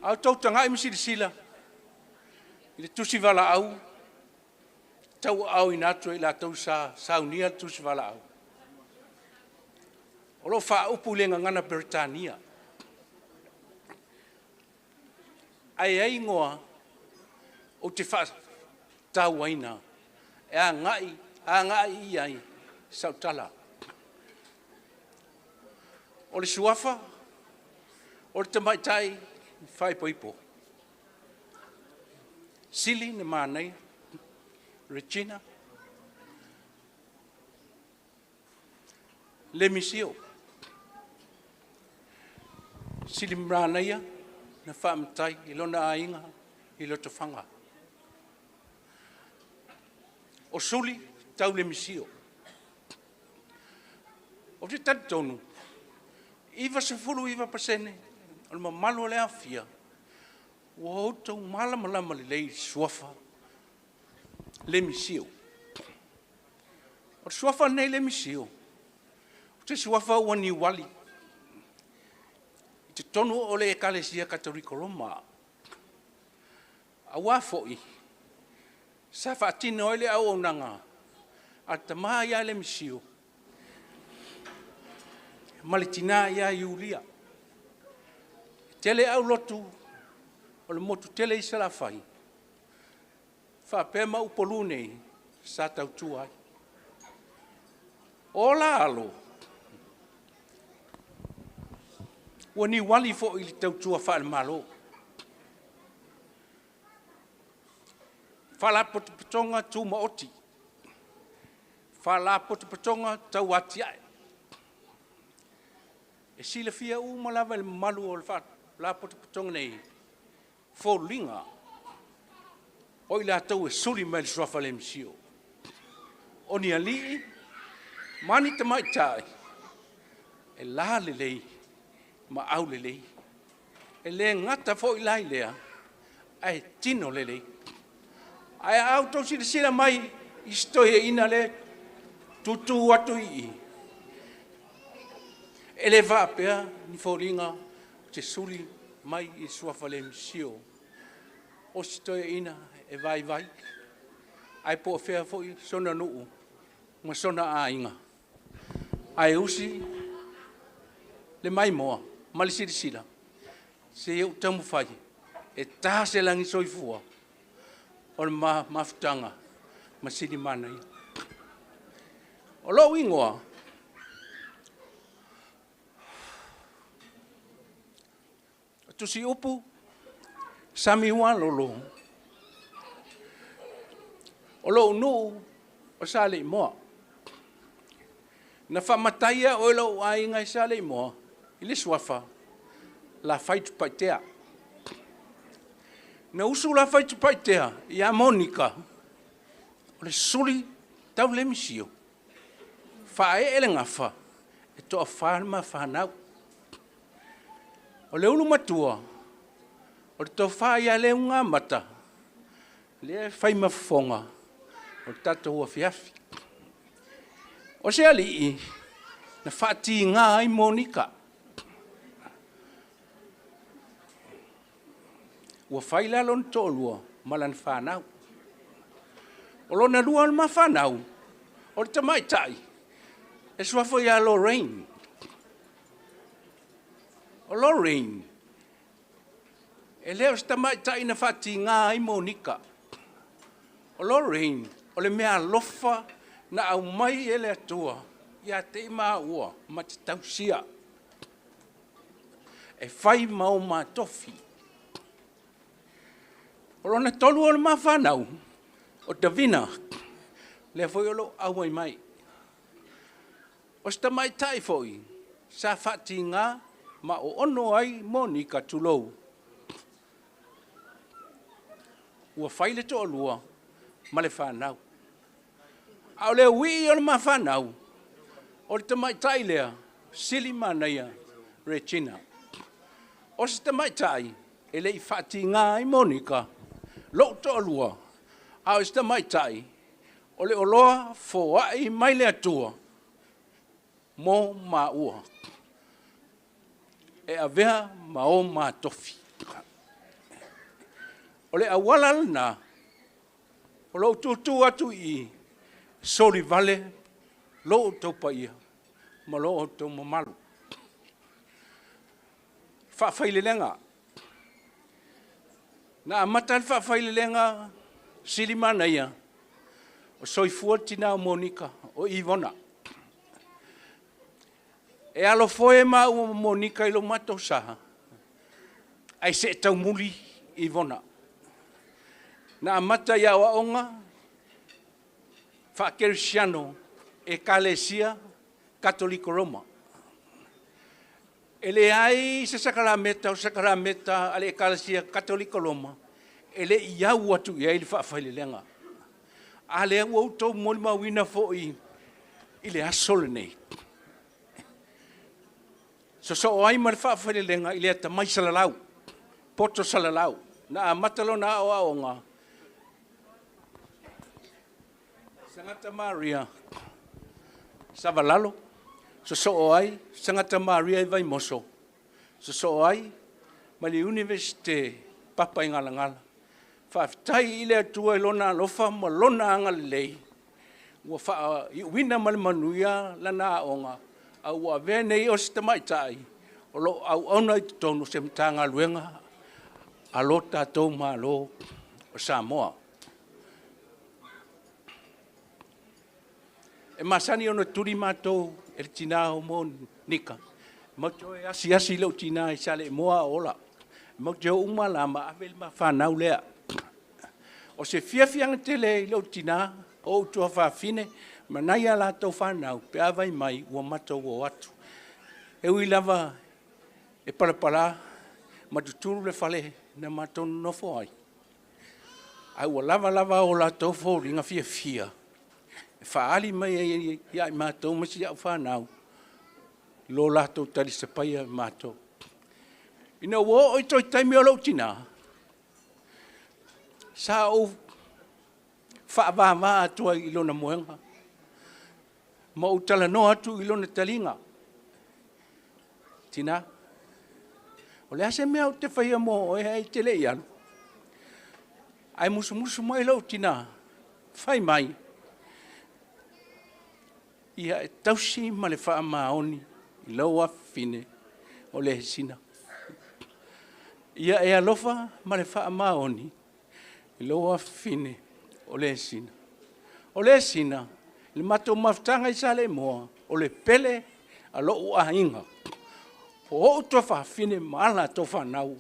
A outou tagai ma silasila i le tusi valaau, tauaaoina atu e i latou sa saunia le tusi valaau. O lo o faaupu i le gagana Peretania. Ae ai igoa ou te faatauaina e agai i ai sau tala. O le suafa, o le tamaitai faaipoipo. Sili na manaia, Regina, Lemisio. Sili manaia na faamatai i lona aiga i Lotofaga. O Suli tau Lemisio. O te talitonu, 99% o le mamalu o le aofia, ua outou malamalama lelei i le suafa Lemisio. O le suafa lenei Lemisio, o te suafa ua niuali i totonu o le Ekalesia Katoliko Roma. Auā foi, sa faatino ai le auaunaga a le tamā ia Lemisio ma le tinā ia Iulia. E tele aulotu o le motu tele i Salafai, faapea ma Upolu nei sa tautua ai. O la alo, ua niuali foi i le tautua faale-Malo. Faalapotopotoga Tumaoti, Faalapotopotoga Tau Atiae. E silafia uma lava e le mamalu o le Faalapotopotoga nei, foliga O i latou e suli mai le suafa le misio. O ni alii, ma ni tamaitai, e la lelei ma aulelei. E le gata foi la i lea, ae tino lelei. Ae a outou silasila mai i si toeaina lea e tutu atu i i, e le faapea ni foliga o se suli mai i le suafa le misio. O si toeaina e vaivai, ae po o fea foi sona nuu ma sona aiga. Ae usi le maimoa ma le silasila, seia ou taumafai e ta se lagi soifua o le mafutaga ma sili manaia. O lou igoa, o Tusiupu Samiua Lolo. O lou nuu o Saleimoa. Na faamataia oe lou aiga i Saleimoa i le suafa Lafaitupaitea. Na usu Lafaitupaitea ia Monika, o le suli tau le misio, faaee le gafa, e toafa le mafanau. O le ulu matua, o le tofa ia Leugamata, lea e fai ma fofoga o le tatou afiafi. O se alii, na faatiga ai Monika. Ua fai la lona toalua ma lana fanau. O lona lua o le mafanau, o le tamaitai, e suafa ia Lorraine. O Lorraine, e le o se tamaitai na faatiga ai Monika. O Lorraine, o le mea alofa na aumai e le Atua ia te i maua ma te tausia. E fai ma o matofi. O lona tolu o le mafanau, o Davina, lea foi o lou auai mai. O se tamaitai foi, sa faatiga ma o ono ai Monika tulou. Ua fai le toalua ma le fanau. A o le ui o le mafanau, o le tamaitai lea, sili manaia Regina. O se tamaitai, e le i faatiga ai Monika, lou toalua, a o se tamaitai, o le oloa foai mai le Atua, mo maua. E avea ma o matofi. O le auala lena, o lou tutu atu i solivale lo outou paia ma lo outou mamalu. Faafailelega. Na amata le faafailelega sili manaia o soifua le tina o Monika, o Ivona. E alofoe maua ma Monika i lo matou sa, ai se taumuli Ivona. Na amata i aoaoga faakerisiano Ekalesia Katoliko Roma. E leai se sakalameta o sakalameta a le Ekalesia Katoliko Roma e le i au atu i ai le faafailelega. A lea ua outou molimauina foi i le aso lenei. Sosoo ai ma le faafailelega i le atamai salalau, poto salalau. Na amata lona aoaoga, Sagata Maria, Savalalo, sosoo ai Sagata Maria i Vaimoso, sosoo ai ma le Universite Papaigalagala. Faafetai i le Atua i lona alofa ma lona agalelei, ua faaiuina ma le manuia lana aoga, a ua avea nei o se tamaitai o loo auauna i totonu o se Matagaluega a lo tatou Malo o Samoa. E masani ona tuli matou e le tina o Monika, matou te o e asiasi i lou tina i Saleimoa a o ola. Matou te o uma la ma ave le mafanau lea. O se fiafiaga tele i lou tina, o ou tuafafine, ma nai a latou fanau, pe a vai mai ua matou o atu. E ui lava e palapala ma tutulu le fale na matou nonofo ai. Ae ua lava lava o latou foliga fiafia e faaali mai ai ia i matou ma si au fanau lo latou talisapaia i matou. Ina ua oo i toe taimi o lou tinā, sa ou faavavā atu ai i lona moega, ma ou talanoa atu i lona taliga. Tinā, o le a se mea ou te faia mo oe ae e te le i alu? Ae musumusu mai lou tinā, fai mai, ia e tausi ma le faamaoni i lau afafine o le Sina. Ia e alofa ma le faamaoni i lou afafine o le Sina. O le Sina, le matou mafutaga i Saleimoa, o le pele a lou aiga. O ou tuafafine ma a latou fanau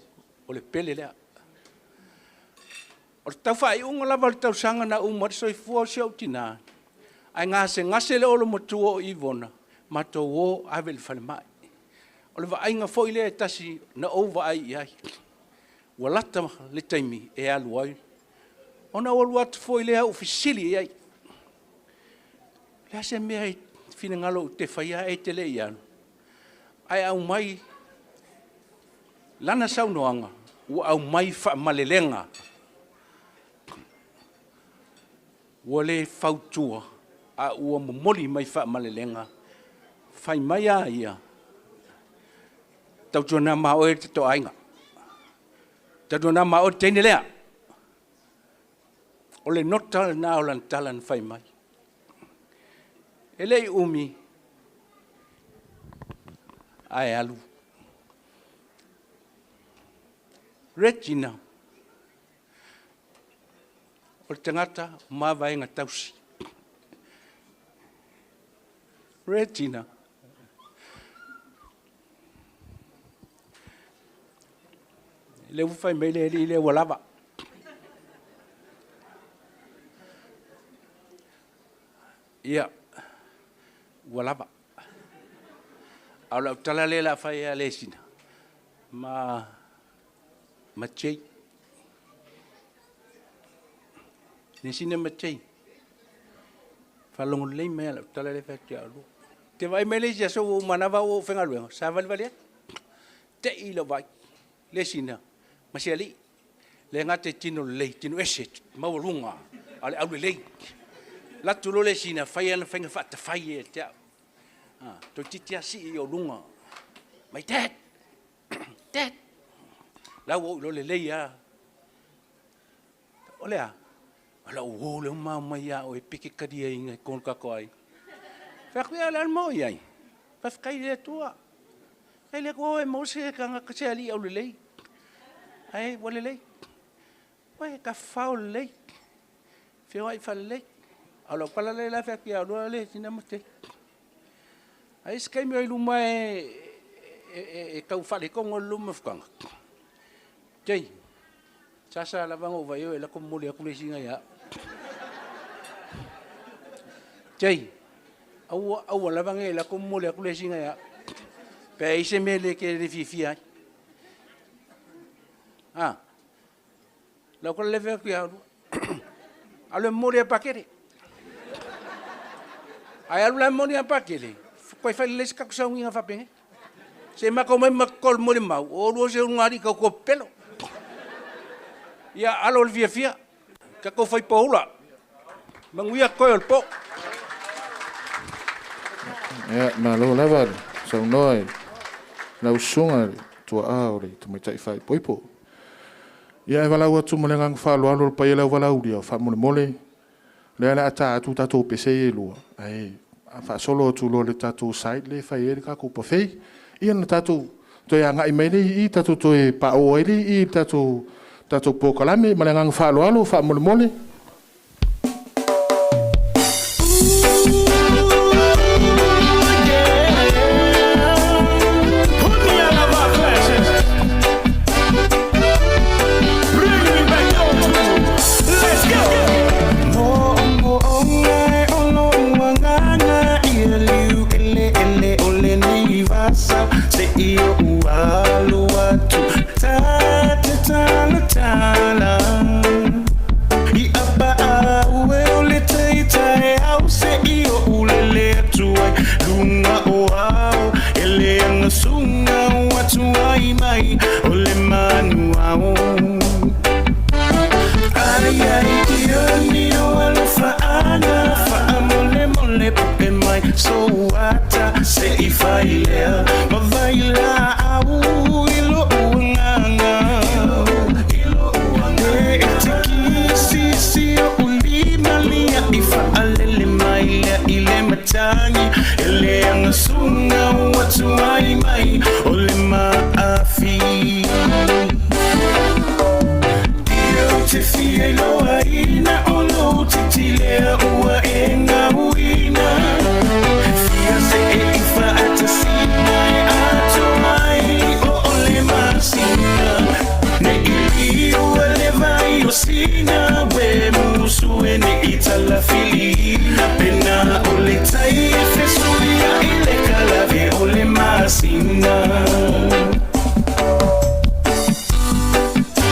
o le pele lea. O le tau faaiuga lava o le tausaga na uma le soifua o si ou tinā, ae gasegase le olo matua o Ivona, matou o ave i le falemai. O le vaaiga foi lea e tasi na ou vaai i ai. Ua lata le taimi e alu ai. Ona ou alu atu foi lea ou fesili i ai. O le a se mea e finagalo ou te faia ae te le i alu? Ae aumai lana saunoaga, ua aumai faamalelega. Ua le fautua, a ua momoli mai faamalelega. Fai mai a ia, tautuana ma oe te toaiga. Tautuana ma oe te teine lea. O le nota lena o lana tala na fai mai. E le i umi, ae alu. Regina, o le tagata o mavaega tausi. Regina, le ua fai mai le alii lea ua lava. Ia, ua lava. A o lau tala lea o le a fai ia le sina, ma Jay. Le sina ma Jay. Faalogo lelei mai a lau tala lea e fai atu ia oulua. Te vaai mai le isi aso ua uma na vau o faigaluega, sa valivali atu. Tei i lau vaai, le sina, ma si alii. Le gata i tino lelei, tino ese, maualuga, a o le aulelei. Latu loa le sina, fai ana faiga faatafai e te au. Toeitiiti lava sii i ou luga. My dad, dad. La ua ou iloa lelei lava. O le a? O lau uo lea ua mao mai ia oe peke taliaina i totonu o le tatou aiga. Fai atu, ia o le a le mea o i ai? Faafetai i le Atua. Faafetai i le Atua e maua se tagata se alii aulelei. Ae ua lelei. Uai, tafafao lelei. Feoai faalelei. A o lau tala lea la e fai atu ia oulua le sina ma te. Ai se taimi o i luma e tau faaletonu ai le luma mafutaga. Jay, sasa lava na ou vaai e lako momoli atu le isi ia au. Jay, aua aua lava ne i lako momoli atu le isi ia au. Pe ai se mea le ke le fiafia ai. Ah, lau tala lea e fai atu ia oulua. Alu e momoli ia Pakele. Ae alu la e momoli ia Pakele, toe fai lelei se tatou sauniga faapenei. Se matou omai ma tolu molimau, o oulua o se ulugalii tautua pepelo. Ia alo le fiafia, tatou fai poula. Manuia toe o le po. Ia, malo lava le saunoa i lau susuga i le tuaa o le tamaitai faaipoipo. Ia, e valaau atu ma le agaga faaaloalo i le paia o le auvalaaulia, faamolemole, lea o le a ta atu tatou pese ia e lua, ae faasolo atu loa i le tatou side lea e fai ai le tatou buffet. Ia ona tatou toe agai mai lea i i, tatou toe paoo ai lea i i i le tatou polokalame. Ma le agaga faaaloalo, faamolemole. Put me out of my glasses. Bring me back home. Let's go. Mo mo ngai o lo uagaga ia liu ele ele o lenei vasa se i o alu atu ta te tala tala. le pu'e mai Soata se i failea Ma vaila au i lo'u agaga E tiki sisi o ulima lia i faalele mai lea i le matagi E le agasuga ua tuai mai o le maafi Ia ou te fia iloaina o lou titilea ua e gauina Fia se e i faatasina e atoa ai o o le masina Ne i ua le vai o sina we musu e ne i talafilina Pena o le tai e fesuia i le kalave o le masina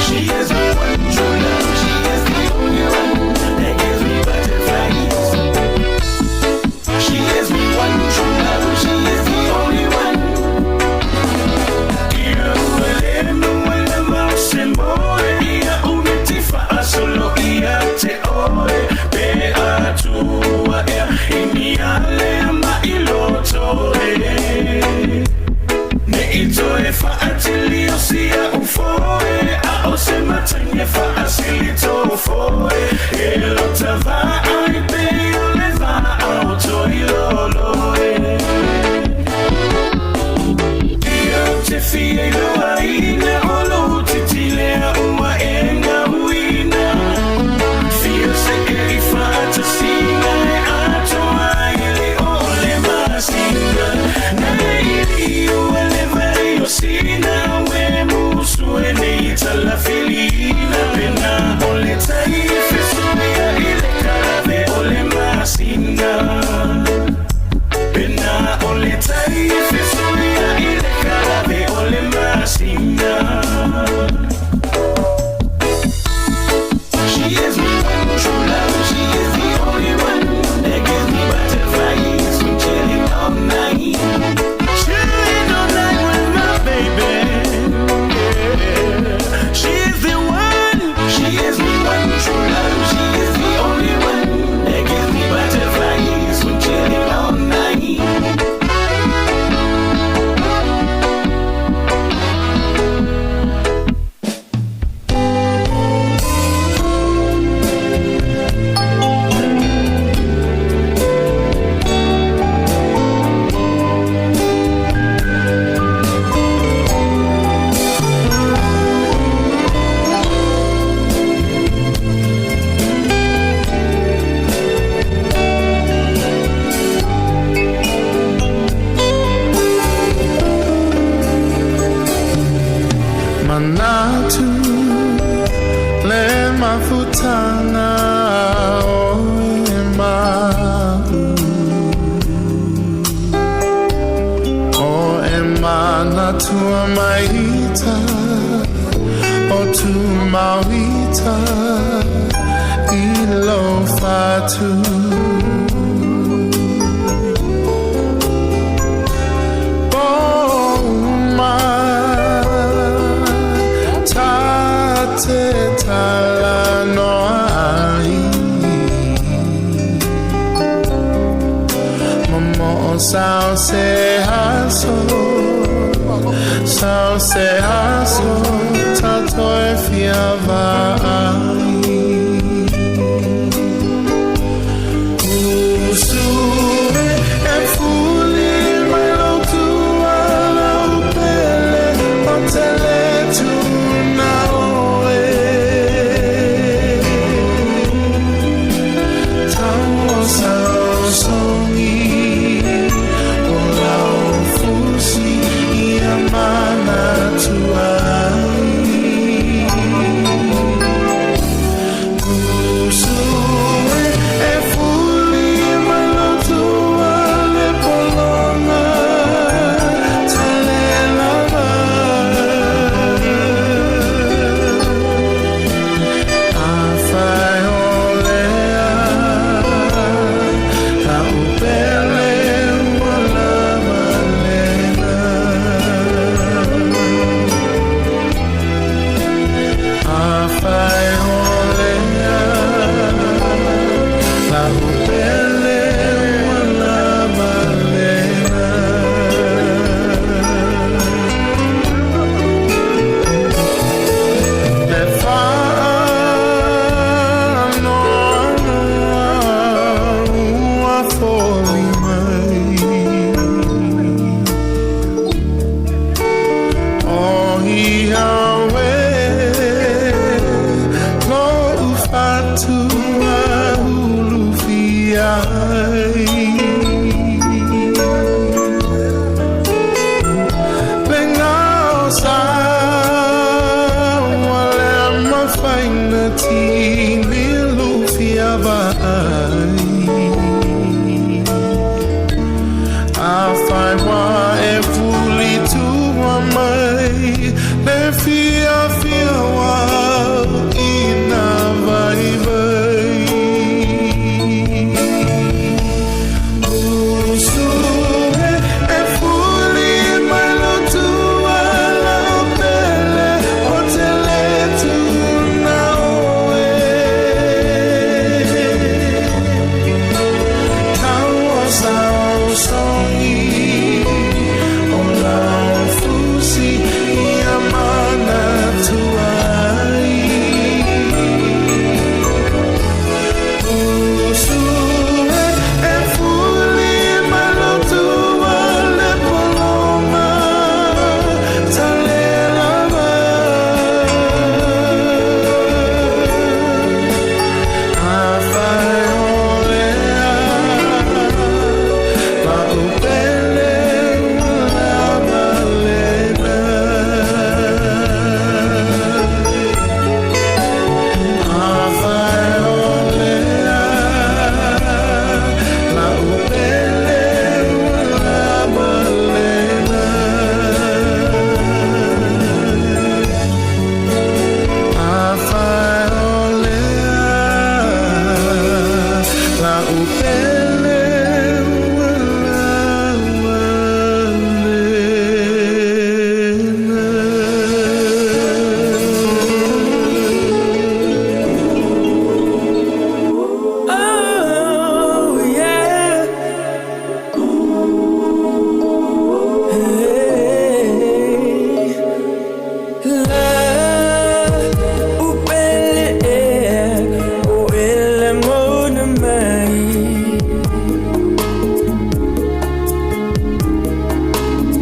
She is my one true love. She is the only one that gives me butterflies. She is my one true love. She is the only one. Ia ua le mua lava o se moe. Ia umetifa asolo ia te oe. Pe atua ea i ni ale ma i loto e. Ne i toe faatili o sia ufoe A o se matagi faasili tofoe E lota vaai pe o le vaa o toilolo e Ia ou te fia iloaina o lou titilea ua e gauina Fia se e i faatasina e atoa ai le o le masina Ne i ua le vai o sina we musu e nei talafilina Pena o le tai e fesuia i le kalave o le masina Pena o le tai e fesuia i le kalave o le masina She is my one true love. She is the only one that gives me butterflies when chilling all night. Chilling all night with my baby. Yeah. She's the one. She is my one true love. She is the only one that gives me butterflies when chilling all night. Manatu le mafutanga o e mau O e manatua maita o tu mauita i lo fatu Oma ta te tala noa ai Momo o sao se aso Sao se aso Ta toe fia vaai Usu e fuli mai lo tua lau pele O te le tuna oe Tau o sao songi O lau fusi ia mana tuai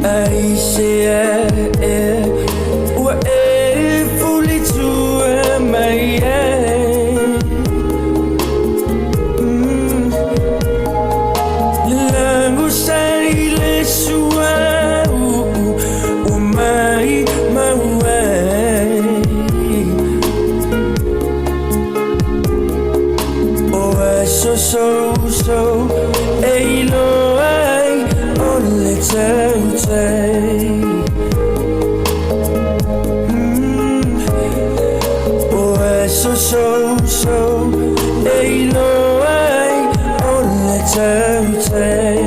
Ai se e ua e fuli tua mai ai. Langu sari le sua u mai mauai. O so so so e lo ai o le tau tau. O so so so e lo ai o le tau tau.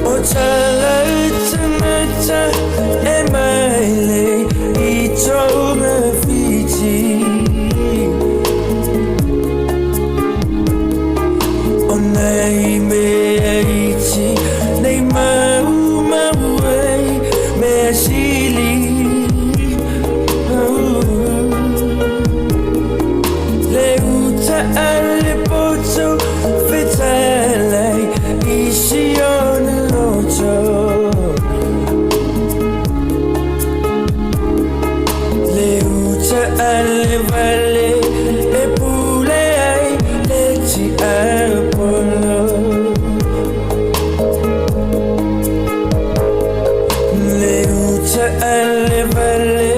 O tala tangata e maile i tonga whiti. O nei mea iti, nei mau mau ai, mea sili. Le uta ale poto fetalai i si ona loto. Le uta ale vale e pule ai le ti Apollo. Le uta ale vale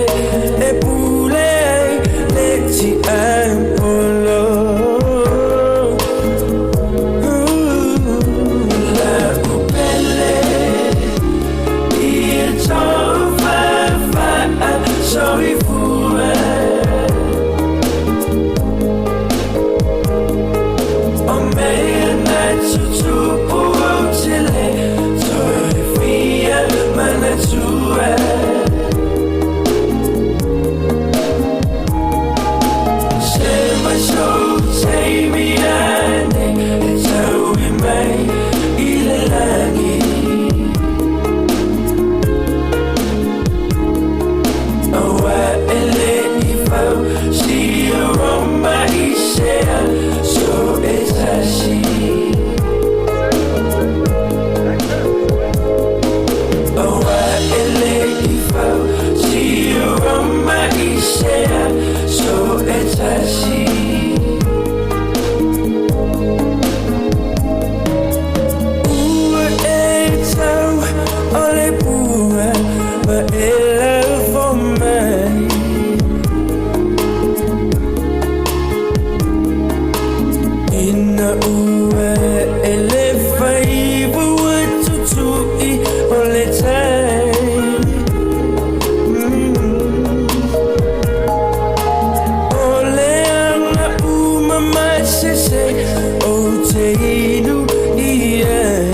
e pule ai le ti Apollo. La upele i tau fa fa soifua. O mea na tutupu o tele toi fia manatua. Se mai so te mi ane e tau i mai i le langi. Aua e le i fau si aroma i sea so e tasi. Aua e le i fau si aroma i sea so e tasi. Ua e tau o le pua ma e lafo mai. Ina ua e le faiva ua tutui o le tai. O le anga uma mai se se o te inu i ai.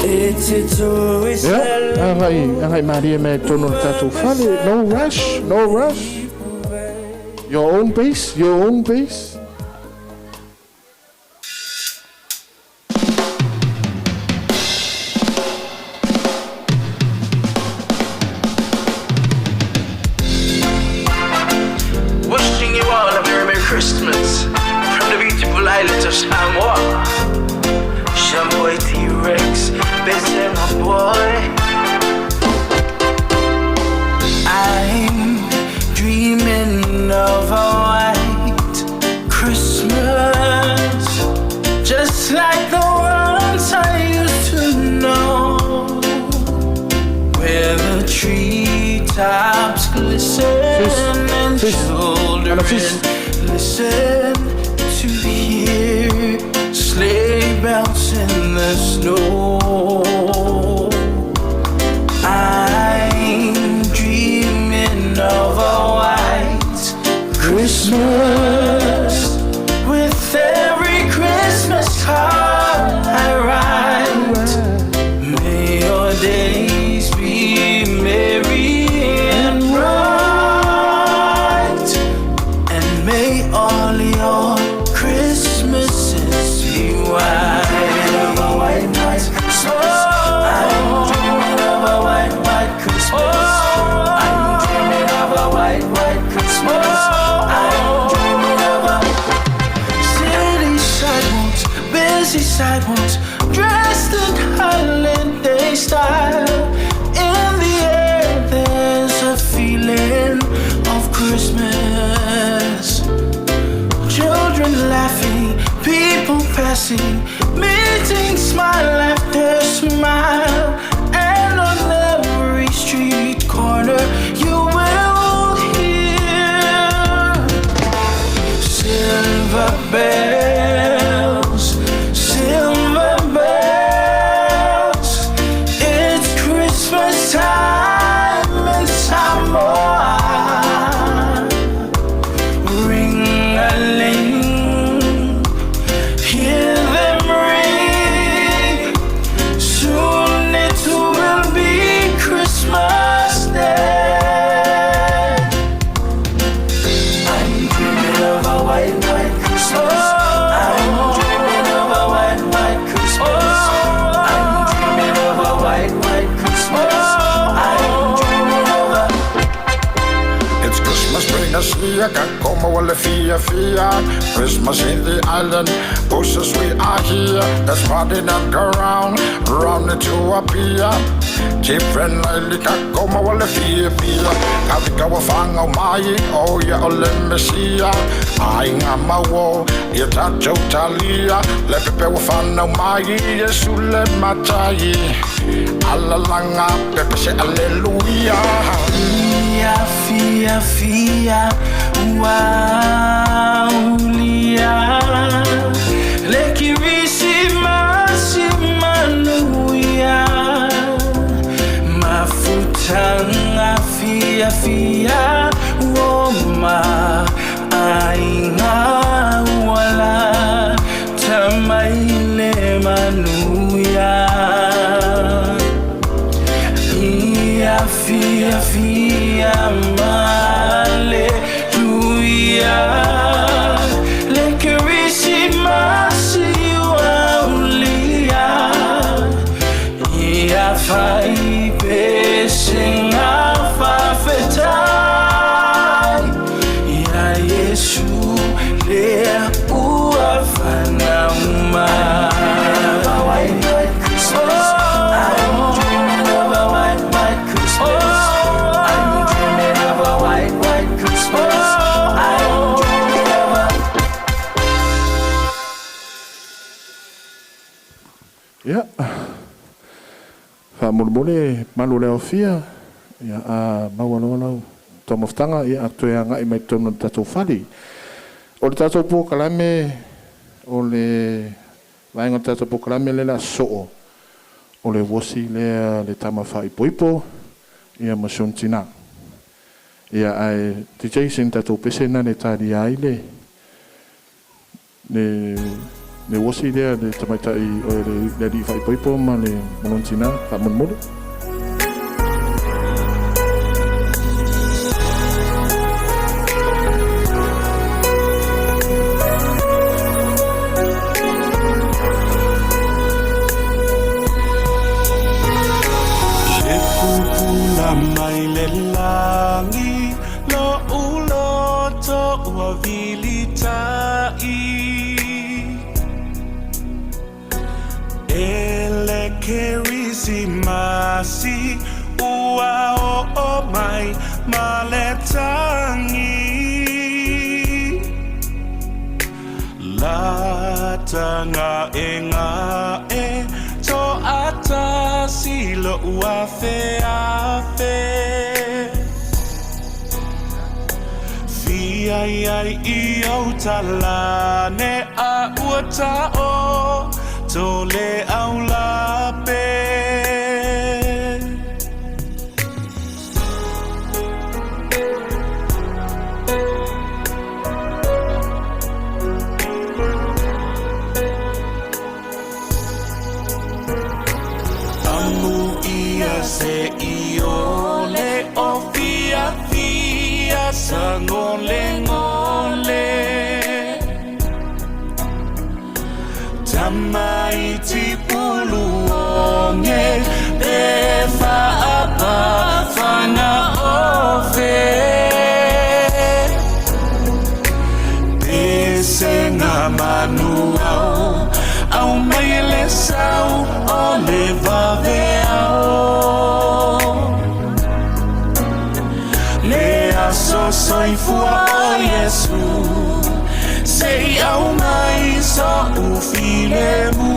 E te toi Ia, agai marie me tonu le tatou fale. No rush, no rush. Your own pace, your own pace. Wishing you all a very Merry Christmas from the beautiful islands of Samoa. Shamboy T-Rex, busy my boy. I'm dreaming of a white Christmas, just like the ones I used to know, where the treetops glisten and children listen to hear sleigh bells in the snow. I'm dreaming of a white Christmas with every Christmas card I write. May your days be merry and bright, and may all your Christmases be white. Of a white, white Christmas. I'm dreaming of a white, white Christmas. I'm dreaming of a white, white Christmas. I'm dreaming of a Sidewalks dressed in holiday style. In the air, there's a feeling of Christmas. Children laughing, people passing, meeting smile after smile. And on every street corner, you will hear silver bells, silver bells. It's Christmas time in Samoa. Ring a ling, hear them ring. Soon it will be Christmas Day. I'm dreaming of a white, white Christmas. I'm dreaming of a white, white Christmas. I'm dreaming of a white, white Christmas. I'm dreaming of a. It's Christmas, bring us here, como wale fia fia. Christmas in the island, bushes we are here. That's party not go round, round it to appear. Different like como wale fia fia. Kavika wa whangau mai, oh yeah, ole mesia. Ai ngā mawo, ia tātou talia. Le pepe wa whanau mai, Yesu le matai. Alalanga, pepe se aleluia. Fia, fia, fia, waulia. Le Kirisimasi manuia. Mafutanga fia, fia, woma. Ainga wala, tamaile manuia. Ia fia fia maleluia. Le Kirisimasi waulia. Ia fai pesenga fafetai. Ia Yesu le ua whanauma. White, white Christmas. I'm dreaming of a white, white Christmas. I'm dreaming of a white, white Christmas. I'm dreaming of a. Ia faamolemole malu le aofia ia a maua lau taumafataga ia atoe agaʻi mai totonu o le tatou fale. O le tatou polokalame o le vaega o le tatou polokalame le le soo o le uosi lea le tama faaipoipo ia ma si ona tinā. Ia ae DJ sina tatou pese na le talia ai le le le uosi lea le tamaitaʻi o le le alii faaipoipo ma le ma lona tinā faamolemole. Le pupula mai le langi lo uloto ua vilitai. Ele Kerisimasi ua o o mai ma le tangi. Latanga e ngā e to atasi lo ua feafe. Fia iai i au talane a ua ta'o to le au lape. Amu ia se iole o fia fia sa ngole ngole. Tamaiti pulu onge te whaapa whana ofe. Te senga manu au, au mai Soifua o Iesu Se i au mai so u filemu.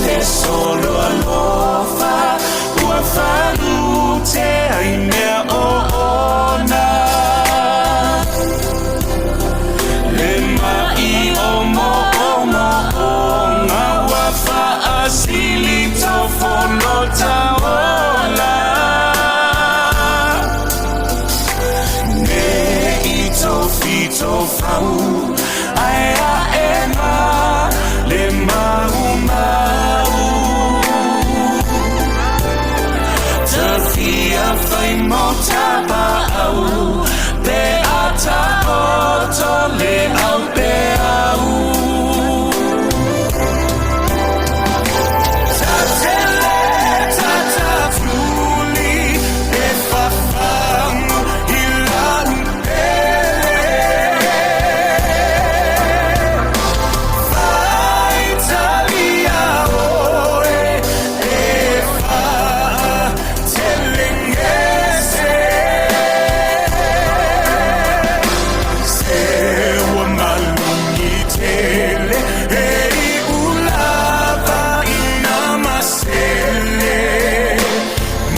E solo alofa ua falute ai mea o ona Le mai o mo o mo o ngā ua faasili tofolo taola Ne i tofito fau ae ae ma le maumau Tafia fai mo tapaau Pe ata o tole au pe au Tatele tatatuli E fafamu i lau pele Faitalia oe e faatelegese Se ua malugi tele e i ulava ina masele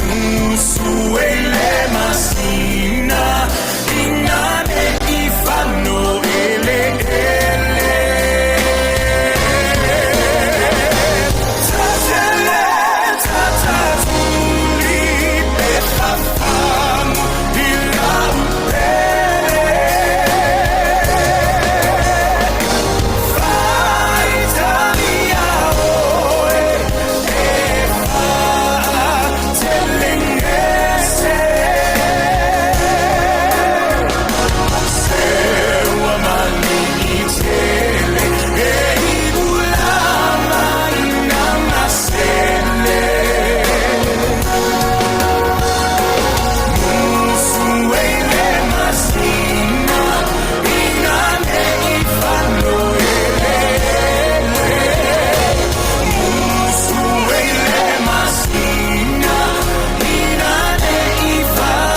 Musu e le masina ina ne i fano ele ele Tatele tatatuli pe fafamu i lau pele Faitalia oe e faatelegese Se ua malugi tele e i ulama ina masele Musu e le masina ina ne i fano ele ele Musu e le masina ina ne i fano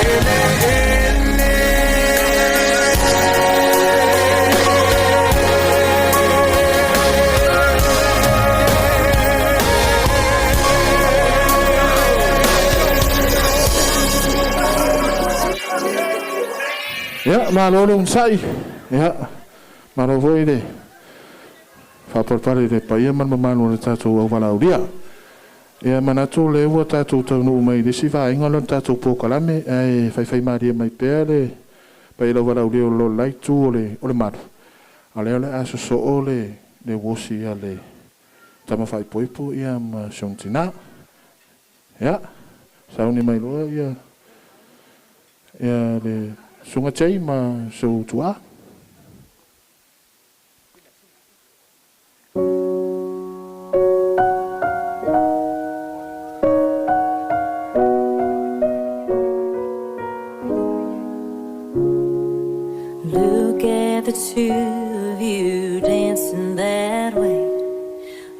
ele ele. Ia, malo le onosai. Ia, malo foi le faapalepale i le paia ma le mamalu o le tatou auvalaulia. Ia, manatu o lea ua tatou taunuu mai i le isi vaega o lana tatou polokalame, ae faifaimalie mai pea le paia o le auvalaulia o lo o le la itu o le, o le malu, a o lea o le a sosoo le, le uosi a le tama faaipoipo ia ma si ona tinā. Ia, sauni mai loa ia, ia le Susuga Jay ma si ou tuaa. Look at the two of you dancing that way,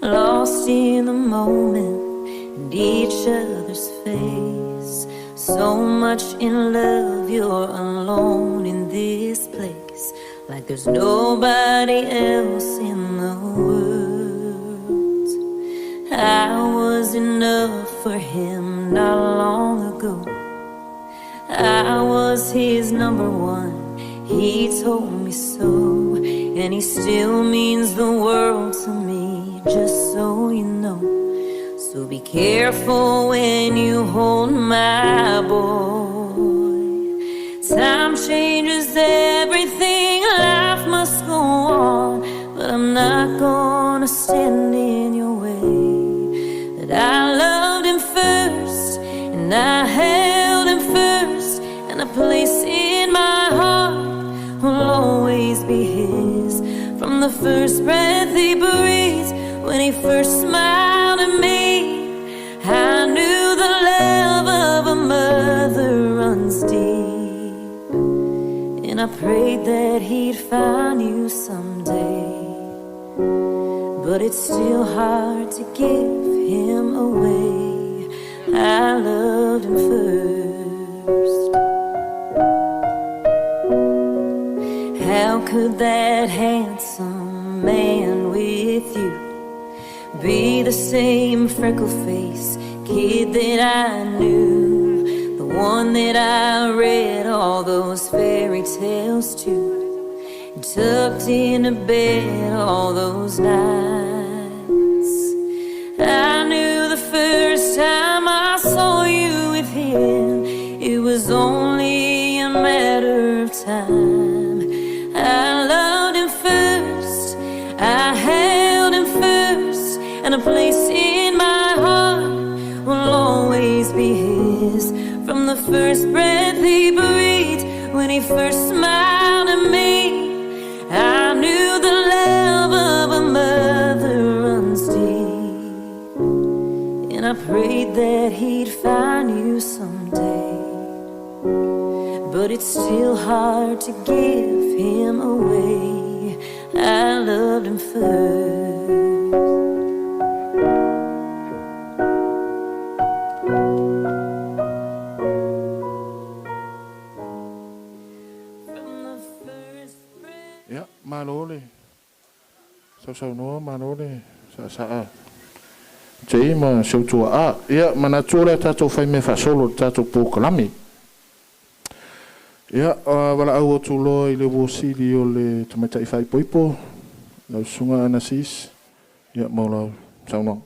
lost in the moment and each other's face. So much in love, you're alone in this place, like there's nobody else in the world. I was enough for him not long ago. I was his number one, he told me so, and he still means the world to me, just so you know. So be careful when you hold my boy. Time changes everything, life must go on, but I'm not gonna stand in your way. But I loved him first, and I held him first, and a place in my heart will always be his. From the first breath he breathed, when he first smiled at me, I knew the love of a And I prayed that he'd find you someday. But it's still hard to give him away. I loved him first. How could that handsome man with you be the same freckle face kid that I knew? The one that I read all those fairy tales to, and tucked into bed all those nights. I knew the first time I saw you with him, it was only a matter of time. I loved him first, I held him first, and a place in my heart will always be his. From the first breath he breathed, when he first smiled at me, I knew the love of a mother runs deep. And I prayed that he'd find you someday. But it's still hard to give him away. I loved him first. Ia, malo le sausaunoa, malo le saasaa Jay ma si ou tuaa. Ia, manatu o le a tatou faimea faasolo i le tatou polokalame. Ia, valaau atu loa i le uo sili o le tamaitai faaipoipo, lau susuga Anasis, ia, mo lau saunoaga.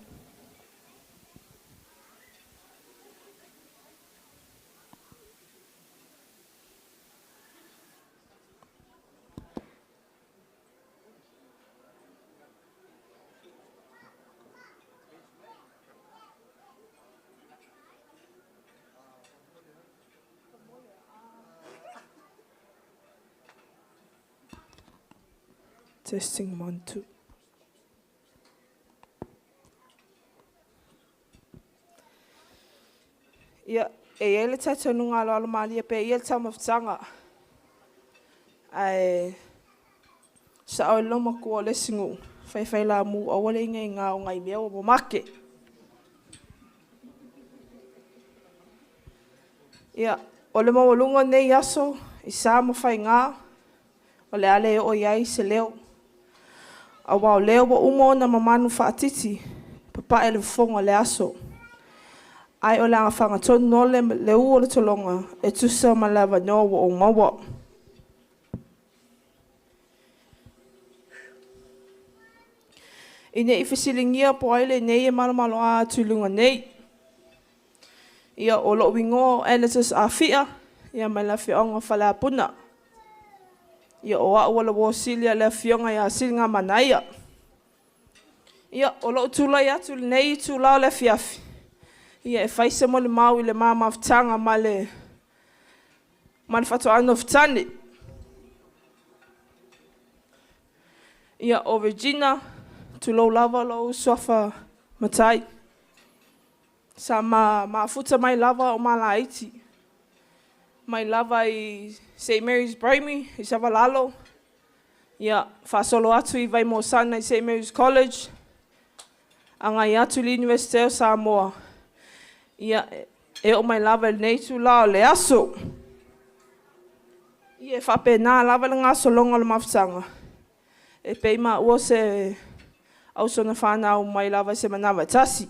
Testing 1, 2. Ia, e i ai le talitonuga aloalomalie pea ia le taumafataga. Ae sa'o i le loomatua o le isi nuu, faifailamu aua le igaiga o nai mea ua mamake. Ia, o le maualuga o lenei aso i sa ma faigā, o le a le oo i ai se leo. Auā o lea ua uma ona mamanu faatiti, papae le fofoga o le aso. Ae o le agafaga tonu nō le le ū o le tologa e tusa ma le avanoa ua ou maua. I ne i fesiligia po o ai lenei e malomaloa atu i luga nei. Ia, o lou igoa o Anatus Afia, ia mai le afioaga o Faleapuna. Ia, o au o le uo sili a le afioga ia Siligamanaia. Ia, o lou tulai atu i lenei itula o le afiafi, ia e fai se molimau i le ma mafutaga ma le ma le faatoaga nofotane. Ia, o Regina, tulou lava lou suafa matai. Sa ma mafuta mai lava o malaiti. Mai lava i St Mary's Primary i Savalalo, ia, faasolo atu i Vaimoasana i St Mary's College, agai atu i le Universite o Samoa, ia, e oo mai lava i lenei itula o le aso. Ia, e faapena lava le gasologa o le mafutaga, e pei maua se ausona fanau mai lava i se manava e tasi.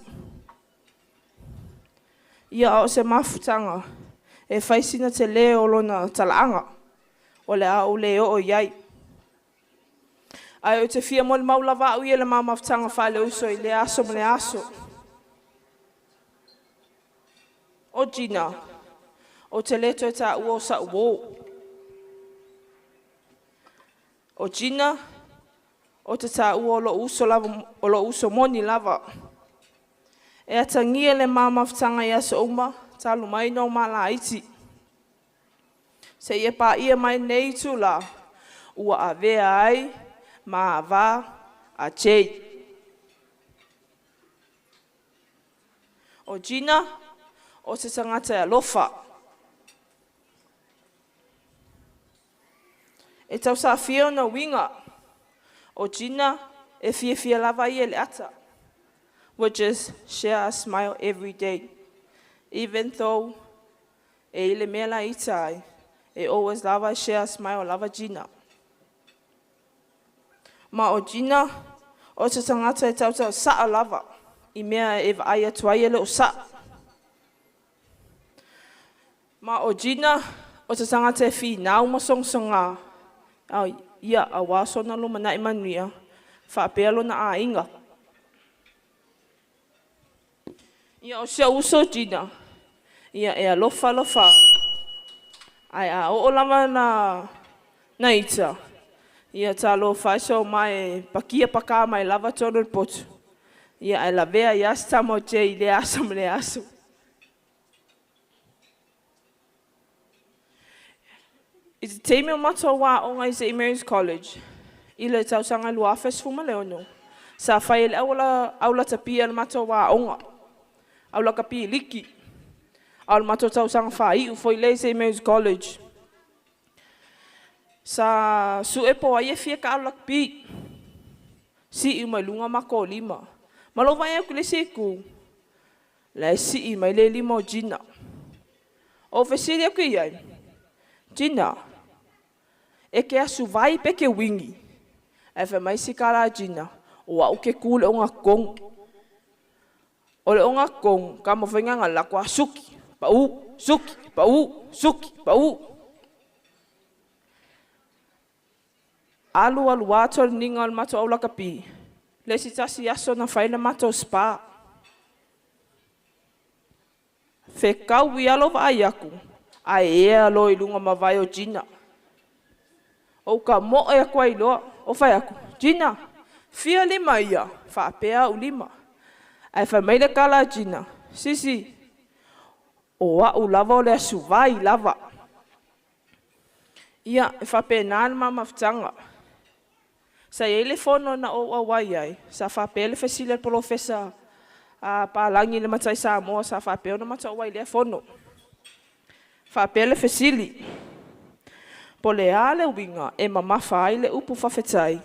Ia a o se mafutaga e fai sina telē o lona talaaga, o le a ou le oo i ai. Ae ou te fia molimau lava au ia i le ma mafutaga faaleuso i lea aso ma lea aso. O Gina, ou te le toe taua o sa'u uō. O Gina, ou te taua o lo'u uso lava, o lo'u uso moni lava. E atagia le ma mafutaga i aso uma talu mai ona ou malaiti. Seia paia mai lenei itula ua avea ai ma va a Jay. O Gina, o se tagata e alofa. E tausafia ona uiga. O Gina e fiafia lava ia i le ata, which is share a smile every day. Even though e i le mea la ita ai, e always lava share a smile lava Gina. Ma o Gina, o se tagata e tautau sa'a lava i mea e vaai atu ai e le o sa'a. Ma o Gina, o se tagata e finau ma sogasoga, a ia auā sona lumanai manuia faapea lona aiga. Ia o si ou uso Gina, ia e alofa alofa, ae a oo lava na ita, ia talofa e so mai pakia paka mai lava tonu le potu. Ia ae lavea ai lava si tama o Jay i lea aso ma lea aso. I te taimi o matou aoga i St Mary's College i le tausaga 2016, sa fai e le aulatapia le matou aoga, aulakapiliki, a o le matou tausaga faaiu foi lea i St Mary's College. Sa sue po o ai e fia taalo lakapi, sii mai luga matou lima. Ma lou vaai atu i le isi itu, la e sii mai le lima o Gina. Ou fesili atu i ai, Gina, e te asu vai pe te wini? Ae fai mai si tala a Gina, o au ke tu i le ogatotonu. O le ogatotonu, ka mafai ona lato a suki, pau, suki, pau, suki, pau. Alu alu lava toleniga o le matou aulakapi, le isi tasi aso na fai le matou spa. Fetaui lava lou vaai atu, ae ea loa i luga mavae o Gina. Ou tamoe atu ai loa, ou fai atu, Gina, fia lima ia? Faapea au lima. Ae fai mai le tala a Gina, Sisi, o au lava o le asu vai lava. Ia, e faapena le ma mafutaga. Sa i ai le fono na ou auai ai, sa faapea le fesili a le polofesa a palagi i le matai Samoa sa faapea ona matou auai i lea fono. Faapea le fesili, Po le a le uiga e mamafa ai le upu faafetai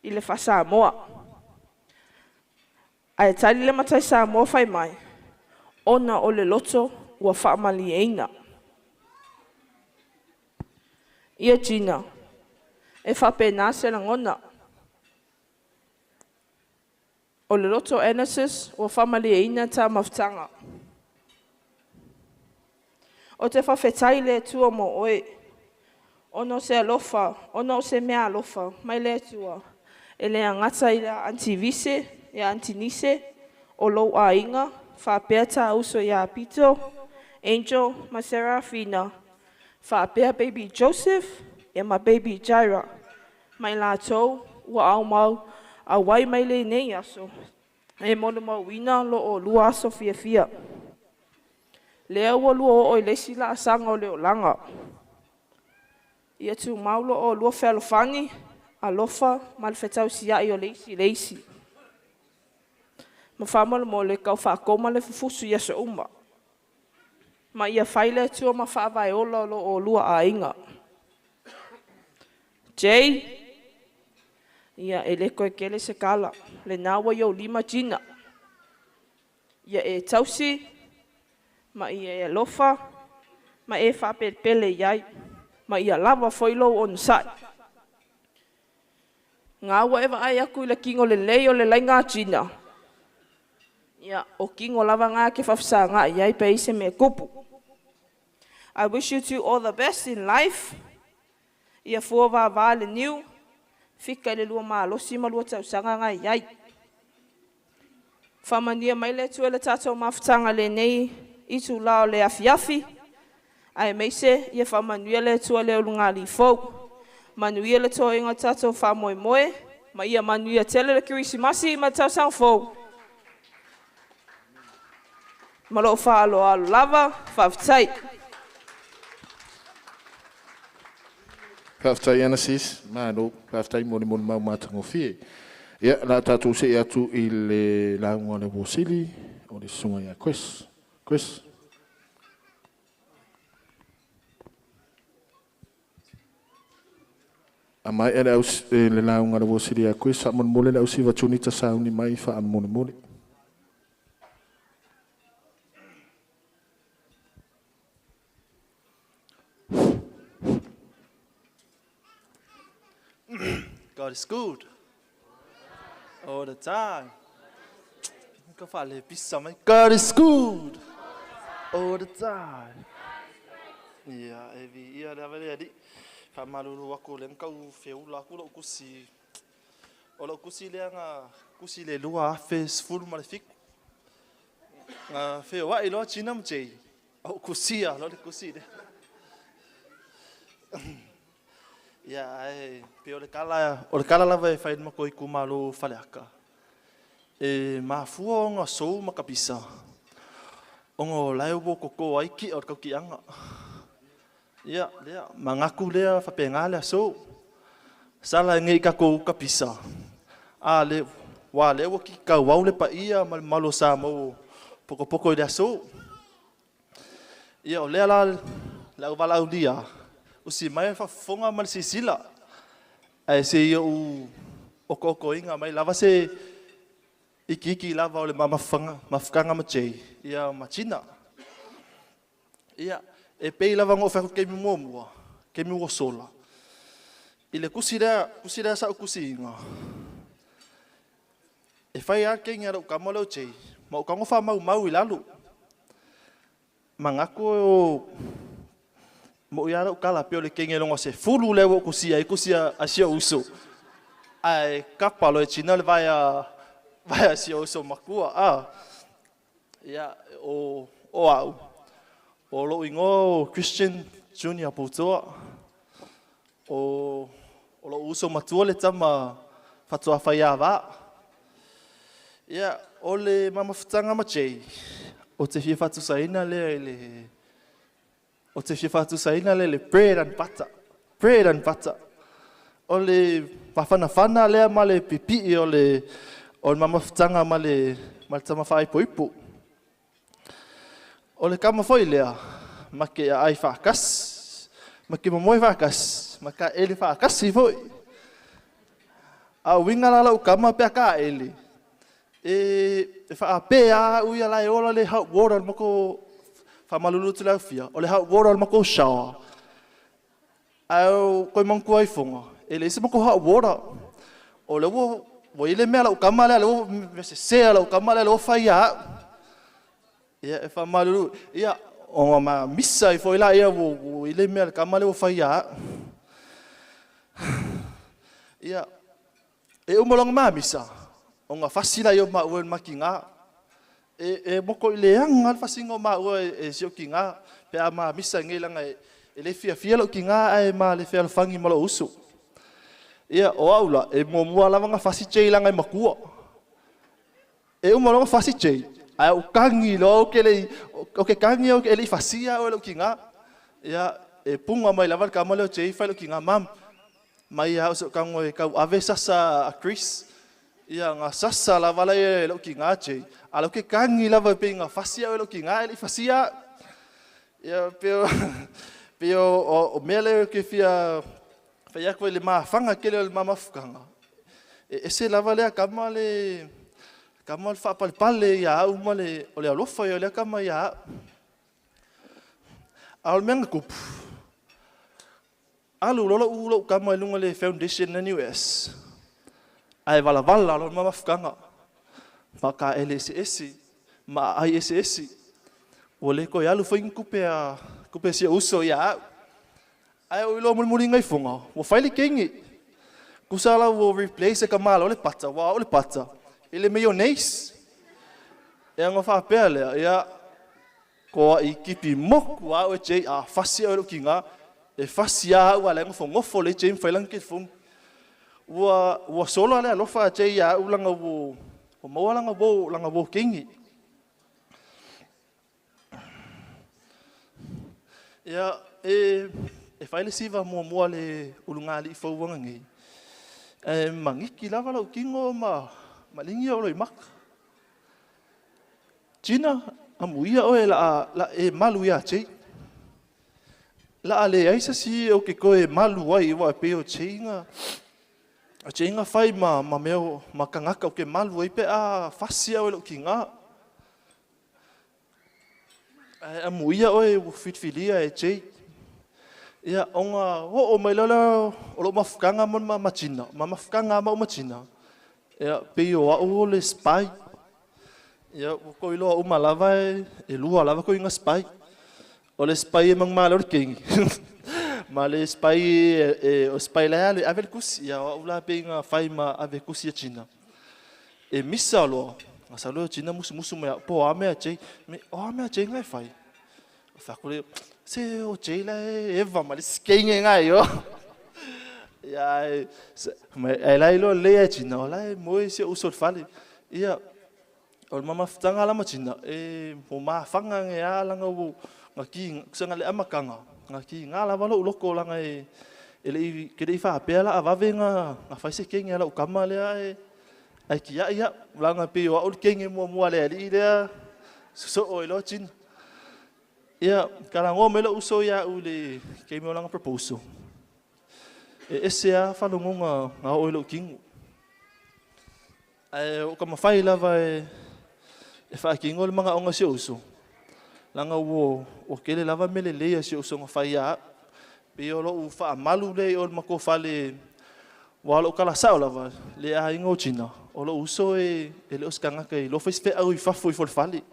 i le faa-Samoa? Ae tali le matai Samoa fai mai, Ona o le loto ua faamalieina. Ia Gina, e faapena se lagona. O le loto Anasis ua faamalieina ta mafutaga. Ou te faafetai i le Atua mo oe, ona o se alofa, ona o se meaalofa mai le Atua, e le gata i le Aunty Vise, ia Aunty Nise, o lou aiga, faapea ta uso ia Pito, Angel ma Serafina, faapea baby Joseph ia ma baby Jaira, ma i latou ua aumau auai mai lenei aso e molimauina lo oulua aso fiafia. Lea ua lua oo i le isi laasaga o le olaga. Ia tumau lo oulua fealofani, alofa ma le fetausiai o le isi i le isi. Ma faamolemole tau faatoma le fufusu i aso uma. Ma ia fai le Atua ma faavae ola o lo oulua aiga. Jay, Ia, e le toe tele se tala. Lena ua i ou lima Gina. Ia e tausi, ma ia e alofa, ma e faapelepele i ai, ma ia lava foi lou onosai. Ga ua e vaai atu i le tino lelei o le laiga a Gina. Ia, o tino lava ga e te faafesagaai ai pe ai se mea tupu. I wish you two all the best in life. Ia fua vavā le niu, fika i le lua malosi ma lua tausaga ga i ai. Faamanuia mai le Atua i le tatou mafutaga i lenei itulā o le afiafi, aemaise ia faamanuia le Atua i le ulugalii fou. Manuia le toega o le tatou faamoemoe, ma ia manuia tele le Kerisimasi ma le tausaga fou. Ma lou faaaloalo lava, faafetai. Faafetai Anasis, malo faafetai mo le molimau matagofie. Ia, o le a tatou see atu i le lauga a le uo sili o le susuga ia Chris. Chris. A maea le, le lauga a le uo silia atu, faamolemole le ausiva Junita sauni mai faamolemole. God is good all the time. God is good all the time. Ia, e vi ia le ava le ali. Faamalulu aku le kau feula aku lou kusi. O lou kusi lea nga kusi le 2017. Nga feoai loa Gina ma Jay. Au kusia lo le kusi lea. Ia, ae pe o le kala, o le kala lava e fai ma koi kumalo faleaka. E mafua o ngā sou ma kapisa. O ngā lai wo koko ai ki o kau ki anga. Ia, lea, mangaku lea whapenga lea sou. Sala ngai ka kou kapisa. A le, wa le wo ki kau au le pa ia ma le malo sa mo poko poko i lea sou. Ia, o lea la, lau wala lia. O si mai whafonga ma le sisila. Ae se ia u o koko inga mai lava se iki iki lava o le mamafanga, mafukanga ma Jay. Ia ma Gina. Ia, e pei lava ngo whaku kei mua mua, kei mua sola. I le kusi lea, kusi lea sa kusi inga. E whai a kei ngā rau kama leo Jay. Ma o kango wha mau mau i lalu. Mangako o mo ia rau kala pe o le kei longa se fulu le wo kusi ai kusi a sia uso. Ai kapa lo e china le vai a vai a sia uso makua a. Ia o o au. O lo ingo Christian Junior Poutoa. O o lo uso matua le tama fatua whai a va. Ia, o le mamafutanga ma Jay. O te fia whatusaina le le o te fia whatusaina le le bread and butter. Bread and butter. O le whawhanawhana lea ma le pipi o le o le mamafutanga ma le ma le tama whaipoipo. O le kama foi lea, ma ke ai whakas, ma ke momoe whakas, ma ka ele whakasi foi. A winga la lau kama pea ka ele. E whaape a ui a lai ola le hot water mako whamalulu tu lau fia, o le hot water mako shower. Au koe mangku ai fonga, e le isi mako hot water. O le wo, wo ile mea lau kama lea, le wo me se sea lau kama lea, le wo whai a. Ia, e whamalulu, ia, o ma misa i foi la, ia, wo, wo ile mea le kama le wo whai a. Ia, e umolonga ma misa. O ngā whasila i o ma ue maki ngā. E moko i le anga le whasinga o ma ue e sio ki ngā. Pe a ma misa ngai langa e le fia fia lau ki ngā e ma le fia whangi ma lo usu. Ia, o aula, e mua mua lava ngā whasi tei langa e makua. E umolonga whasi tei. Ai o kangi lo o ke le, o ke kangi o ke le whasia o lau ki ngā. Ia, e punga mai lava le ka ma leo tei whai lau ki ngā mam. Mai a o so kango e kau ave sasa a Chris. Ia ngā sasa la wala e lau ki ngā tei. A lau ke kangi lava pe ngā whasia o lau ki ngā e le whasia. Ia peo, peo o mea leo ke fia whai ako le maawhanga ke leo le mamafukanga. E se lava lea kama le kama le whaapale ia au ma le o le alofa ia o lea kama ia au. A o le mea ngā kupu. Alu lola u lau kama i lunga le foundation na US. Ai wala wala lo mamafukanga. Ma ka ele ese ese, ma ai ese ese. O le ko alu whaingi kupe a kupe sia uso ia au. Ai o ilo mulimuli ngai fonga. Wa whaile kengi. Kusala wo replace e ka malo le pata, wa o le pata. Ele mayonnaise. E anga whapea lea, ia koa i kipi moku a o e jay a whasi au ki ngā. E whasi a au a le ngofo ngofo le jay mwhailang ke fung. Ua, ua sola lea lofa a jay a au langa wo, o maua langa wo kengi. Ia, e whaile siva mua mua le ulunga li fauanga ngai. E mangiki lava lau kingo ma malingi o loi maka. Gina, amu ia oe la, la e malu ia jay. La a leai se isi ou te toe malu ai aua e pei o teiga o teiga fai ma ma mea ma tagata ou te malu ai pe a fasi au e lou tiga. Ae amuia oe ua filifilia e Jay. Ia, ona oo mai loa lea o lou mafutaga ma ma Gina, ma mafutaga lava maua ma Gina, ia, pei o au o le spy. Ia, ua tou iloa uma lava e lua lava ituaiga spy. O le spy e manumalo ai le kegi, ma le spy e, o spy la e alu e ave le tusi. Ia, o au la pei na fai ma ave tusi a Gina. E misa loa, na sau lea o Gina musumusu mai au, po o a mea a Jay. Me, o a mea a Jay na e fai? Ou fai atu lea, se o Jay la e eva ma le isi kege na i o. Ia, ae, ae la e iloa lelei lava e Gina, o la e moe si ou uso i le fale. Ia, o le mamafutaga la ma Gina, e ua mafaga ane lava leaga ua na ki, tusa na le amataga, na kiga lava lou loto leaga e e le i, ke le i faapea la a vave na fai se kege a lau tama lea ae ae tiai au, leaga pei o au le kege muamua a le alii lea sosoo ai loa Gina. Ia, talanoa mai lou uso ia au i le taimi o lana proposal, e ese lava faalogoga na oo i lou tino. Ae o taumafai lava e faatino le manaoga o si ou uso, leaga ua tele lava mea lelei a si ou uso na fai ia au. Pei o lou faamalu lea i o i le matou fale, aua o lou tala sao lava, le aiga o Gina, o lou uso e le o se tagata e iloa fai se feau i fafo ifo o le fale.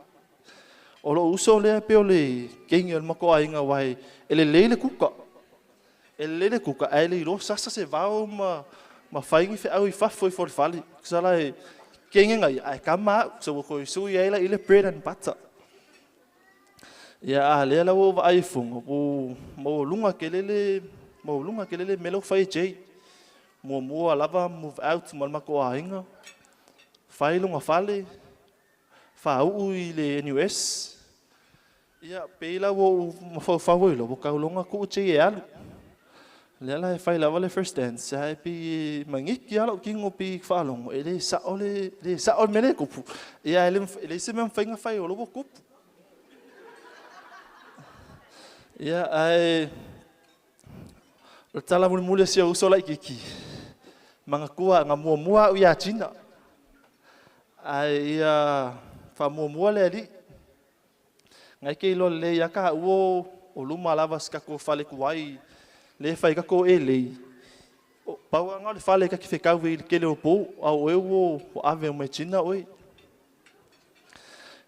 O lou uso lea pei o le kegi o le matou aiga aua e lelei le kuka. E lelei le kuka ae le iloa sasa se vao ma fai ni feau i fafo ifo o le fale. Tusa la e kege na ia ae kama au. So ua toe sui ai la i le bread and butter. Ia a lea la ua ou vaai i fuga ua maualuga tele le maualuga tele le mea lea ua fai e Jay. Muamua lava move out ma le matou aiga, fai lona fale, faauu i le NUS, ia pei la ua ou mafaufau ai loa, ua tau loga tuu Jay e alu. Lea la e fai lava le first dance, ae pei e magiki lava lou tino pei faalogo e le sao le, le sao le mea lea e tupu, ia ae e leai se mea e mafai ona fai o lea ua tupu. Ia ae o le tala mulimuli a si ou uso laitiiti, manatua na muamua au ia Gina. Ae ia faamuamua le Alii. Na e te iloa lelei lava taua o luma lava o si tatou fale tuai lea e fai ai tatou elei. Pau lava lena o le fale ta te fetau ai i le tele o pou, a o oe ua ave uma e Gina oe.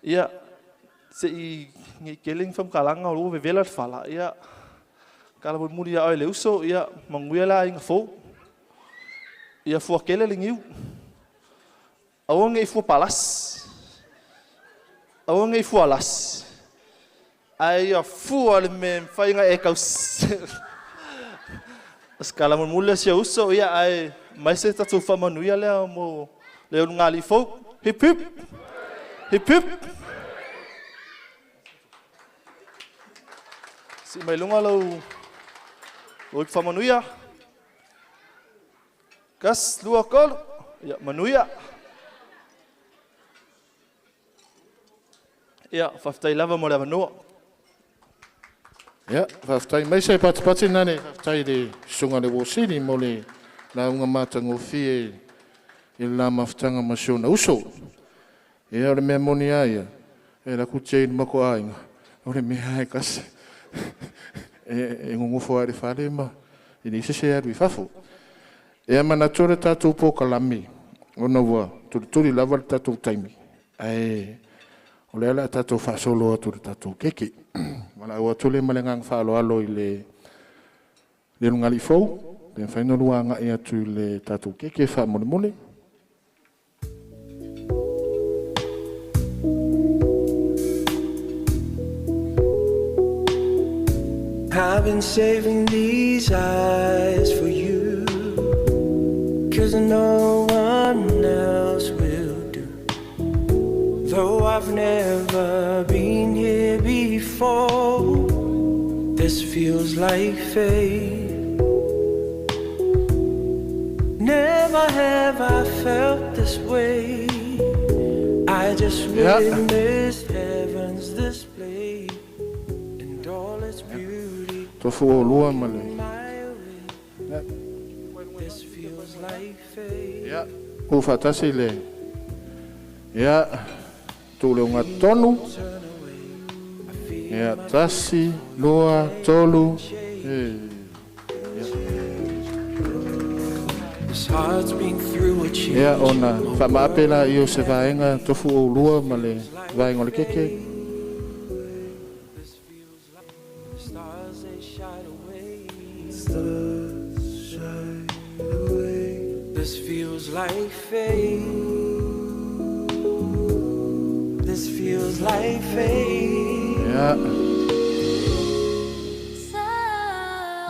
Ia, se i ne i tele ni faamatalaga o lea ua vevela le fala, ia, tala mulimuli ia oe le uso, ia, manuia le aiga fou. Ia fua tele le niu. Aua ne i fua palasi. Aua ne i fua lasi. Ae ia fua le mea e mafai ona e tausi. O se tala mulimuli lea si ou uso, ia, ae mai se tatou faamanuia lea mo le ulugalii fou. Hip hip! Hip hip! Sii mai luga lou ipu faamanuia. Kas, lua, tolu. Ia, manuia. Ia, faafetai lava mo le avanoa. Ia, faafetai mai se patipati nane, faafetai i le susuga i le Wosili mo le lauga matagofie i le la mafutaga ma si ona uso. Ia, o le mea moni lava ia, e alu atu Jane ma ko aiga, o le mea lava e tasi, e nonofo lava i le fale ma e leai se isi e alu i fafo. Ia, manatu o le tatou polokalame, ona ua tulituli lava le tatou taimi, ae o lea o le a tatou faasolo atu i le tatou keke. Valaau atu lea ma le agaga faaaloalo i le ulugalii fou, pe mafai ona lua agai atu i le tatou keke faamolemole. I've been saving these eyes for you Cause no one else will do Though I've never been here before This feels like fate Never have I felt this way I just witnessed heaven's display And all its beauty. Tofu o lua ma le. Ia, ua faatasi le. Ia, tu le unga tonu. Ia, 1, 2, 3. Ia, ona faamaape la i o se vaega tofu o lua ma le vaega o le keke. This feels like fate. This feels like fate. Ia.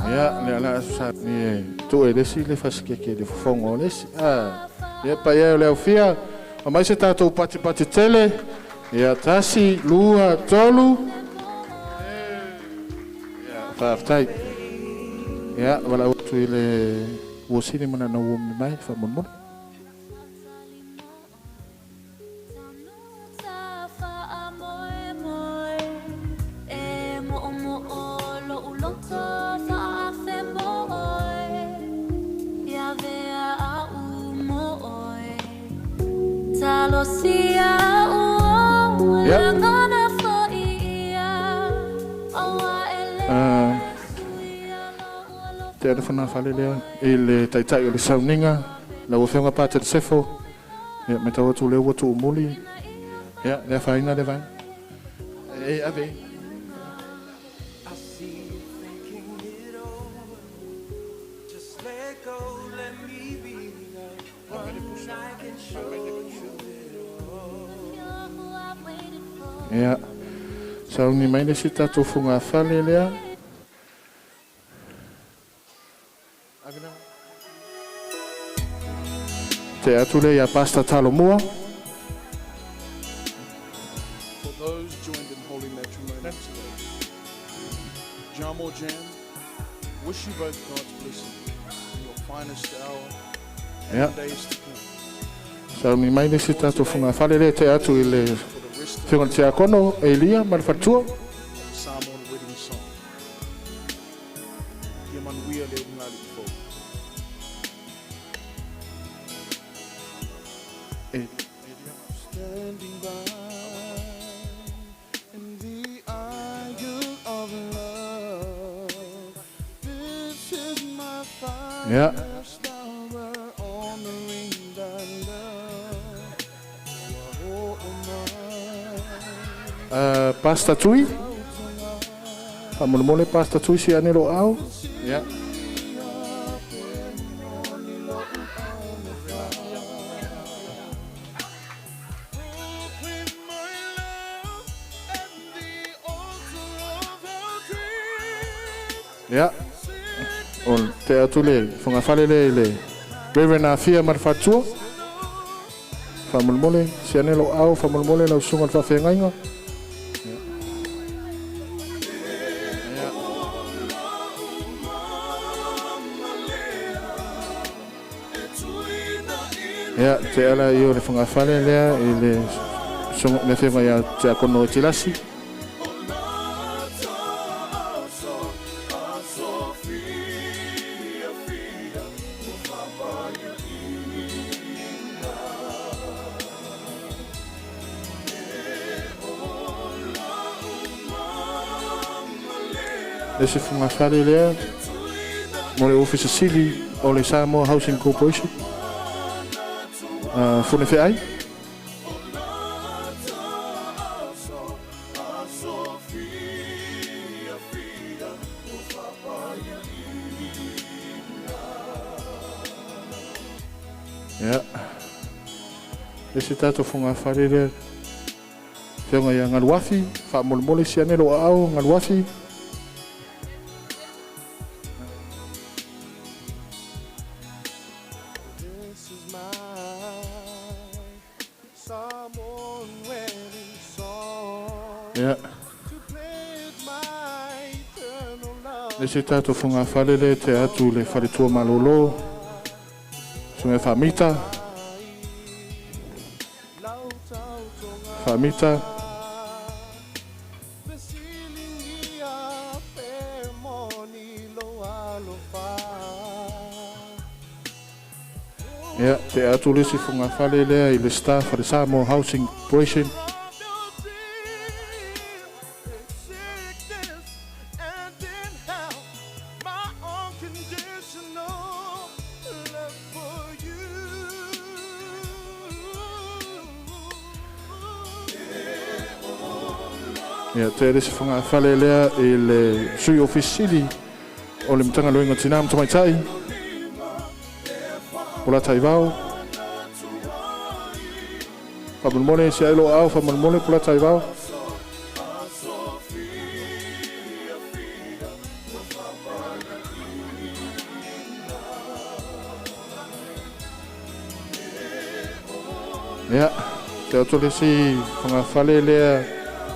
Ia, le ala sa ni tu e lesi le fasikeke le fofoga o lesi. Ia paia o le aufia, o mai se tātou pati pati tele. Ia, 1, 2, 3. Ia, faafetai. Ia, wala atu i le uosini mana na uomi mai, faamolemole. Ia. Te ana whana whale lea, i le taitai o le sauninga, la ua pāte le sefo, ia, me tau atu le ua tuu muli, ia, lea whainga le vae. E, ave. Ia, sauni mai le si tātou funga whale lea. Te atu le ia Pastor Talomua. For those joined in holy matrimony today, Jamo Jam, wish you both God's blessing in your finest hour and days to come. Sauni mai le si tātou funga whale lea te atu i le whinga te akono, Elia, ma le whatua. Samoan wedding song. Ia manuia le ungali fou. Standing by in the aisle of love. This is my finest hour, honoring thy love. Pastor Tui. Faamolemole Pastor Tui si ane lo au. Ia. Ia, o te atu le whangawhale le le Reverend Afia ma le whatua. Faamolemole, si ane lo au, faamolemole lau susuga le faafeagaiga. Ia, te ala i o le whangawhale lea i le le whinga ia te akono o Tilasi. Le se whangawhale lea mo le ofisa sili o le Samoa Housing Corporation. Fune wheai. Ia. Le se tātou whangawhale lea. Whionga ia Ngaluafi, faamolemole si ane lo au Ngaluafi. Ia. Le se tātou whangawhale le te atu le wharetua malolo. Sunga whamita. Whamita. Ia, te atu le isi fogafale lea i le staff a le Samoa Housing Corporation. Ia, te le isi fogafale lea i le Sui Ofisa Sili o le Matagaluega o Tina ma Tamaitai, Pola Taivao. Faamolemole si ai loo ao, faamolemole Pola Taivao. Ia, te atu le isi fogafale lea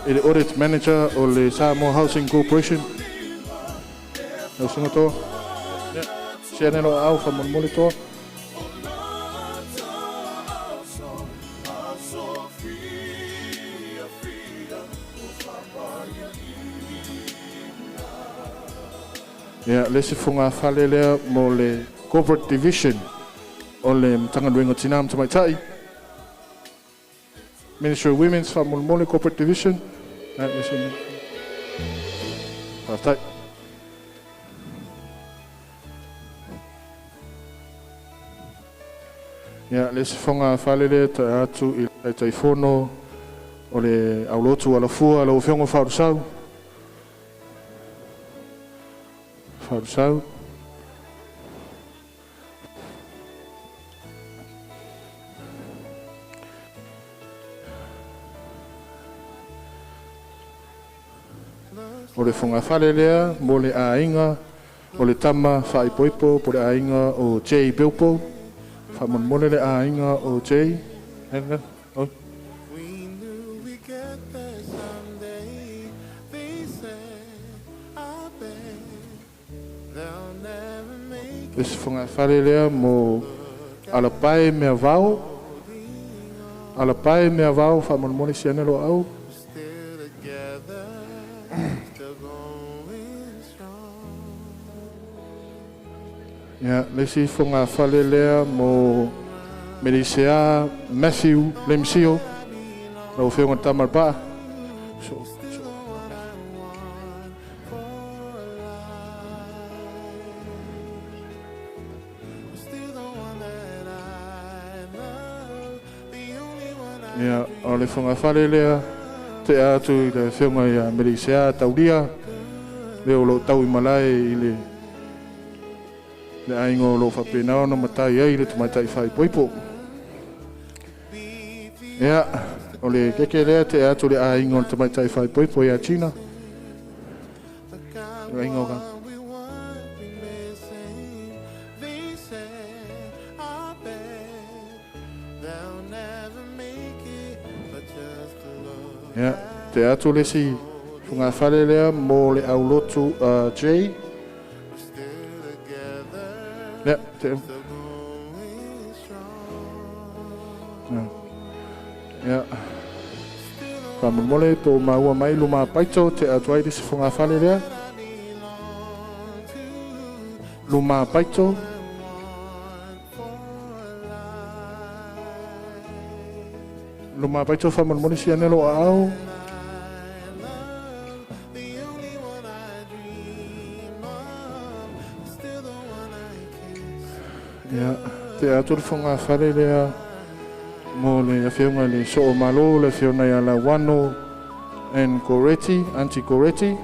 i le Audit Manager o le Samoa Housing Corporation. Lau susuga Toa. Ia, si ane loo ao, faamolemole Toa. Ia, le isi fogafale lea mo le Corporate Division o le Matagaluega o Tina ma Tamaitai. Ministry of Women's, faamolemole Corporate Division. Ia, le isi. Faafetai. Ia, le isi fogafale lea ta atu i le Taitaifono o le Aulotu Alafua, lau Afioga Faalusau. Faalusau. O le fogafale lea mo le aiga o le tama faaipoipo po le aiga o J Bilbo. Faamolemole le aiga o J. Oi. Le isi fogafale lea mo Alapae Mea Vao. Alapae Mea Vao, faamolemole si ane loo au. Ia, le isi fogafale lea mo Melisea Matthew Lemsio, lau Afioga Tamalpa'a. So, Ia, o le fogafale lea te atu i le afioga ia Melisea Taulia, le o loo tau i malae i le aiga o loo faapena ona matai ai le tamaitai faaipoipo. Ia, o le keke lea te atu le aiga o le tamaitai faaipoipo ia Tina. Le aiga o ka. Ia, te atu le isi fogafale lea mo le aulotu J. Ia, te. Ia. Faamolemole po maua mai luma paito te atu ai le isi fogafale lea. Luma paito. Luma paito faamolemole si ane loo aao. Ia, te atu le fogafale lea mo le afioga i le Soomalo, le afioga ia Lauano and Goretti, Auntie Goretti.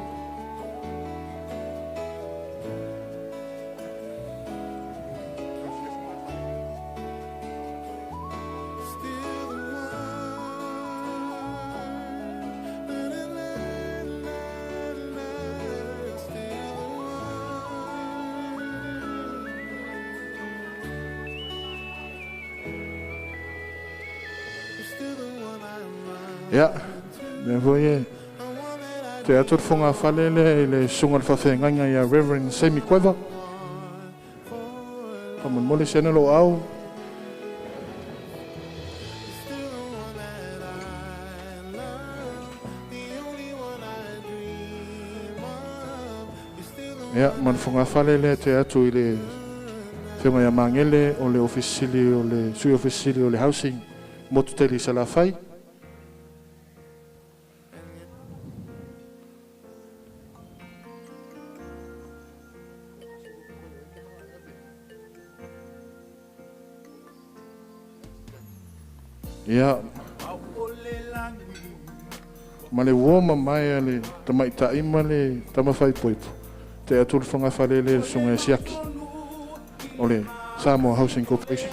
Ia, mea foi e te atu le fogafale lea i le susuga o le faafeagaiga ia Reverend Semi Kueva. Faamolemole si ane loo ao. Ia, ma le fogafale lea te atu i le Afioga ia Magele o le Ofisa Sili o le Sui Ofisa Sili o le Housing Motu Tele i Salafai. Ia, ma le uo mamae a le tamaitai ma le tamafaipoipo, te atu le fogafalele le susuga ia Siaki o le Samoa Housing Corporation.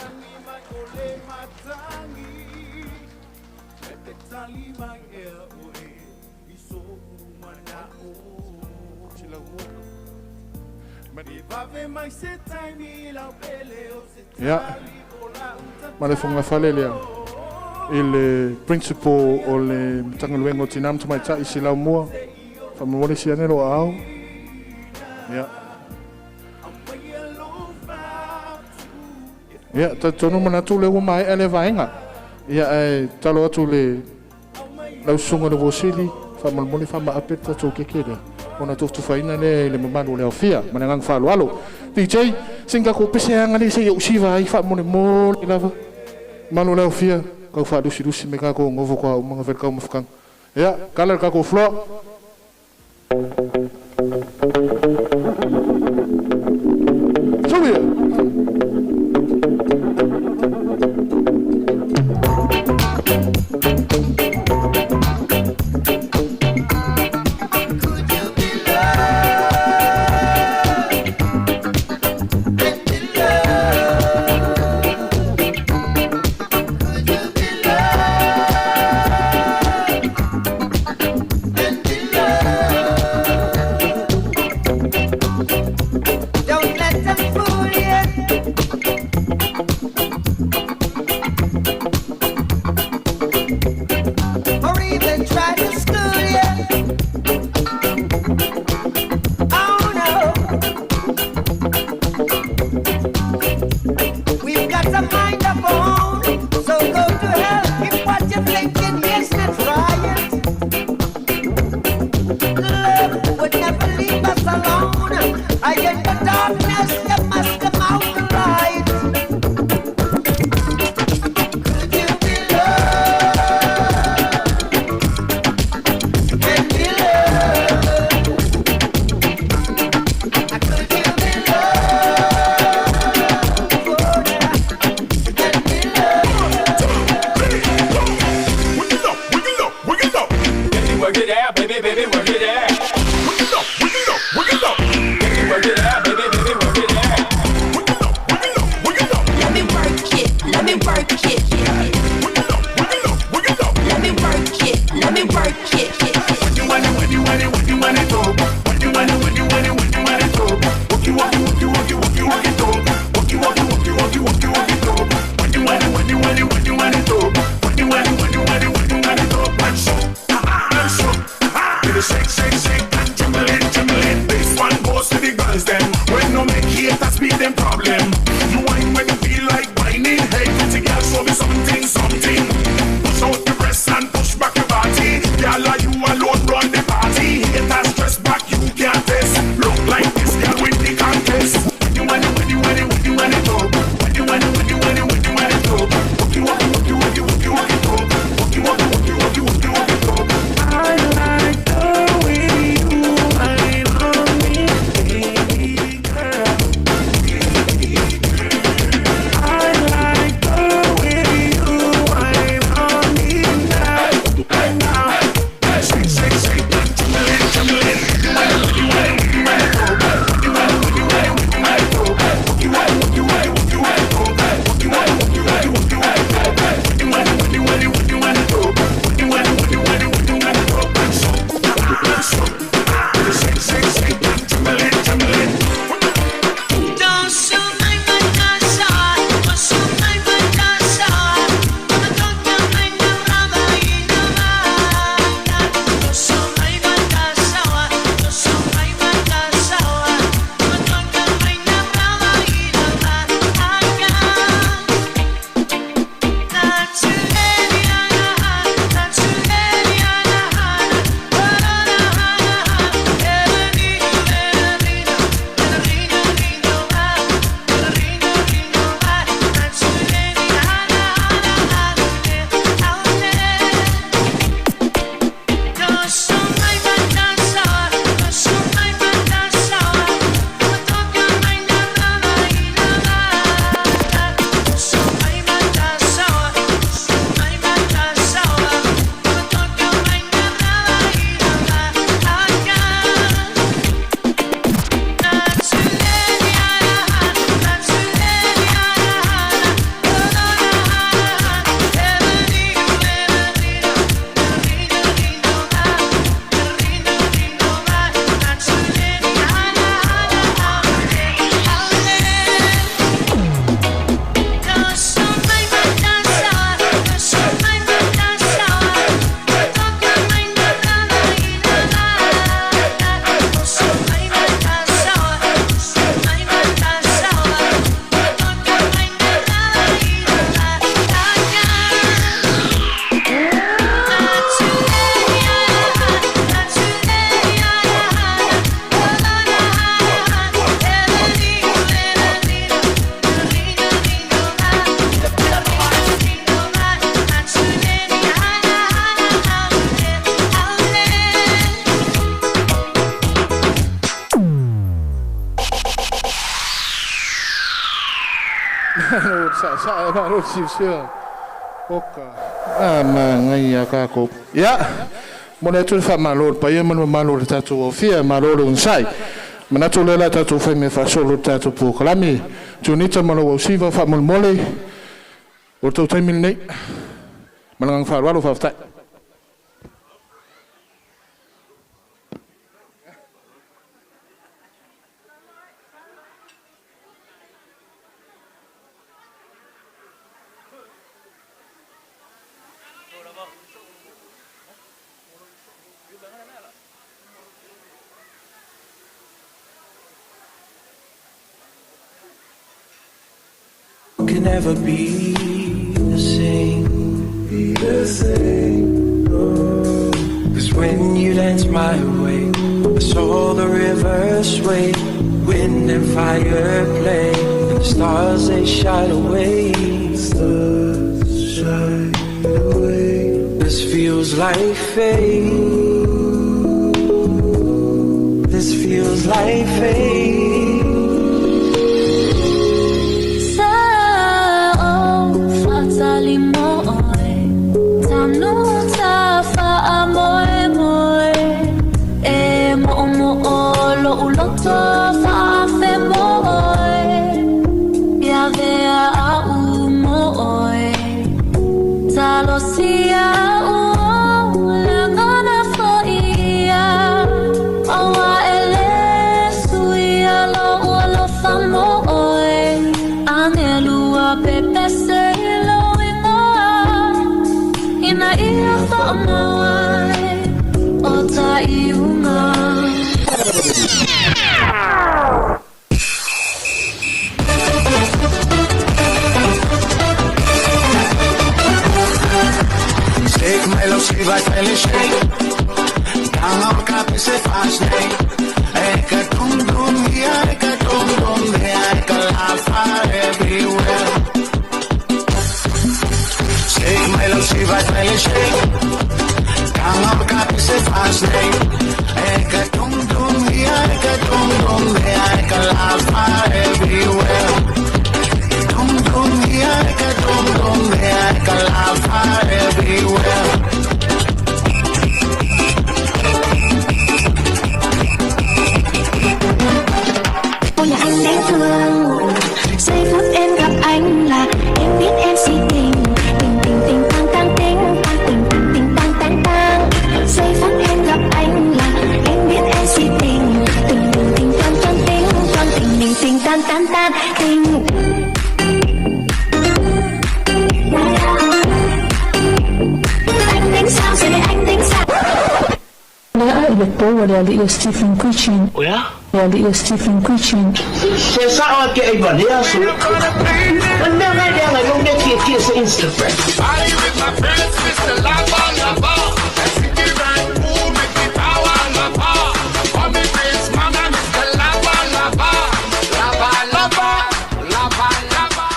Ia, ma le fogafale lea i le principal o le Matagaluega o Tina ma Tamaitai Silaumua, faamolemole si ane lou aao. Ia. Ia, talitonu manatu lea ua maea lea vaega. Ia, ae talo atu le lau susuga i le Uosili, faamolemole faamaape le tatou keke lea ona tufatufaina lea i le mamalu o le aofia. Ma le agaga faaaloalo. DJ, sina tatou pese aga lea se i ou siva ai faamolemole lava. Mamalu o le aofia, tau faalusilusi me tatou nofo toa uma na fai le taumafataga. Ia, kala le tatou floor. Suia! Don't let them fool you. Or even try to school you. Oh no. We've got a mind of our own. So go to hell if what you're thinking is not right. Love would never leave us alone. I in the darkness, you must come out the light. Could you be loved and be loved? Could you be loved and be loved? Wiggle up, wiggle up, wiggle up. Baby, work it out, baby, baby, work it out. Wiggle up, wiggle up, wiggle up. Baby, work it out, baby, baby, work it out. Wiggle up, wiggle up, wiggle up. Let me work it, let me work it. Wiggle up, wiggle up, wiggle up. Let me work it, let me work it. When you want it, when you want it, when you want it, oh. When you want it, when you want it, when you want it, oh. Walk you, walk you, walk you, walk you, walk you, walk it, oh. Walk you, walk you, walk you, walk you, walk you, walk it, oh. When you want it, when you want it, when you want it, oh. When you want it, when you want it, when you want it, oh. And so, and so, Baby, shake, shake, shake, and jumble it, jumble it. This one goes to the girls them. When no make haters be them problem. You wine when you feel like whining. Hey, pretty girl, show me something, something. Push out your breasts and push back your body. Girl, are you alone run the party? Haters dress back, you can't test. Look like this girl win the contest. When you want it, when you want it, when you want it, oh. When you want it, when you want it, when you want it, oh. Walk you, walk you, walk you, walk you, walk you, walk it, oh. Walk you, walk you, walk you, walk you, walk you, walk it, oh. I like the way you wine on me, baby girl. Sa malo siusia. Oka. A ma ngai a kākou. Ia, mo le atu le whaamalo le paia ma le mamalo le tātou ofia, malo le unsai. Manatu le la tātou whai me whaasolo le tātou pōkalami. Tunita ma lau ausiva whaamolmole. O le tau taimi lenei. Malanga whaalualu whaaftai. Can never be the same. Be the same. Cause when you dance my way, I saw the river sway, wind and fire play, and the stars they shine away. Stars shine away. This feels like fate. This feels like fate. Ôi nhà anh đáng thương, giây phút em gặp anh là em biết em si tình, tình tình tình tăng tăng tình, tăng tình tình tình tăng tăng tăng. Giây phút em gặp anh là em biết em si tình, tình tình tình tăng tăng tình, tăng tình tình tình tan tan tan tình. Anh tính sao rồi anh tính sao? Le po le ali o Stephen Christian. Oya? Le ali o Stephen Christian. Se sa o ke e ba le aso. Nne ga le ga lo ne ke ke se Instagram. Party with my friends, Mr. Lava Lava. City right, who make me power lava. Call me Prince Mama, Mr. Lava Lava. Lava Lava, Lava Lava.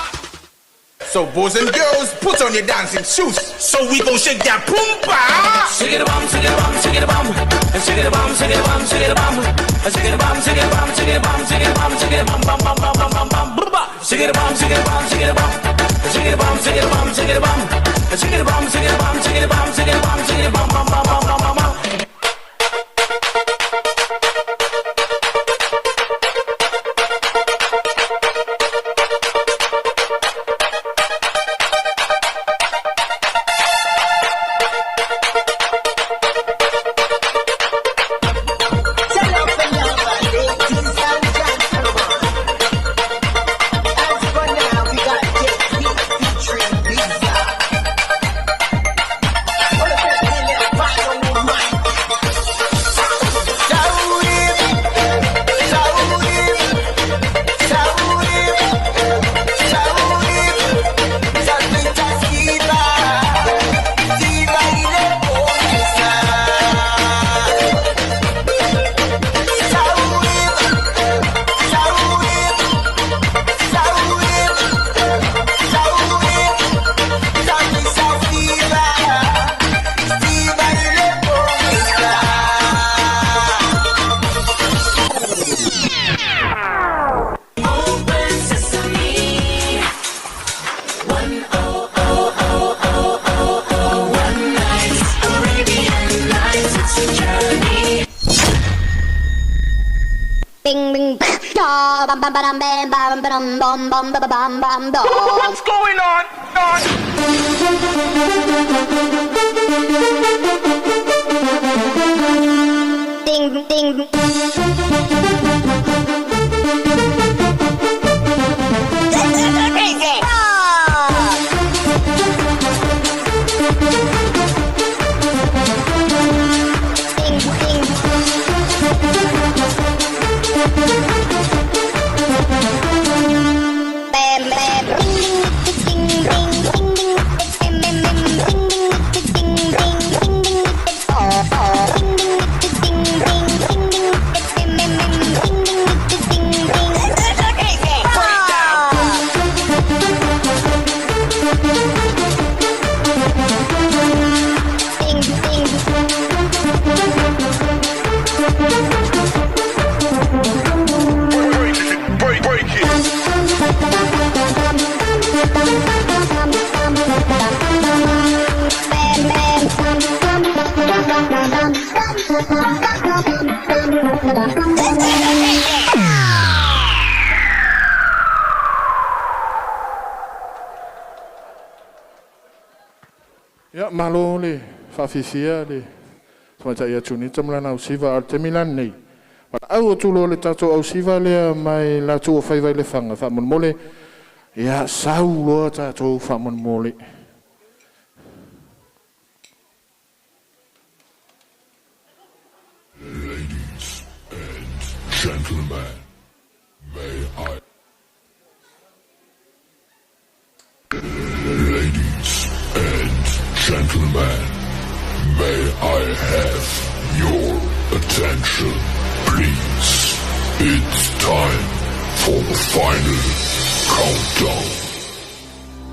So boys and girls, put on your dancing shoes. So we gon' shake that pumpa. Shake it bum, shake it bum, shake it bum. Shake it bum, shake it bum, shake it bum. Shake it bum, shake it bum, shake it bum, shake it bum, shake it bum, bum bum bum bum bum bum. Shake it bum, shake it bum, shake it bum. Shake it bum, shake it bum, shake it bum. Shake it bum, shake it bum, shake it bum, shake it bum, shake it bum bum bum bum bum bum bum. As for now, we got Jet Featuring Bizarre. Bing bing da bam bam ba-dum bam bam ba-dum bum bum ba bam bam dum. What's going on? Ding ding. Crazy. Ding ding. Bam bam. Ding ding ding ding ding ding ding ding ding ding ding ding ding. Oh oh. Ding ding ding ding ding ding ding ding ding ding ding ding. Crazy. Ding ding. Break it, break, break it. Ia malo le faafifia le tamaitai atunita ma lana ausiva a o le taimi lanei valaau atu loa le tatou ausiva lea mai latou o faiva i le faga faamolemole ia sau loa tatou faamolemole. Ladies and gentlemen, may I. Ladies and gentlemen, may I have your attention, please? It's time for the final countdown.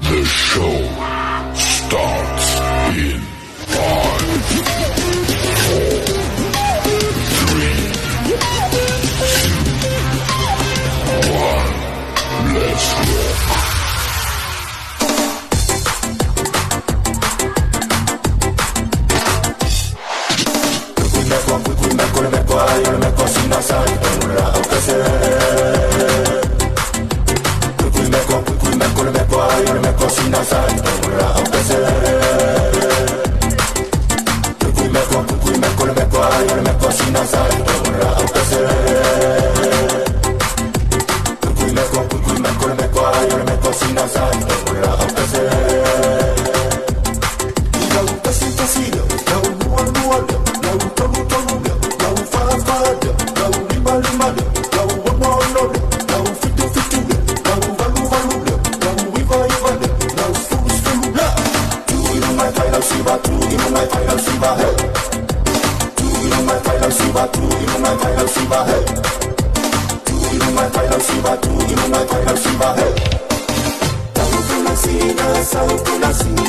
The show starts in 5, 4, 3, 2, 1. Let's rock. I see.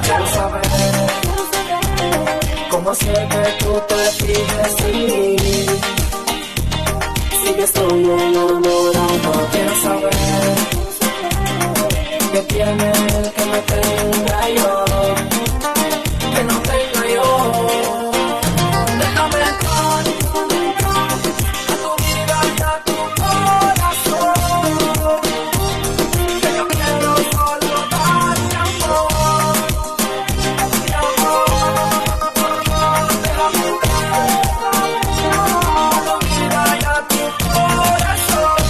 Quiero saber cómo sé que tú te fijas en mí. Si yo estoy enamorado, quiero saber qué tiene el que me tenga yo, que no tenga yo. Déjame entrar a tu vida y a tu corazón, que yo quiero solo darte amor, mi amor. Déjame entrar a tu vida y a tu corazón.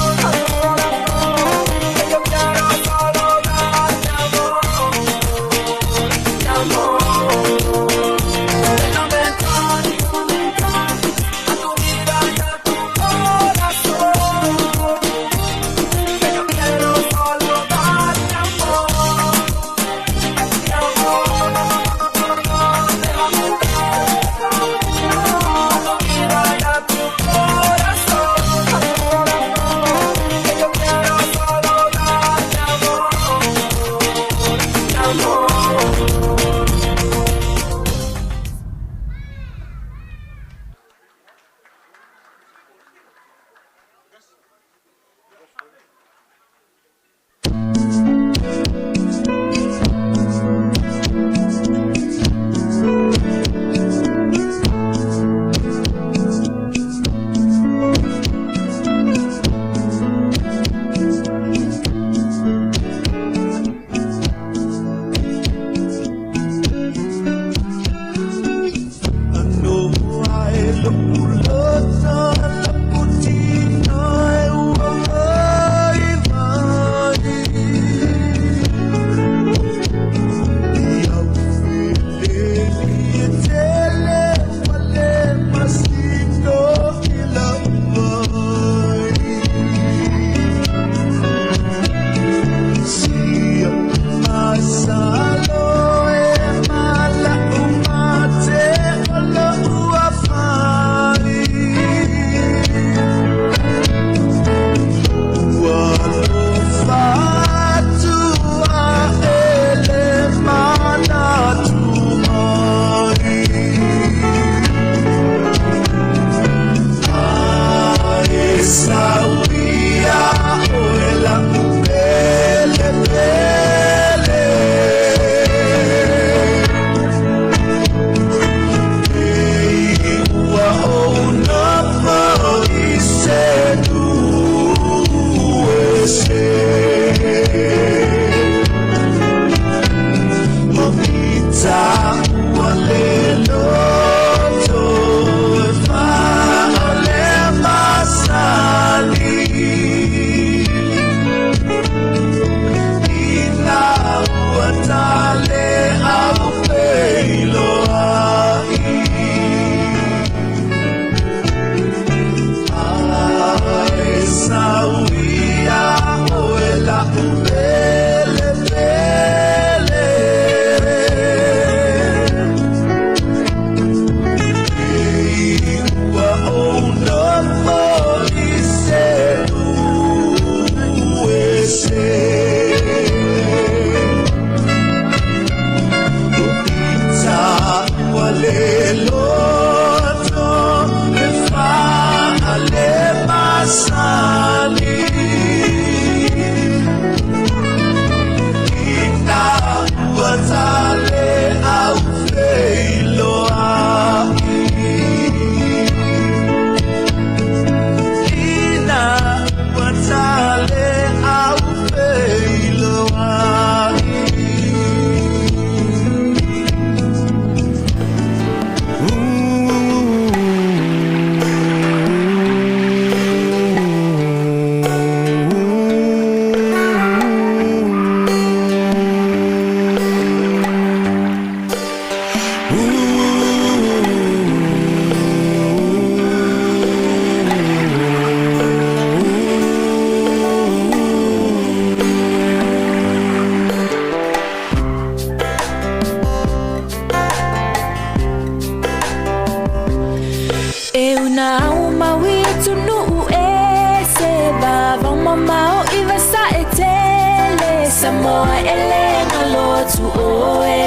atunuu ese vavao mamao i vasaʻe tele Samoa e lē galo atu ʻoe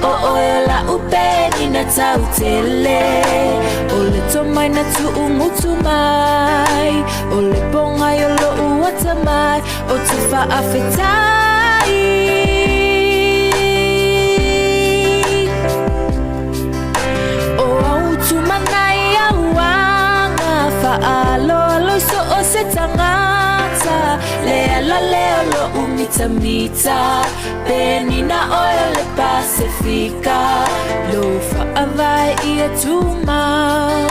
o ʻoe o laʻu penina tautele O le tomai na tuʻugutu mai O le pogai o loʻu atamai O te faafetai O au tumanai auaga Faaloalo i so o se tagata Le ala lea o loʻu mitamita Penina oe o le Pasefika Lou faavae ia tumau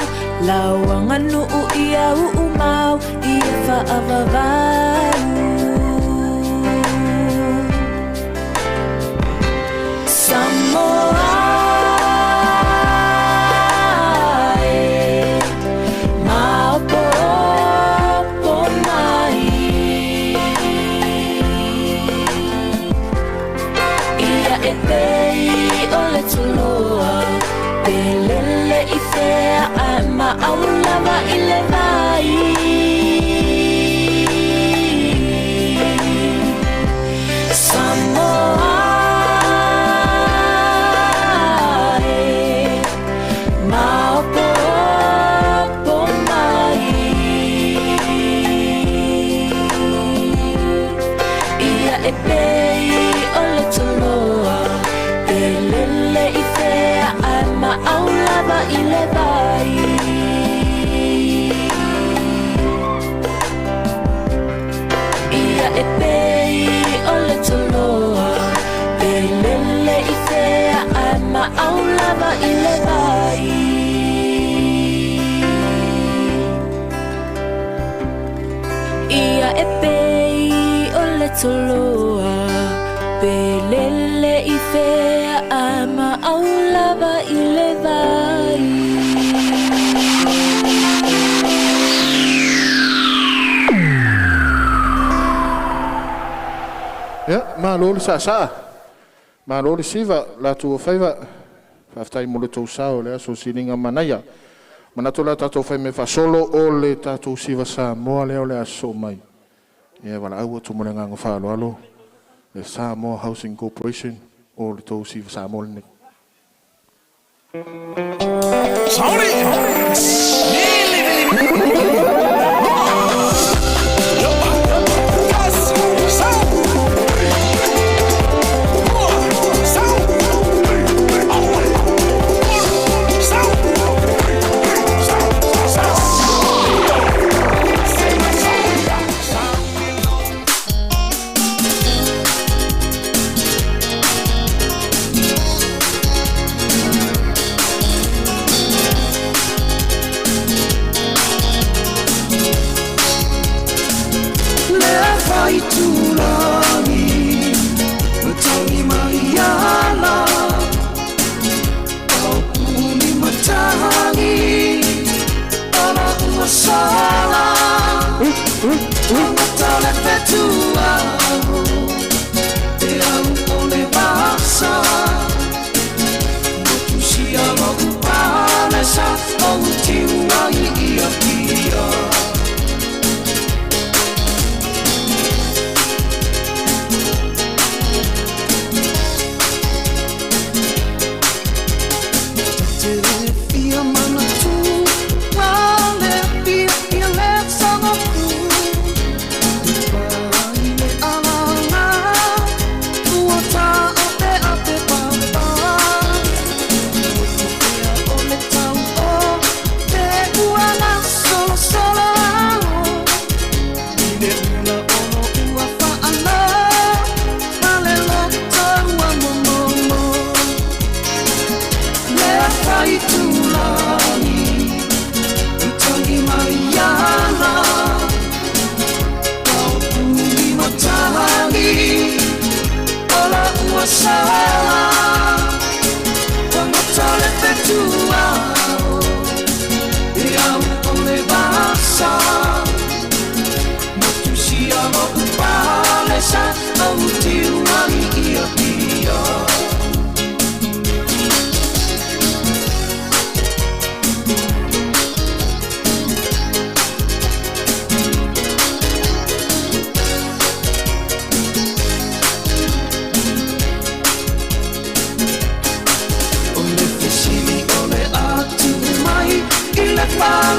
Lau aganuu ia uumau Ia faavavau Samoa e Maopoopo mai Ia e pei o le toloa Pe lele i fea ae maau lava i le vai Samoa e Maopoopo mai Ia e pei o le toloa Pe lele i fea ae maau lava i le vai Ia e pei o le toloa Pe lele i fea ae maau lava i le vai Ia e pei o le toloa Pe lele i fea ae maau lava i le vai Ia, malo le saasaa, malo le siva, latou faiva. Faafetai mo le tou sao i le aso siliga manaia. Manatu o le a tatou faimea faasolo o le tatou siva Samoa lea o le aso soo mai. Ia, valaau atu ma le agaga faaaloalo le Samoa Housing Corporation o le tou siva Samoa lenei.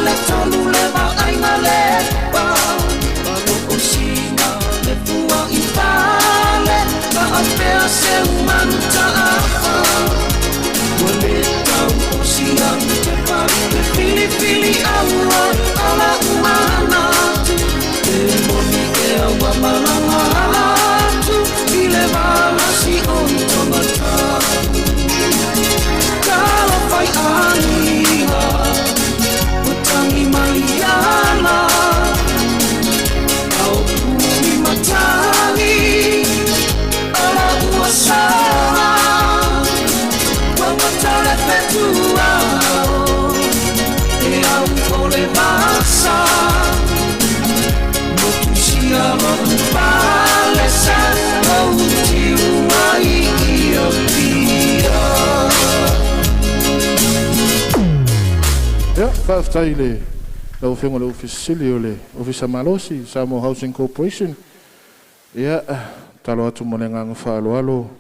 Le tolu le vaaiga le pa Valo o sina le fua i pale Faapea se umanu taafa Ua le tau o sia te pa Le filifili aua ala umanatu E moni ea ua malama atu I le valasi o i tomatau Talo fai aiga Ua tangi mai ala Au puni matagi Ala ua sala Ua matale fetua E au o le vasa Motu sia lo pale sa O tiu ai i o pia. Ia, faafetai i le lau Afioga i le Ofisa Sili o le Ofisa Malosi, Samoa Housing Corporation. Ia, talo atu mo le agaga faaaloalo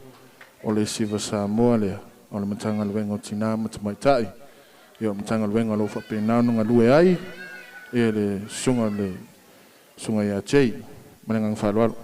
o le Siva Samoa lea, o le Matagaluega o Tinā ma Tamaitai. Ia, o le Matagaluega o lo o faapena ona galue ai ia le susuga le susuga ia Jay. Ma le agaga faaaloalo.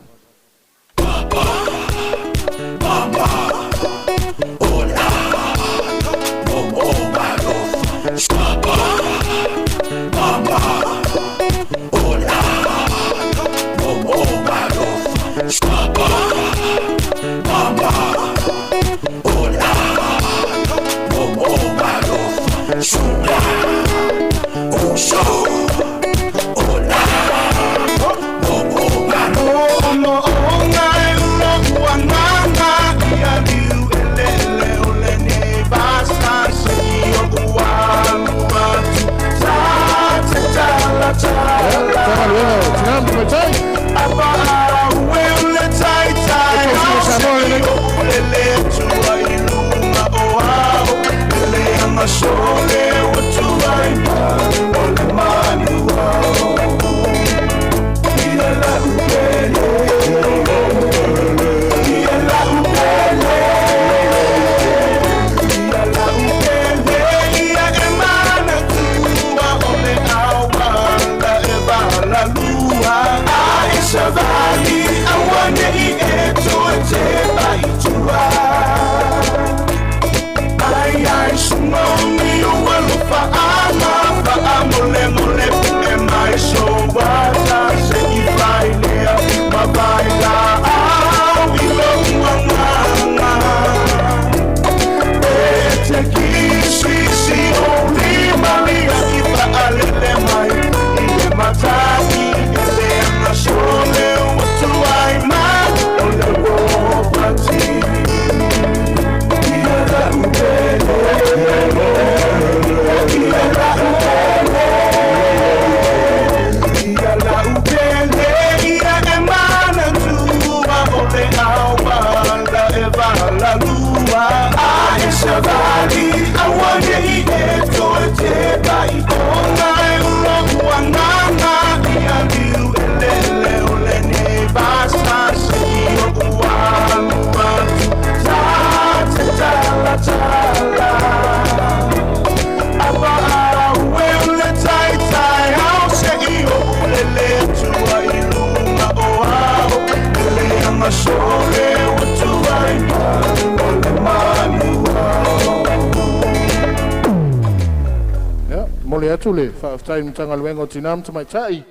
Ia, momoli atu le faafetai i le Matagaluega o Tinā ma Tamaitai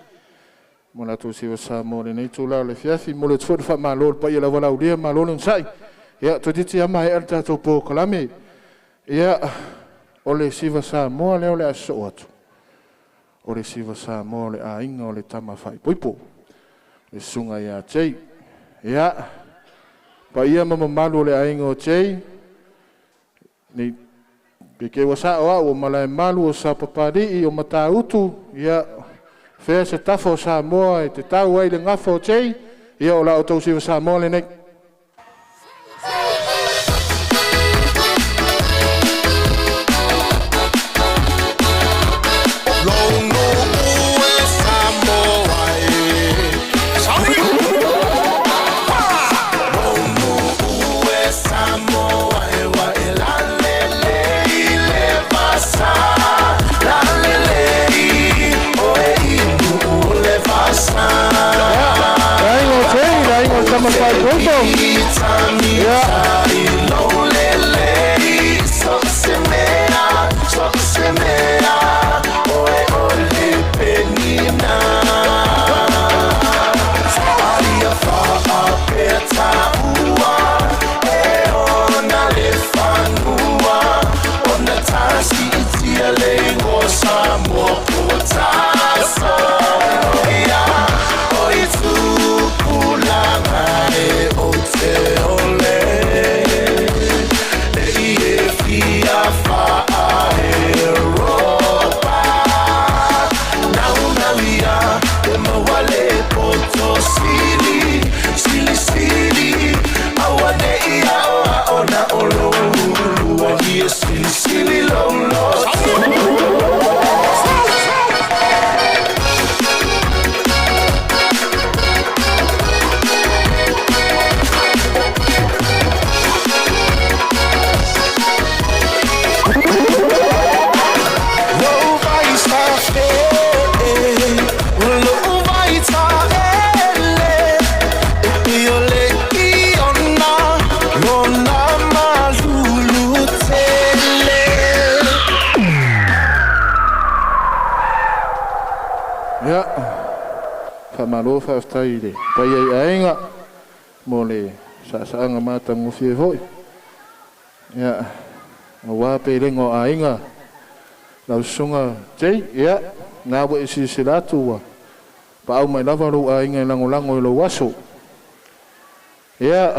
mo latou siva Samoa i lenei itula o le afiafi. Momoli atu foi le faamalo i le paia lava laulia, malo le onosai. Ia, toeitiiti lava maea le tatou polokalame. Ia, o le siva Samoa lea o le a sosoo atu. O le siva Samoa o le aiga o le tama faaipoipo, le susuga ia Jay. Ia, paia ma mamalu o le aiga o Jay, nei pe ke ua sa'o a'u o Malaemalu o Sapapali'i o Matautu, ia, fea se tafa o Samoa e te tau ai le gafa o Jay, ia o la outou siva Samoa lenei. Malo faafetai i le paia i aiga mo le saasaaga matagofie foʻi ia auā pelega o aiga lau susuga Jay ia na ua e silasila atu ua paau mai lava lou aiga e lagolago i lou aso ia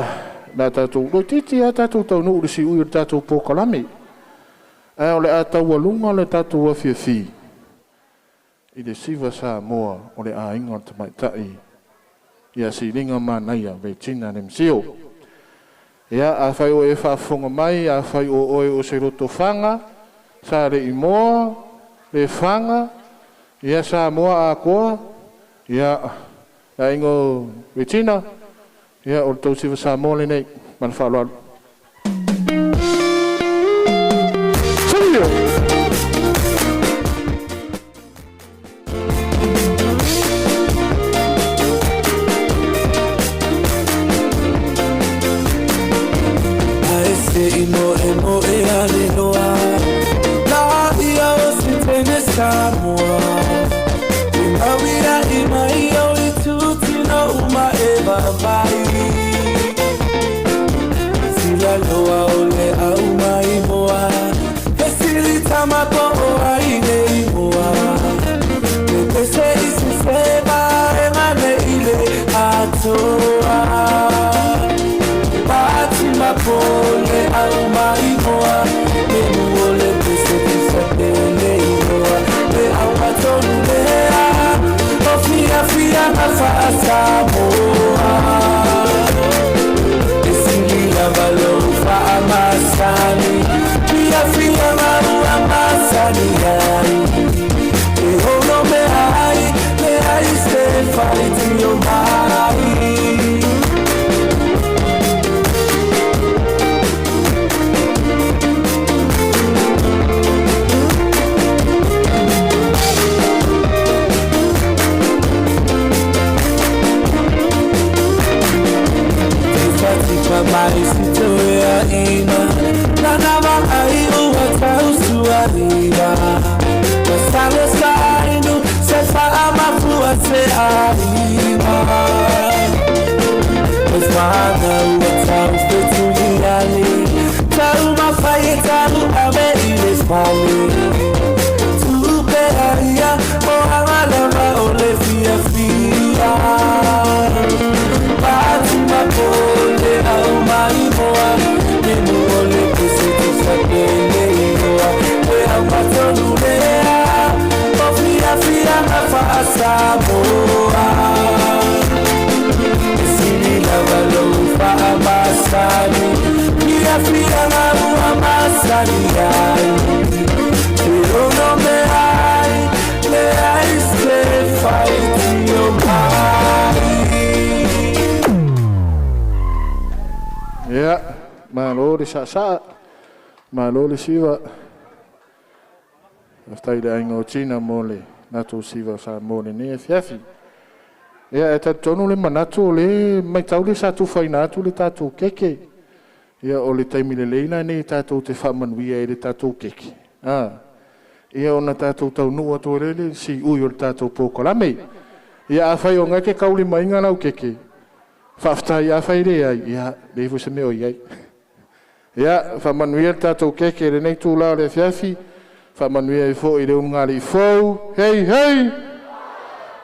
na tatou loititi a tatou taunuu le siui o le tatou pokalame ae o le a taualuga le tatou afiafi i le siva Samoa o le aiga o le tamaitai ia siliga manaia Vetina le Msio. Ia afai o e faafofoga mai, afai o oe o se lotofaga, sa le imoa, le faga, ia Samoa atoa, ia aiga o Vetina, ia o le tou siva Samoa lenei, ma le faaaloalo. Ia, malo le saasaa, malo le siva. Faafetai i le aiga o Tina mo le latou siva Samoa lenei afiafi. Ia e talitonu le manatu o lea e maitau le sa tufaina atu le tatou keke. Ia o le taimi lelei lenei tatou te faamanuia ai i le tatou keke. A. Ia ona tatou taunuu atu ai lea i le siui o le tatou polokalame. Ia afai o lena e te taulimaina lau keke, faafetai, afai e leai, ia leai foi se mea o i ai. Ia faamanuia le tatou keke i lenei itula o le afiafi, faamanuia ai foi i le ulugalii fou. Hei hei!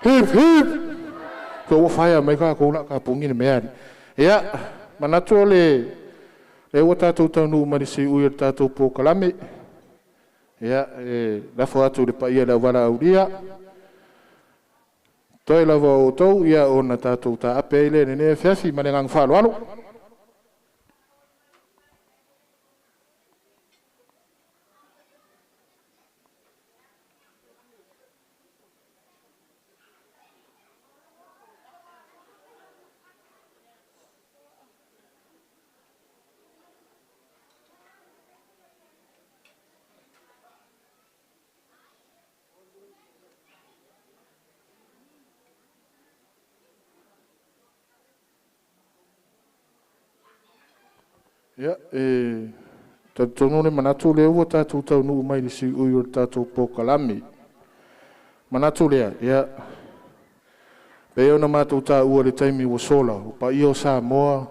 Hip hip! Toe ua faea mai tatou o le a tapuni le mea alii. Ia, manatu o le lea ua tatou taunuu mai i le siui o le tatou polokalame. Ia, e lafo atu i le paia o le auvalaaulia, toe lava o outou, ia ona tatou taape ai lea i lenei afiafi ma le agaga faaaloalo. Ia, e talitonu le manatu o lea ua tatou taunuu mai i le siui o le tatou polokalame. Manatu lea, ia, pei ona matou taua i le taimi ua sola, o paia o Samoa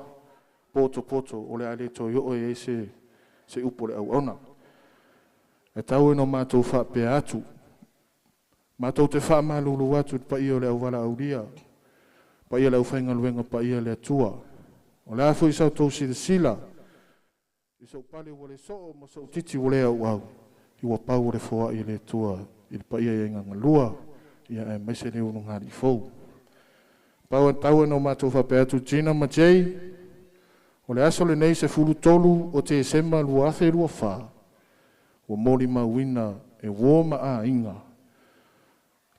potopoto o le a le toe oo i ai se, se upu o le auauna. E tau ina matou faapea atu, matou te faamalulu atu i le paia o le auvalaaulia, paia o le aufaigaluega paia a le Atua. O le a foi sa outou silasila i sou pale ua le soo ma sou titi ua le auau, i ua pau o le foai e le Atua i le paia i aiga galua, ia aemaise le ulugalii fou. Pau tau ina o matou faapea atu Gina ma Jay, o le aso lenei 13 o Tesema 2024, ua molimauina e uo ma aiga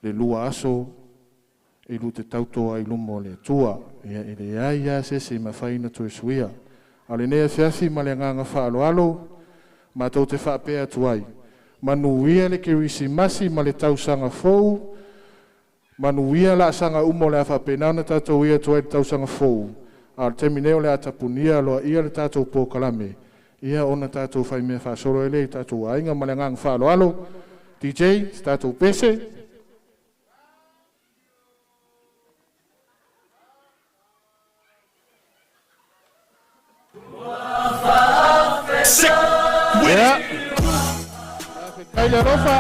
le lua aso e lua te tautoa ai i luma o le Atua. Ia e leai lava se isi e mafai ona toe suia. A o lenei afiafi ma le agaga faaaloalo, matou te faapea atu ai, manuia le Kerisimasi ma le tausaga fou, manuia laasaga uma o le a faapena ona tatou ui atu ai i le tausaga fou. A o le taimi nei o le a tapunia aloaia le tatou polokalame, ia ona tatou faimea faasolo ai lea i tatou aiga ma le agaga faaaloalo. DJ, se tatou pese. Ia. Faafetai le alofa.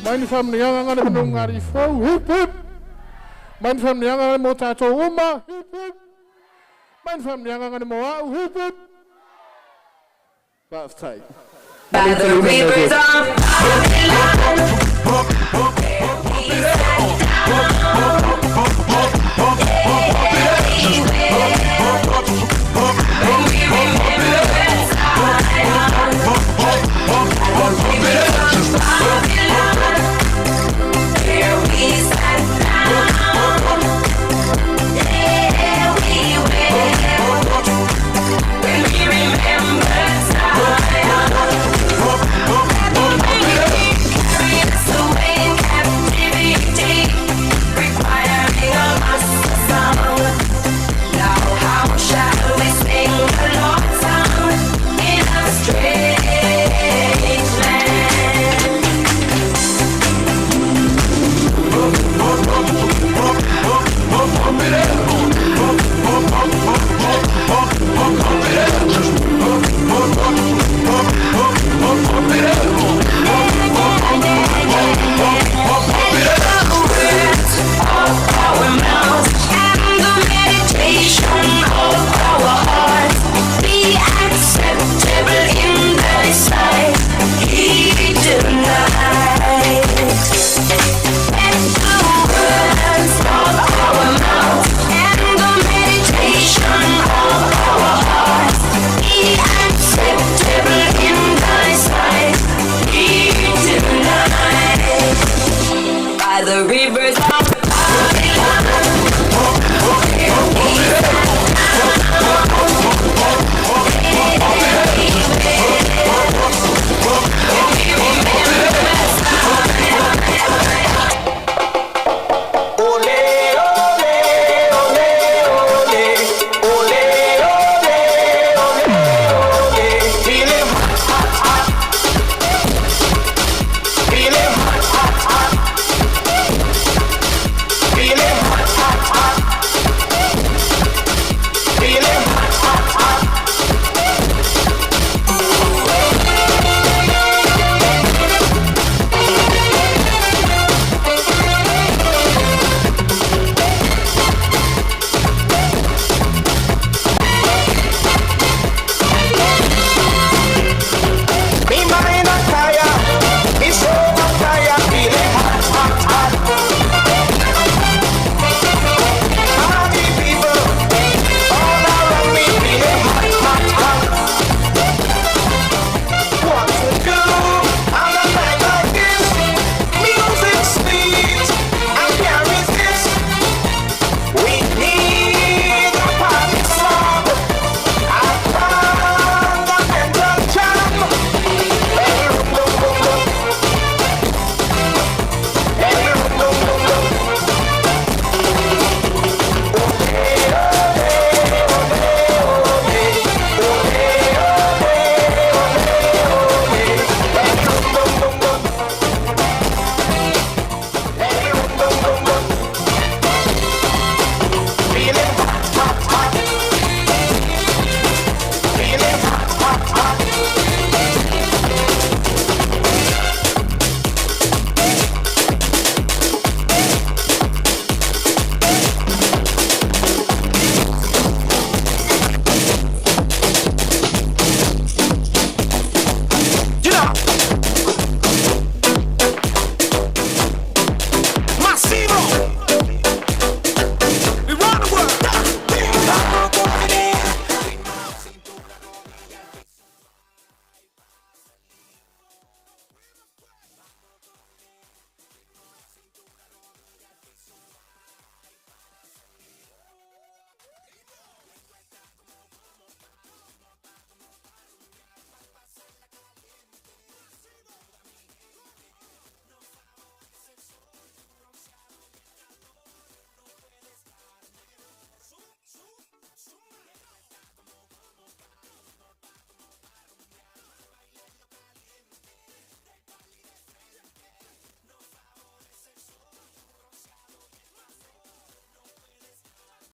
Mai ni faamanuiaga ngale manungari fou. Hip hip. Mai ni faamanuiaga ngale mo tatou uma. Hip hip. Mai ni faamanuiaga ngale mo au. Hip hip. Faafetai. By the rivers of Babylon, we sat down.